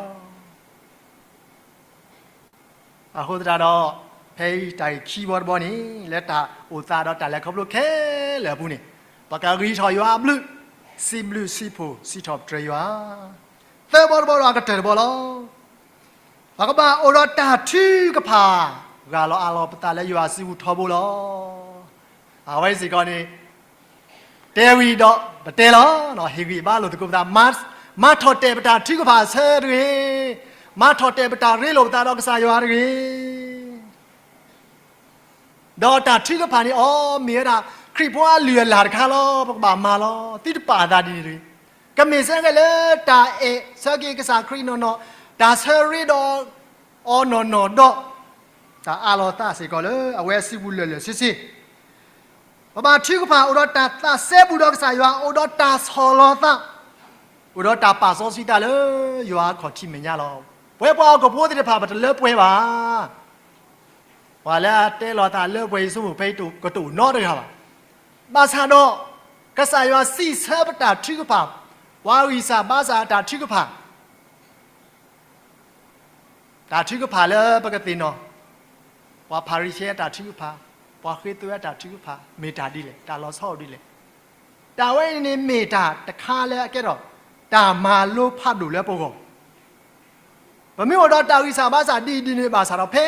အဃိသတးဒီး ဖဲအံၤတၢ်ဂ့ၢ်ခံဘီတဘီန့ၣ် လၢတၢ်အိၣ်သးဒီးတၢ်လဲၤခီဖျိခဲလၢာ်အပူၤန့ၣ် ပကဂံၢ်ထီၣ်ယွၤအဘျုး စံးဘျုးစံးဖှိၣ်စံးထီၣ်ပတြၢၤယွၤ. သၢဘီတဘီဒီးအကတၢၢ်တဘီလီၤ. ပကဘၣ်အိၣ်ဒီးတၢ်ထုကဖၣ် ဂၢ်လီၤအးလီၤပသးလၢယွၤစုပူၤထီဘိလီၤ. အဝဲစ့ၢ်ကီးန့ၣ် တဲဝံၤဒီးပတဲလီၤ. ဟ့ၣ်ဂံၢ်ဘါလိာ်သကိးပသး မၤထီၣ်တဲာ်ပတၢ်ထုကဖၣ်အဆၢတဂ့ၤ မၤထီၣ်တဲာ်ပတၢ်ရ့လိာ်ပသးဒီးကစၢ်ယွၤတဂ့ၤ. ဒီးတၢ်ထုကဖၣ်န့ၣ်အီၤ မ့ၢ်ဝဲဒၣ် ခရံာ်ဖိအလုၢ်အလၢ်တခါလီၤ. ပကဘၣ်မၤလီၤ. သုတပာ်အသးဒ်န့ၣ်တဂ့ၤ. ကမ့ၢ်စ့ၢ်ကီးလၢတၢ်အဲၣ်ဆၢက့ၤကစၢ်ခရံာ်နီၢ်နီၢ်, တၢ်ဆၢရ့ဒီးအီၤနီၢ်နီၢ်ဒီး တၢ်အးလီၤသးစ့ၢ်ကီးလၢအဝဲစုပူၤလၢာ်လၢာ်ဆ့ဆ့ ပဘါထုကဖၣ်အိၣ်ဒီးတၢ်သးစဲဘူးဒီးကစၢ်ယွၤ, အိၣ်ဒီးတၢ်ဆီၣ်လီၤသး, အိၣ်ဒီးတၢ်ပာ်စီဆှံသးလၢယွၤအခီၣ်ထံးမဲာ်ညါလီၤ. ပဝဲပှၤဟီၣ်ခိၣ်ဖိသ့ၣ်တဖၣ် ပတလၢပှဲၤဘၣ်. ပှၤလၢအတဲလီၤသးလၢပှဲၤယဆိကမိၣ်ဖဲအံၤ ကတအိၣ်နီတဂၤဘၣ်. ဘၣ်ဆၣ်ဒီး ကစၢ်ယွၤစံးဆၢပတၢ်ထုကဖၣ်, ပှၤဂံၢ်စၢ်ဘါစၢ်အတၢ်ထုကဖၣ် တၢ်ထုကဖၣ်လၢပကသ့ၣ်နီၣ်, ပှၤဖၤရံၤၡဲအတၢ်ထုကဖၣ်, ပှၤဃ့သွဲအတၢ်ထုကဖၣ် မ့ၢ်တၢ်ဒ်လဲၣ်, တၢ်လီၤဆီအိၣ်ဒ်လဲၣ်. တၢ်ဝဲန့ၣ်န့ၣ်မ့ၢ်တၢ်တခါလၢအကဲထီၣ် တၢ်မၤလိဖးဒိၣ်လၢပဂီၢ်. ပမ့ၢ်အိၣ်ဒီးတၢ်ဂံၢ်စၢ်ဘါစၢ်ဒ်အံၤဒ်န့ၣ်ဘၣ်ဆၣ်ဒီး ဖဲ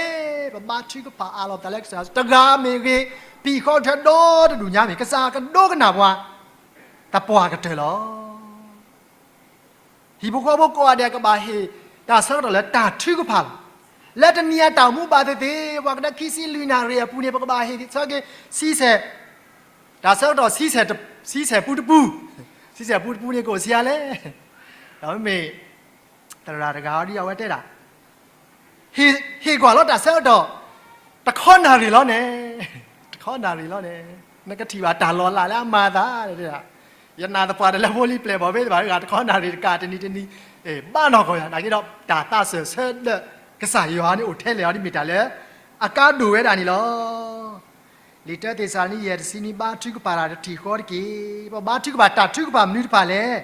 ပဘါထုကဖၣ်အးလီၤပသးလၢကစၢ်ယွၤတဂၤမ့ၢ်ဂ့ၤ, ပဟံၣ်ဃီဒၢဒီတဒူၣ်ညါမ့ၢ်ဂ့ၤ, ကစၢ်ကဒိကနၣ်ပှၤ သပှၢ်ကတၢၢ်လီၤ. ဟံၣ်ဖိဃီဖိကိးဂၤဒဲးကဘၣ်ဟ့ၣ်တၢ်ဆၢကတီၢ်လၢတၢ်ထုကဖၣ်လီၤ. လၢတနံၤအတၢ်အိၣ်မူဘၣ်သ့ၣ်သ့ၣ်, ပှၤကဒဲခံဆံလွံၢ်နၣ်ရံၣ်အပူၤန့ၣ် ပကဘၣ်ဟ့ၣ်ဆၢက့ၤဆံဆဲၣ်, တၢ်ဆၢကတီၢ်ဆံဆဲၣ်ပူတပူ, ဆံဆဲၣ်ပူတပူန့ၣ်ကအိၣ်ဆံးအါလဲၣ်. ဒီးမ့မ့ၢ် သရၣ်တဂၤအံၤဒ်အဝဲတဲဒၣ် ဟ့ၣ်ကွၢ်လီၤတၢ်ဆၢကတီၢ် တခီနၣ်ရံၣ်လီၤန့ၣ်, တခီနၣ်ရံၣ်လီၤန့ၣ်, နကထံၣ်ဘၣ်တၢ်လီၤလးလၢအမၤအသး, ယနာ်သပှၢ်တၢၢ်လၢဖိလံၤပျဲၢ်ဘီၣ်ဘ့ၣ်တဖၣ်တဂၤ တခီနၣ်ရံၣ်တကးတနံၤတနံၤ, ဘၣ်နီၢ်ကီၢ်ယၤ နာ်က့ဒီး တၢ်သးစၢၢ်ဆၢဒၢးကစၢ်ယွၤန့ၣ်အိၣ်ထဲလဲၣ်အီၤဒ်မ့ၢ်တၢ်လၢ အကါဒိၣ်ဝဲဒၣ်န့ၣ်လီၤ. လံာ်တၢသ့းစၤလနံ ယဲၢ်တဆံနွံ ဘါထုကဖၣ်တၢ်တထံၣ်ဃီတက့ၢ်. ပဘါထုကဖၣ်တၢ်ထုကဖၣ်မနုၤတဖၣ်လဲၣ်.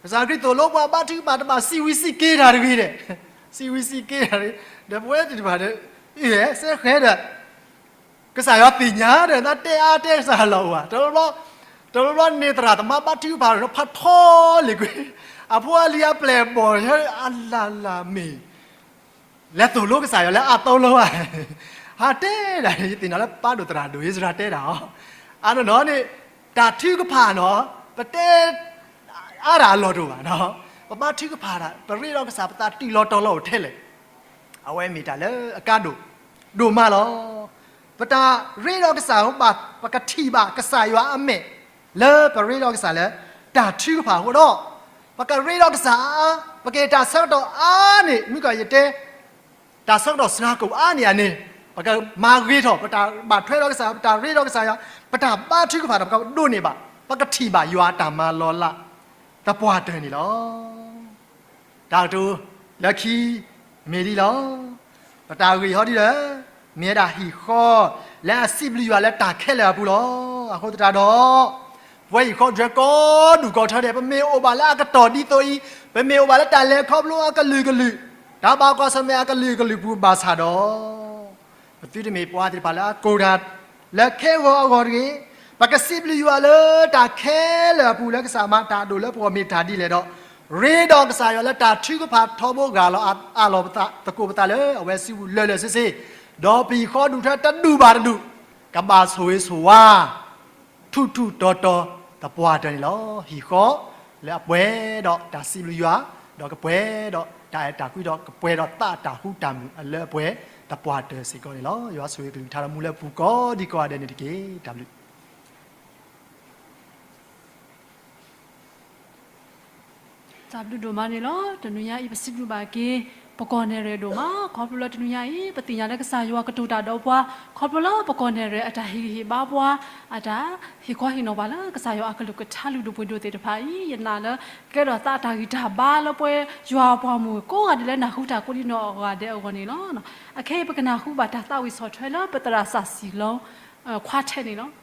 ကစၢ်ခရံာ်သိၣ်လိပှၤဘါထုကဖၣ်တဘၣ်စံးဝံၤစံးက့ၤတၢ်တဂ့ၤဒီး, စံးဝံၤစံးက့ၤတၢ်တဂ့ၤ, ဒီးပဝဲသ့ၣ်တဖၣ်ဒီး အ့ၣ် စဲဃဲဒီး ကစၢ်ယွၤသ့ၣ်ညါဒီး သးတဲအါတဲကစၢ်လီၤအိၣ်ဧါ, တဘျီဘျီန့ၣ်သရၣ်သမါဘါထုကဖၣ်ဒီးဖးထီလံာ်ကွံာ်, အဖိအလံၤအပျဲၢ်အဘီၣ် အလၢ်လၢ်မ့ၢ် လဲၤသိၣ်လိကစၢ်ယွၤလၢအသိၣ်လိဧါ, ဟးတဲဒၣ် ယသ့ၣ်နီၣ်လၢပၢ်ဒိၣ်သရၣ်ဒိၣ်အံၤစရၤတဲဒၣ်အီၤ, အနီၢ်နီၢ်န့ၣ် တၢ်ထုကဖၣ်နီၣ်, ပတဲအါတၢ်အလီၢ်တအိၣ်ဘၣ်, ပဘါထုကဖၣ်တၢ် ပရ့ဒီးကစၢ်ပသးတုၤလီၤတီၤလီၤအိၣ်ထဲလဲၣ်. အဝဲမ့ၢ်တၢ်လၢအကါဒိၣ်ဒိၣ်မးလီၤ. ပတၢ်ရ့ဒီးကစၢ်ဘၣ် ပကထံၣ်ဘၣ်ကစၢ်ယွၤအမဲာ် လၢပရ့ဒီးကစၢ်လၢ တၢ်ထုကဖၣ်အဃိဒီး ပကရ့ဒီးကစၢ်အါအါ, ပကဟ့ၣ်တၢ်ဆၢကတီၢ်အါန့ၣ် မုၢ်ကီၢ်ယတဲ တၢ်ဆၢကတီၢ်စှၤကိၣ်အါန့ၢ်အန့ၣ် ပကမၤဂ့ၤထီၣ် ပတၢ်ဘၣ်ထွဲဒီးကစၢ်ယွၤ, ပတၢ်ရ့ဒီးကစၢ်ယွၤ, ပတၢ်ဘါထုကဖၣ်ဒီး ပကဒိးန့ၢ်ဘၣ် ပကထံၣ်ဘၣ်ယွၤအတၢ်မၤလီၤလး သပှၢ်တၢၢ်န့ၣ်လီၤ. တၢ်ကတိၤလၢခံ မ့ၢ်ဒ်လီၤ. ပတၢ်ဂ့ၢ်ဟီဒ်လၢ မ့ၢ်ဝဲဒၣ်ဟံၣ်ဃီ လၢအစံးဘျုးယွၤလၢတၢ်ခဲလၢာ်အပူၤလီၤ. အဃိသတးဒီး ပဝဲဟံၣ်ဃီဒွဲၣ်ကိးဒူၣ်ကိးထၢန့ၣ် ပမ့ၢ်အိၣ်ဘၣ်လၢအကတီၢ်ဒ်သိးအံၤ, ပမ့ၢ်အိၣ်ဘၣ်လၢတၢ်လဲၤခီဖျိအကလုာ်ကလုာ်, တၢ်ဘၣ်ကွၢ်ဆၢၣ်မဲာ်အကလုာ်ကလုာ်ပူၤဘၣ်ဆၣ်ဒီး ပသုတမ့ၢ်ပှၤသ့ၣ်တဖၣ်လၢအကိၢ်တၢ် လၢခဲဂီၤအဂီၢ်တဂ့ၤ. ပကစံးဘျုးယွၤလၢတၢ်ခဲလၢာ်အပူၤ လၢကစၢ်မၤတၢ်ဒိၣ်လၢပဂီၢ်မ့ၢ်တၢ်ဒ်လဲၣ်ဒီး ရ့ဒီးကစၢ်ယွၤလၢတၢ်ထုကဖၣ်ထီဘိဂၢ်လီၤအးလီၤပသး သကိးပသးလၢအဝဲစုပူၤလၢာ်လၢာ်ဆ့ဆ့, ဒီးပဟံၣ်ဃီဒူၣ်ထၢတဒူၣ်ဘၣ်တဒူၣ် ကဘၣ်ဆိၣ်ဂ့ၤဆိၣ်ဝါ ထူၣ်ထူၣ်တီၤတီၤသပှၢ်တၢၢ်န့ၣ်လီၤ. ဟံၣ်ဃီလၢအပှဲၤဒီးတၢ်စံးဘျုးယွၤ, ဒီးကပှဲၤဒီးတၢ်အဲၣ်တၢ်ကွံဒီးကပှဲၤဒီးသးတၢ်ဃူတၢ်မုာ်အလၢအပှဲၤသပှၢ်တၢၢ်စ့ၢ်ကီးန့ၣ်လီၤ. ယွၤဆိၣ်ဂ့ၤကလုၢ်ကထါဒီးမူလၢပူၤကိးဒံကိးဂၤဒဲးန့ၣ်တက့ၢ်. တၢ်ဘျုး တၢ်ဘျုးဒိၣ်မးန့ၣ်လီၤ. တနံၤညါအံၤ ပစံးဘျုးဘၣ်က့ၤ ပကီၢ်နဲၣ်ရွဲၣ်ဒိၣ်မး, ခီဖျိလၢတနံၤညါအံၤ ပသ့ၣ်ညါလၢကစၢ်ယွၤကတိၤတၢ်ဒီးပှၤ, ခီဖျိလၢပကီၢ်နဲၣ်ရွဲၣ်အတၢ်ဟ့ၣ်ဂံၢ်ဟ့ၣ်ဘါပှၤ, အတၢ်ဟ့ၣ်ခီဟ့ၣ်နီၤပှၤလၢ ကစၢ်ယွၤအကလုၢ်ကထါလုၢ်ဒိၣ်ပှ့ၤဒိၣ်သ့ၣ်တဖၣ်အံၤ ယနာ်လၢ ကဲထီၣ်သးအတၢ်ဂံၢ်တၢ်ဘါလၢပဝဲယွၤအပှၤမုၣ်ကိးဂၤဒဲးလၢနၢ်ဟူတၢ်ကိးဒံနီၢ်ဂၤဒဲးအဂီၢ်န့ၣ်လီၤ. အခဲအံၤ ပကနၢ်ဟူဘၣ်တၢ်သးဝံၣ်ဆီၣ်ထွဲလၢပသရၣ်စီၤစံၣ်လီ ခွါထဲးန့ၣ်လီၤ.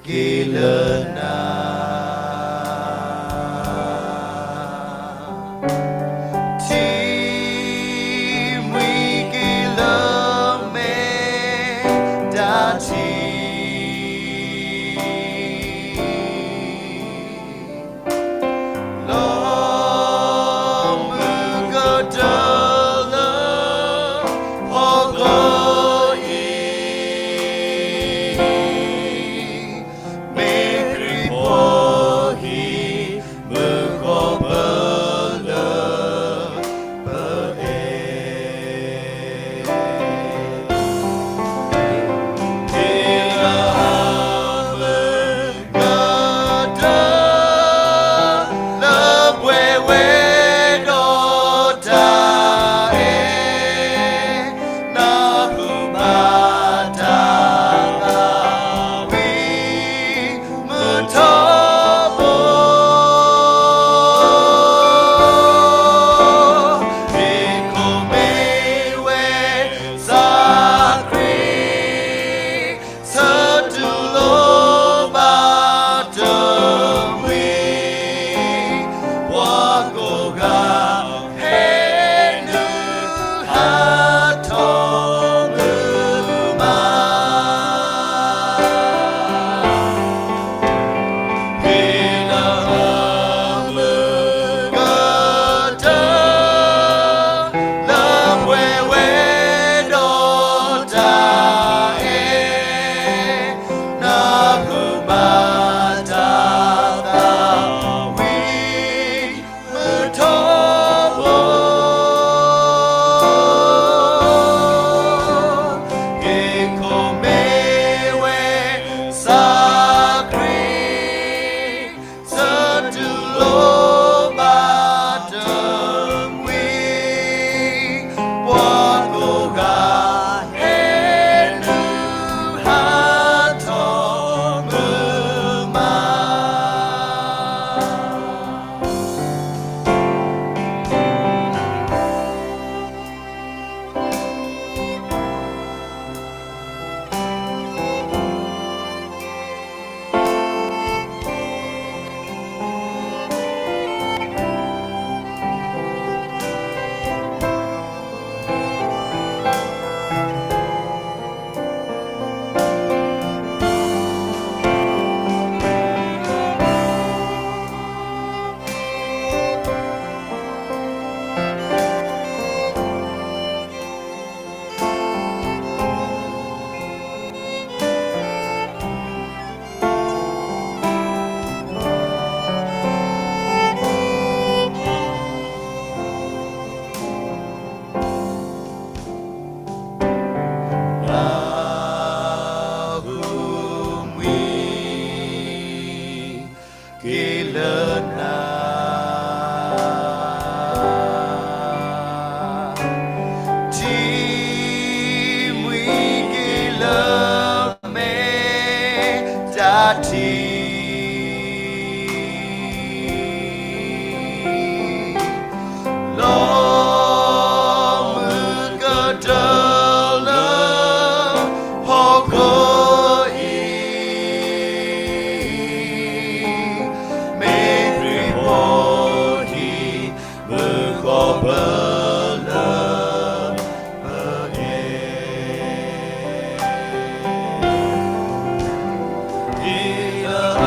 က့ၤလၢနၤ, ထံမှံက့ၤလၢမဲာ်တၢ်ထံး လီၤမုၢ်ကတၢၢ်လၢဟီၣ်ခိၣ်အံၤ, မ့ၢ်ခရံာ်ဖိဟံၣ်မုၢ်ဃီၤပၢၢ်လၢပအဲၣ် ဟ့ၣ်လီၤအမုၢ်ကတၢၢ် လၢပှဲၤဝဲဒီးတၢ်အဲၣ်, နၢ်ဟူဘၣ်တၢ်သးဝံၣ် မုၢ်ထီဘိ, ဟ့ၣ်ခိၣ်မ့ၢ်ဝဲကစၢ်ခရံာ် ဆၢတူၢ်လိာ်ဘၣ်တမှံၤ, ပှၤကိးဂၤ ဟဲနုာ်ဟးထီၣ်မုာ်မး ဟ့ၣ်လီၤအမုၢ်ကတၢၢ် လၢပှဲၤဝဲဒီးတၢ်အဲၣ်, နၢ်ဟူဘၣ်တၢ်သးဝံၣ် မုၢ်ထီဘိ, ဟ့ၣ်ခိၣ်မ့ၢ်ဝဲကစၢ်ခရံာ် ဆၢတူၢ်လိာ်ဘၣ်တမှံၤ, ပှၤကိးဂၤ ဟဲနုာ်ဟးထီၣ်မုာ်မး.နၢ်ဟူမှံက့ၤလၢနၤ, ထံမှံက့ၤလၢမဲာ်တၢ်ထံး လီၤမုၢ်ကတၢၢ်လၢဟီၣ်ခိၣ်အံၤ, မ့ၢ်ခရံာ်ဖိဟံၣ်မုၢ်ဃီၤပၢၢ်လၢပအဲၣ်, ဟ့ၣ်လီၤ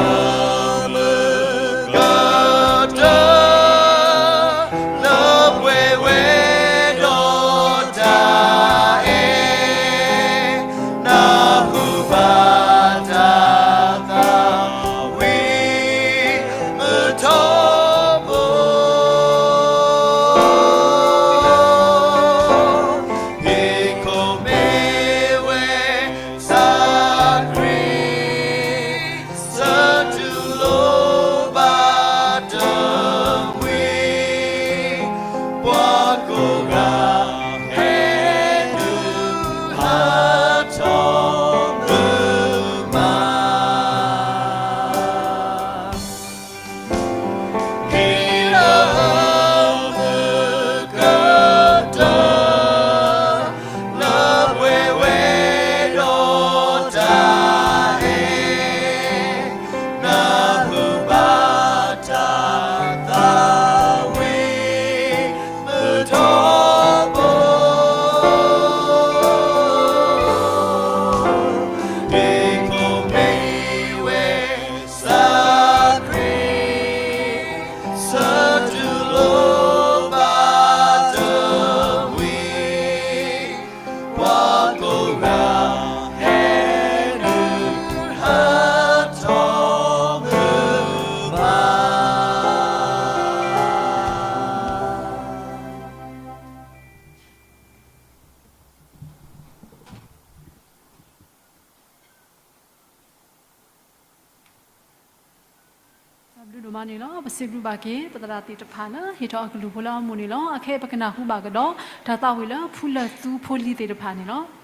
ဘျုးဒိၣ်မးန့ၣ်လီၤ. ပစံးဘျုးဘၣ်က့ၤ ပသရၣ်သ့ၣ်တဖၣ်လၢ ဟ့ၣ်ထီၣ်အကလုၢ်ဖိလၢအမူးန့ၣ်လီၤ. အခဲအံၤပကနၢ်ဟူဘၣ်ကဒီး တၢ်သးဝံၣ်လၢဖူလၢၢ်သူဖိလံၤသ့ၣ်တဖၣ်န့ၣ်လီၤ.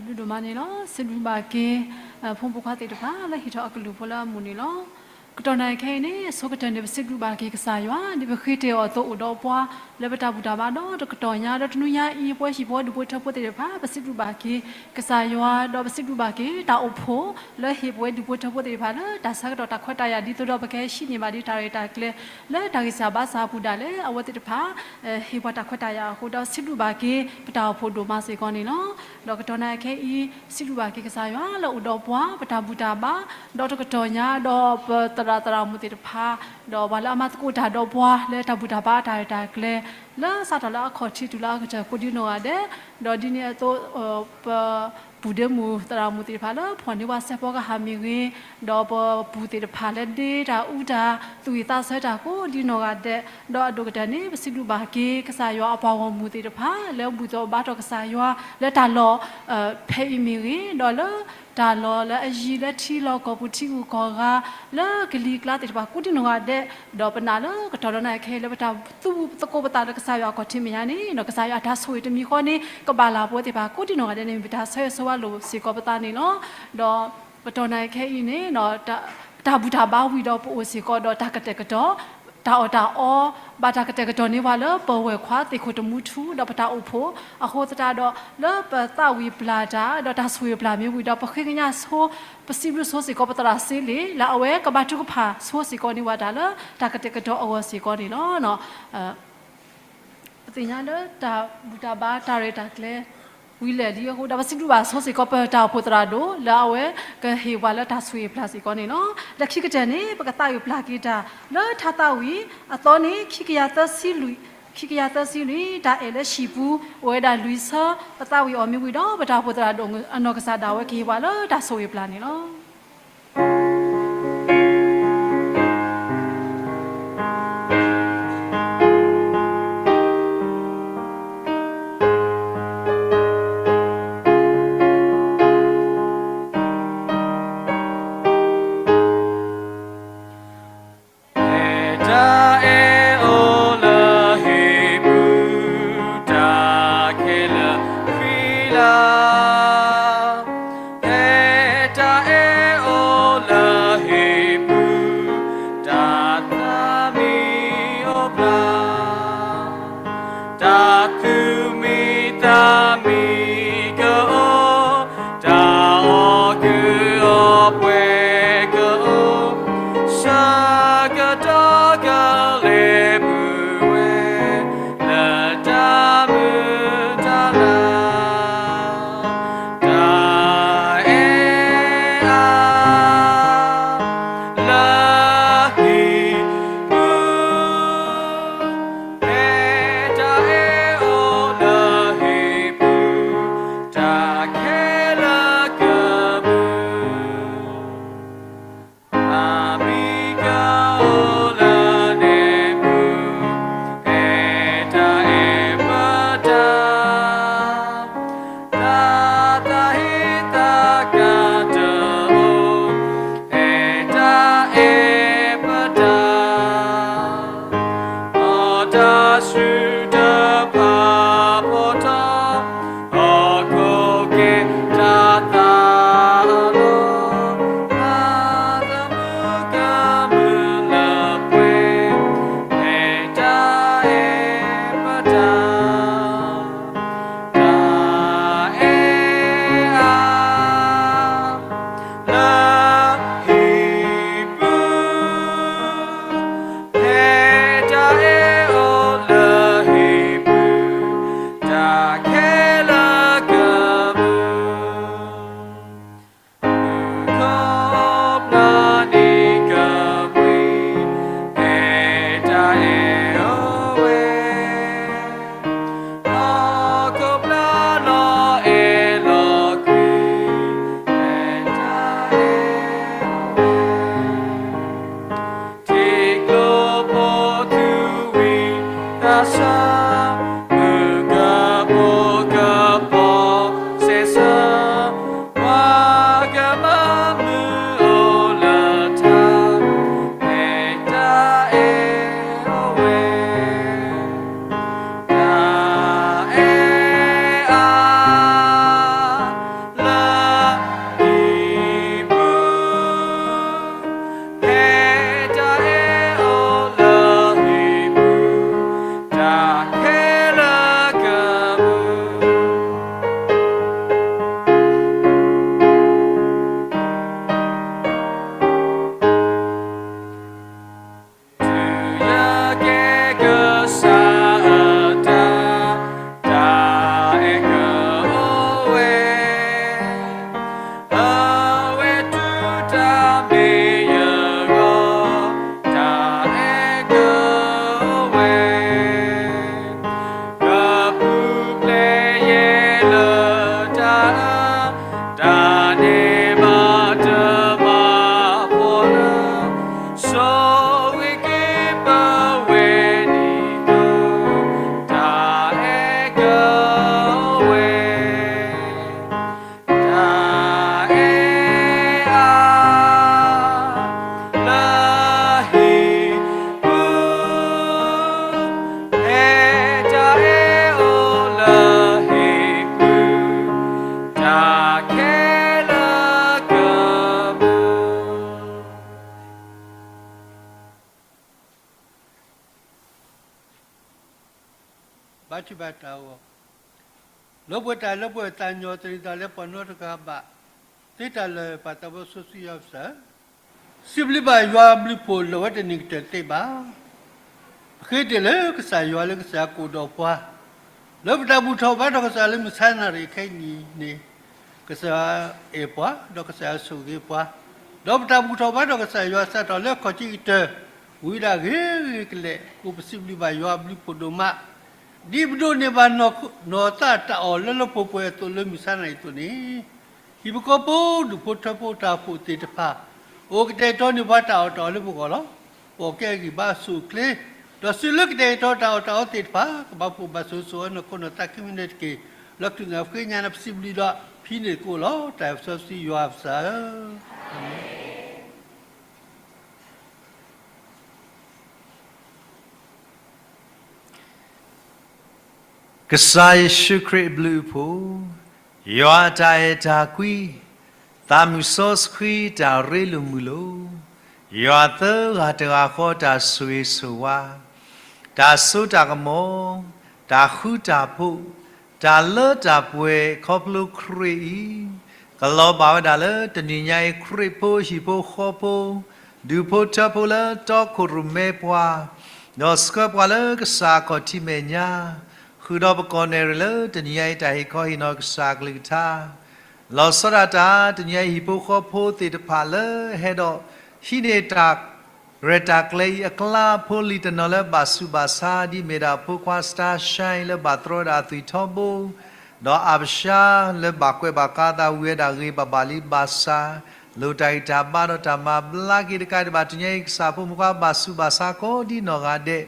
ဘျုးဒိၣ်မးန့ၣ်လီၤ. စံးဘျုးဘၣ်က့ၤ ဖိမုၣ်ဖိခွါသ့ၣ်တဖၣ်လၢဟ့ၣ်ထီၣ်အကလုၢ်ဖိလၢအမုာ်န့ၣ်လီၤ. ကတီၢ်နၣ်ရံၣ်ခဲအံၤန့ၣ် အဆိကတၢၢ်န့ၣ် ပစံးဘျုးဘၣ်က့ၤကစၢ်ယွၤ ဒ်ပဃ့တ့ၢ်အီၤအသိးအိၣ်ဒီးပှၤ လၢပတၢ်ဘူၣ်တၢ်ဘါဒီးတကတီၢ်ညါ ဒီးတနွံညါအံၤ ပဝဲဟံၣ်ပဝဲဒူၣ်ဖိထၢဖိသ့ၣ်တဖၣ် ပစံးဘျုးဘၣ်က့ၤကစၢ်ယွၤ ဒီးပစံးဘျုးဘၣ်က့ၤတၢ်အိၣ်ဖှိၣ် လၢဟ့ၣ်ပဝဲဒူၣ်ဖိထၢဖိသ့ၣ်တဖၣ်လၢ တၢ်ဆၢကတီၢ်တၢ်ခွဲးတၢ်ယာ် ဒ်သိးဒီးပကဟဲဟံးန့ၢ်ဘၣ်ဒံးတၢ်ရဲၣ်တၢ်ကျဲၤ လၢတၢ်ဂံၢ်စၢ်ဘါစၢ်အပူၤဒၣ်လဲာ် အဝဲသ့ၣ်တဖၣ် ဟ့ၣ်ပှၤတၢ်ခွဲးတၢ်ယာ်အဃိ ဒီးစံးဘျုးဘၣ်က့ၤ ပတၢ်အိၣ်ဖှိၣ်ဒိၣ်မးစ့ၢ်ကီးန့ၣ်လီၤ. ဒီးကတီၢ်နၣ်ရံၣ်ခဲအံၤ စံးဘျုးဘၣ်က့ၤကစၢ်ယွၤလၢအိၣ်ဒီးပှၤ ပတၢ်ဘူၣ်တၢ်ဘါ ဒီးတကတီၢ်ညါ ဒီးပသရၣ်သရၣ်မုၣ်သ့ၣ်တဖၣ် ဒီးပှၤလၢအမၤသကိးတၢ်ဒီးပှၤ လၢတၢ်ဘူၣ်တၢ်ဘါတၢ်ရဲၣ်တၢ်ကျဲၤ လၢစးထီၣ်လၢအခီၣ်ထံးတုၤလၢအကတၢၢ်ကိးဒ်နီၢ်ဂၤဒဲး ဒီးဒ်န့ၣ်အသိး ပ ပူၤဒ့မုၣ်သရၣ်မုၣ်သ့ၣ်တဖၣ်လၢ ဖီၣ်န့ၢ်ပှၤစဲးဖီကဟၣ်မ့ၢ်ဂ့ၤ, ဒီးပပူၤသ့ၣ်တဖၣ်လၢဒ့တၢ်အူတၢ် သူၣ်ဝံၣ်သးဆၢတၢ်ကိးဒ်နီၢ်ဂၤဒဲး, ဒီးအဒိၣ်ကတၢၢ်န့ၣ် ပစံးဘျုးဘၣ်က့ၤ ကစၢ်ယွၤအပှၤဂီၢ်မုၢ်သ့ၣ်တဖၣ် လၢဘူၣ်ထီၣ်ဘါထီၣ်ကစၢ်ယွၤ လၢတၢ်လီၢ် ဖဲအံၤမ့ၢ်ဂ့ၤ, ဒီးလၢတၢ်လီၢ်လၢအယံၤလၢထံလီၢ်ကီၢ်ပူၤထံဂုၤကီၢ်ဂၤ လၢကလံၤကျါသ့ၣ်တဖၣ်ကိးဒ်နီၢ်ဂၤဒဲး, ဒီးပနာ်လၢကတီၢ်ဒီးနၣ်ရံၣ်ခဲအံၤလၢ ပတၢ်သူၣ်ပူၤသကိးပသးလၢကစၢ်ယွၤအခီၣ်ထံးမဲာ်ညါန့ၣ် ဒီးကစၢ်ယွၤအတၢ်ဆိၣ်ဂ့ၤတမံၤဃီန့ၣ် ကဘၣ်လၢ်ပဝဲသ့ၣ်တဖၣ်ကိးဒ်နီၢ်ဂၤဒဲးန့ၣ် မ့ၢ်တၢ်ဆၢဂ့ၤဆၢဝါလိာ်စ့ၢ်ကီးပသးန့ၣ်လီၤ. ဒီးကတီၢ်နၣ်ရံၣ်ခဲအံၤန့ၣ် တၢ်ဘူၣ်တၢ်ဘါဝံၤဒီးပအိၣ်စ့ၢ်ကီးဒီးတၢ်ကတဲာ်ကတီၤ တၢ်အီၣ်တၢ်အီ ဘၣ်တၢ်ကတဲာ်ကတီၤန့ၢ်ပှၤလၢပဝဲၢ်ခွါသ့ၣ်ခိၣ်တမူထူ ဒီးပတၢ်အိၣ်ဖှိၣ် အဃိသတးဒီး လၢပသးဝံၣ်ပျၢ်တၢ် ဒီးတၢ်ဆိၣ်ဂ့ၤပျၢ်မ့ၢ်ဝံၤဒီး ပဃ့ကညးဆိ ပစံးဘျုးဆိစ့ၢ်ကီးပသရၣ်စ့လ့ၣ် လၢအဝဲကဘါထုကဖၣ်ဆိစ့ၢ်ကီးန့ၢ်ပှၤတၢ်လၢတၢ်ကတဲာ်ကတီၤအဂီၢ်စ့ၢ်ကီးန့ၣ်လီၤ. ပသ့ၣ်ညါလၢတၢ်ဘူၣ်တၢ်ဘါတၢ်ရဲၣ်တၢ်ကျဲၤ ဝံၤလၢာ်လံအဃိ ဒီးပစံးဘျုးဘၣ်ဆိစ့ၢ်ကီးပတၢ်အိၣ်ဖှိၣ်သရၣ်ဒိၣ် လၢအဝဲကဟ့ၣ်ပှၤလၢတၢ်ဆိၣ်ဂ့ၤပျၢ်စ့ၢ်ကီးန့ၣ်လီၤ. လၢခံကတၢၢ်န့ၣ် ပကသးဝံၣ်ပျၢ်က့ၤတၢ် လၢထါသးဝံၣ်အသီန့ၣ် ခံကယၤသၢဆံလွံၢ်, ခံကယၤသၢဆံလွံၢ် တၢ်အဲၣ်လၢဟံၣ်ပူၤ အိၣ်ဝဲဒၣ်လွံၢ်ဆၢ ပသးဝံၣ်အီၤမ့ၢ်ဝံၤဒီး ပတၢ်အိၣ်ဖှိၣ်သရၣ်ဒိၣ်အနီၢ်ကစၢ်ဒၣ်ဝဲကဟ့ၣ်ပှၤလၢတၢ်ဆိၣ်ဂ့ၤပျၢ်န့ၣ်လီၤ.တၢ်သူၣ်မံသးမံကအိၣ်, တၢ်အီၣ်ကုၢ်အီၣ်ပှဲၤကအိၣ်, ဆၢကတီၢ်က ဘါထုကဖၣ်တၢ်အဂီၢ်, လၢပှဲၤတၢ်လၢပှဲၤသးညီတရံးသးလၢပှၤနီတဂၤဘၣ်, သ့တၢ်လၢပၢ်သးဘီစီဆှံယွၤပစၢ်ဧၢ, စံးဘျုးဘၣ်ယွၤဘျုးဖှိၣ်လၢာ်ဝဲတနံၤကတၢၢ်သ့ဘၣ်. ပဃ့တ့ၢ်လၢကစၢ်ယွၤလၢကစၢ်ကအိၣ်ဒီးပှၤ, လၢပတၢ်ဘူၣ်ထီၣ်ဘါထီၣ်ကစၢ်လၢမုၢ်ဆါနၤရံၣ်ခဲအံၤန့ၣ်, ကစၢ်ယွၤအဲၣ်ပှၤ ဒီးကစၢ်ယွၤဆိၣ်ဂ့ၤပှၤ, ဒီးပတၢ်ဘူၣ်ထီၣ်ဘါထီၣ်ကစၢ်ယွၤစးထီၣ်လၢအခီၣ်ထံးကတၢၢ်, ဝံၤဒၣ်ဂ့ၤဂ့ၤကလဲာ် အိၣ်ပစံးဘျုးဘၣ်ယွၤဘျုးဖှိၣ်ဒိၣ်မး, ဒ်ပဒိးန့ၢ်ဘၣ်နီၢ်သးတၢ်အီၣ်လၢလၢပှဲၤပှဲၤအသိးလၢမုၢ်ဆါနၤအံၤအသိးန့ၣ်, ဟံၣ်ဖိဃီဖိဒူၣ်ဖိထၢဖိတၢ်အိၣ်ဖှိၣ်သ့ၣ်တဖၣ်, အိၣ်ကတဲာ်ကတီၤန့ၢ်ပှၤတၢ်အီၣ်တၢ်အီလၢပဂီၢ်လီၤ. ပအီၣ်ကဲအဂံၢ်ဘါအဆိအချ့, ဒီးစုလၢကတဲာ်ကတီၤတၢ်အီၣ်တၢ်အီသ့ၣ်တဖၣ် ကဘၣ်ဖှိၣ်ဘၣ်ဆိးဆိၣ်အၢနီၢ်ခိနီၢ်သးခံမံၤန့ၣ်တက့ၢ်. လၢခရံာ်နၢ်ပဃ့ညါနၤပစံးဘျုးဒီး ဖံန့ၣ်သကိးလီၤ. တၢ်စီဆှံယွၤပစၢ်ဧၢ, အၤမ့ၣ်. ကစၢ်ယ့ၣ်ၡူးခရံာ်အဘျုးအဖှိၣ်, ယွၤအတၢ်အဲၣ်တၢ်ကွံ, သးမုၢ်စီဆှံတၢ်ရ့လိာ်မုာ်လိာ်, ယွၤသၢဂၤတဂၤဃီတၢ်ဆိၣ်ဂ့ၤဆိၣ်ဝါ, တၢ်စိတၢ်ကမီၤ, တၢ်ဃူတၢ်ဖိး, တၢ်လၢတၢ်ပှဲၤခီဖျိခရံာ်အံၤ, ကလီၤဘၣ်ဝဲဒၣ်လၢတနံၤညါအံၤ ခရံာ်ဖိဟံၣ်ဖိဃီဖိ, ဒူၣ်ဖိထၢဖိလၢတီခိၣ်ရိၣ်မဲပှၤ, ဒီးဆှၢပှၤလၢကစၢ်အခီၣ်ထံးမဲာ်ညါ, ဃုာ်ဒီးပကီၢ်နဲၣ်ရွဲၣ်လၢတနံၤညါအံၤ တၢ်ဟ့ၣ်ခီဟ့ၣ်နီၤကစၢ်အကလုၢ်ကထါ, လီၤဆီဒၣ်တၢ် တနံၤညါအံၤဟံၣ်ဖိဃီဖိသ့ၣ်တဖၣ်လၢဟဲဒီး ဟံးန့ၢ်တၢ် ရဲၣ်တၢ်ကျဲၤအံၤအကျါ ဖိလံၤတနီၤလၢဘၣ်ဆူးဘၣ်ဆါ ဒ်မ့ၢ်ဒၣ်ဖိခွါ Starshine လၢဘၣ်တြီဝဲဒၣ်အသွံၣ်ထီဘိ, ဒီးအါဘျါလၢဘၣ်ကွဲးဘၣ်ကါသးဝံၤဝဲဒၣ်ဂ့ၤ ဘၣ်ဘၣ်လံဘၣ်ဆၣ်, လိၣ်တၢ်ဂံၢ်တၢ်ဘါဒီးတၢ်မၤဘျါက့ၤတကးဒံးဘၣ် တနံၤညါအံၤ ကစၢ်ဖိမုၣ်ခွါဘၣ်ဆူးဘၣ်ဆါကိးဒ်နီၢ်ဂၤဒဲး,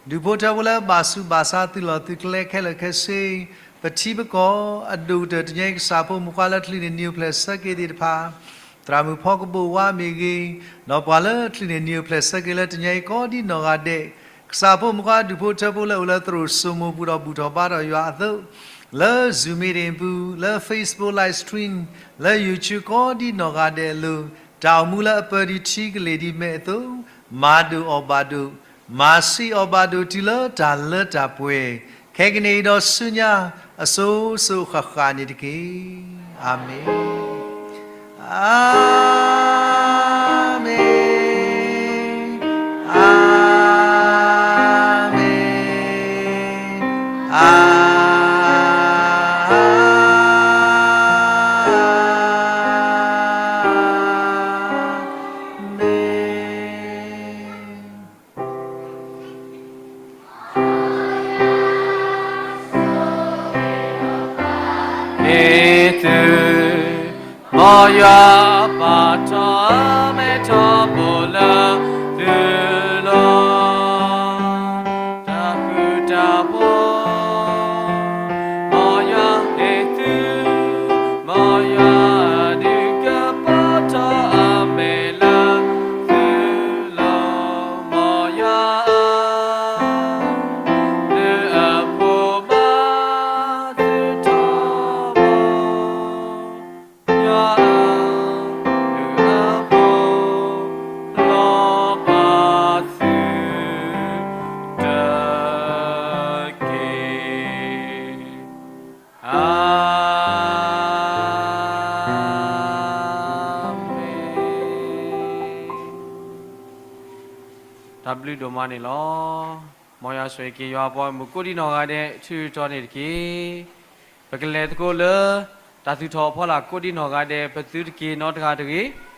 ဒူၣ်ဖိထၢဖိလၢဘၣ်ဆူးဘၣ်ဆါသုးလီၢ်သုးကျဲခဲလၢာ်ခဲဆ့, ပထံပကီၢ်အဒိၣ်ကတၢၢ် တနံၤညါအံၤ ကစၢ်ဖိမုၣ်ခွါလၢချုးန့ၢ်နံၤအိၣ်ဖျဲၣ်ဆၢက့ၤသ့ၣ်တဖၣ် သရၣ်မုၣ်ဖီကဘိၣ်ဝါမ့ၢ်ဂ့ၤ, ဒီးပှၤလၢချုးန့ၢ်နံၤအိၣ်ဖျဲၣ်ဆၢက့ၤလၢတနံၤညါအံၤကိးဒ်နီၢ်ဂၤဒဲး, ကစၢ်ဖိမုၣ်ခွါဒူၣ်ဖိထၢဖိလၢအိၣ်လၢသရိာ်စိမိၤပူၤဒီးဘူၣ်ထီၣ်ဘါထီၣ်ယွၤအသိး, လၢ Zoom meeting ပူၤ, လၢ Facebook live stream, လၢ YouTube ကိးဒ်နီၢ်ဂၤဒဲးအလိၤ, တၢ်အိၣ်မူလၢအပၢဒ်ထံကလ့ၢ်ဒ်မဲးအသိး, မၤဒိၣ်အီၣ်ဘၣ်ဒိၣ်, မၤဆံးအီၣ်ဘၣ်ဒိၣ်တုၤလၢတၢ်လၢတၢ်ပှဲၤ, ခဲကနံၣ်အံၤဒီးဆူညါ အစိၤစိၤဃၣ်ဃၣ်န့ၣ်တက့ၢ်. အၤမ့ၣ်, အၤမ့ၣ်, အၤမ့ၣ်, အၤမ့ၣ်. မ့ၢ်သု, မ်ယွၤပာ်ထီၣ်အမဲထီၣ်ဘိလၢသုလီၢ်, တၢ်ဃူတၢ်ဖိး, မ်ယွၤဟ့ၣ်သု, မ်ယွၤဒုးကပီၤထီၣ်အမဲာ်လၢသုလီၢ်, မ်ယွၤ ဒုးအဖိမၤသုထီဘိ, ယွၤဧၢ, ဒုးအဖိလီၤဘၣ်သုတက့ၢ်. အၤမ့ၣ်. တၢ်ဘျုးဒိၣ်မးန့ၣ်လီၤ. မ်ယွၤဆိၣ်ဂ့ၤက့ၤယွၤအပှၤဂီၢ်မုၢ် ကိးဒ်နီၢ်ဂၤဒဲး ထုးထီၣ်န့ၣ်တက့ၢ်. ပကလဲၤသကိးလၢ တၢ်သူၣ်ထီၣ်အဖီလာ် ကိးဒ်နီၢ်ဂၤဒဲး ပသုတက့ၤနီတဂၤတဂ့ၤ.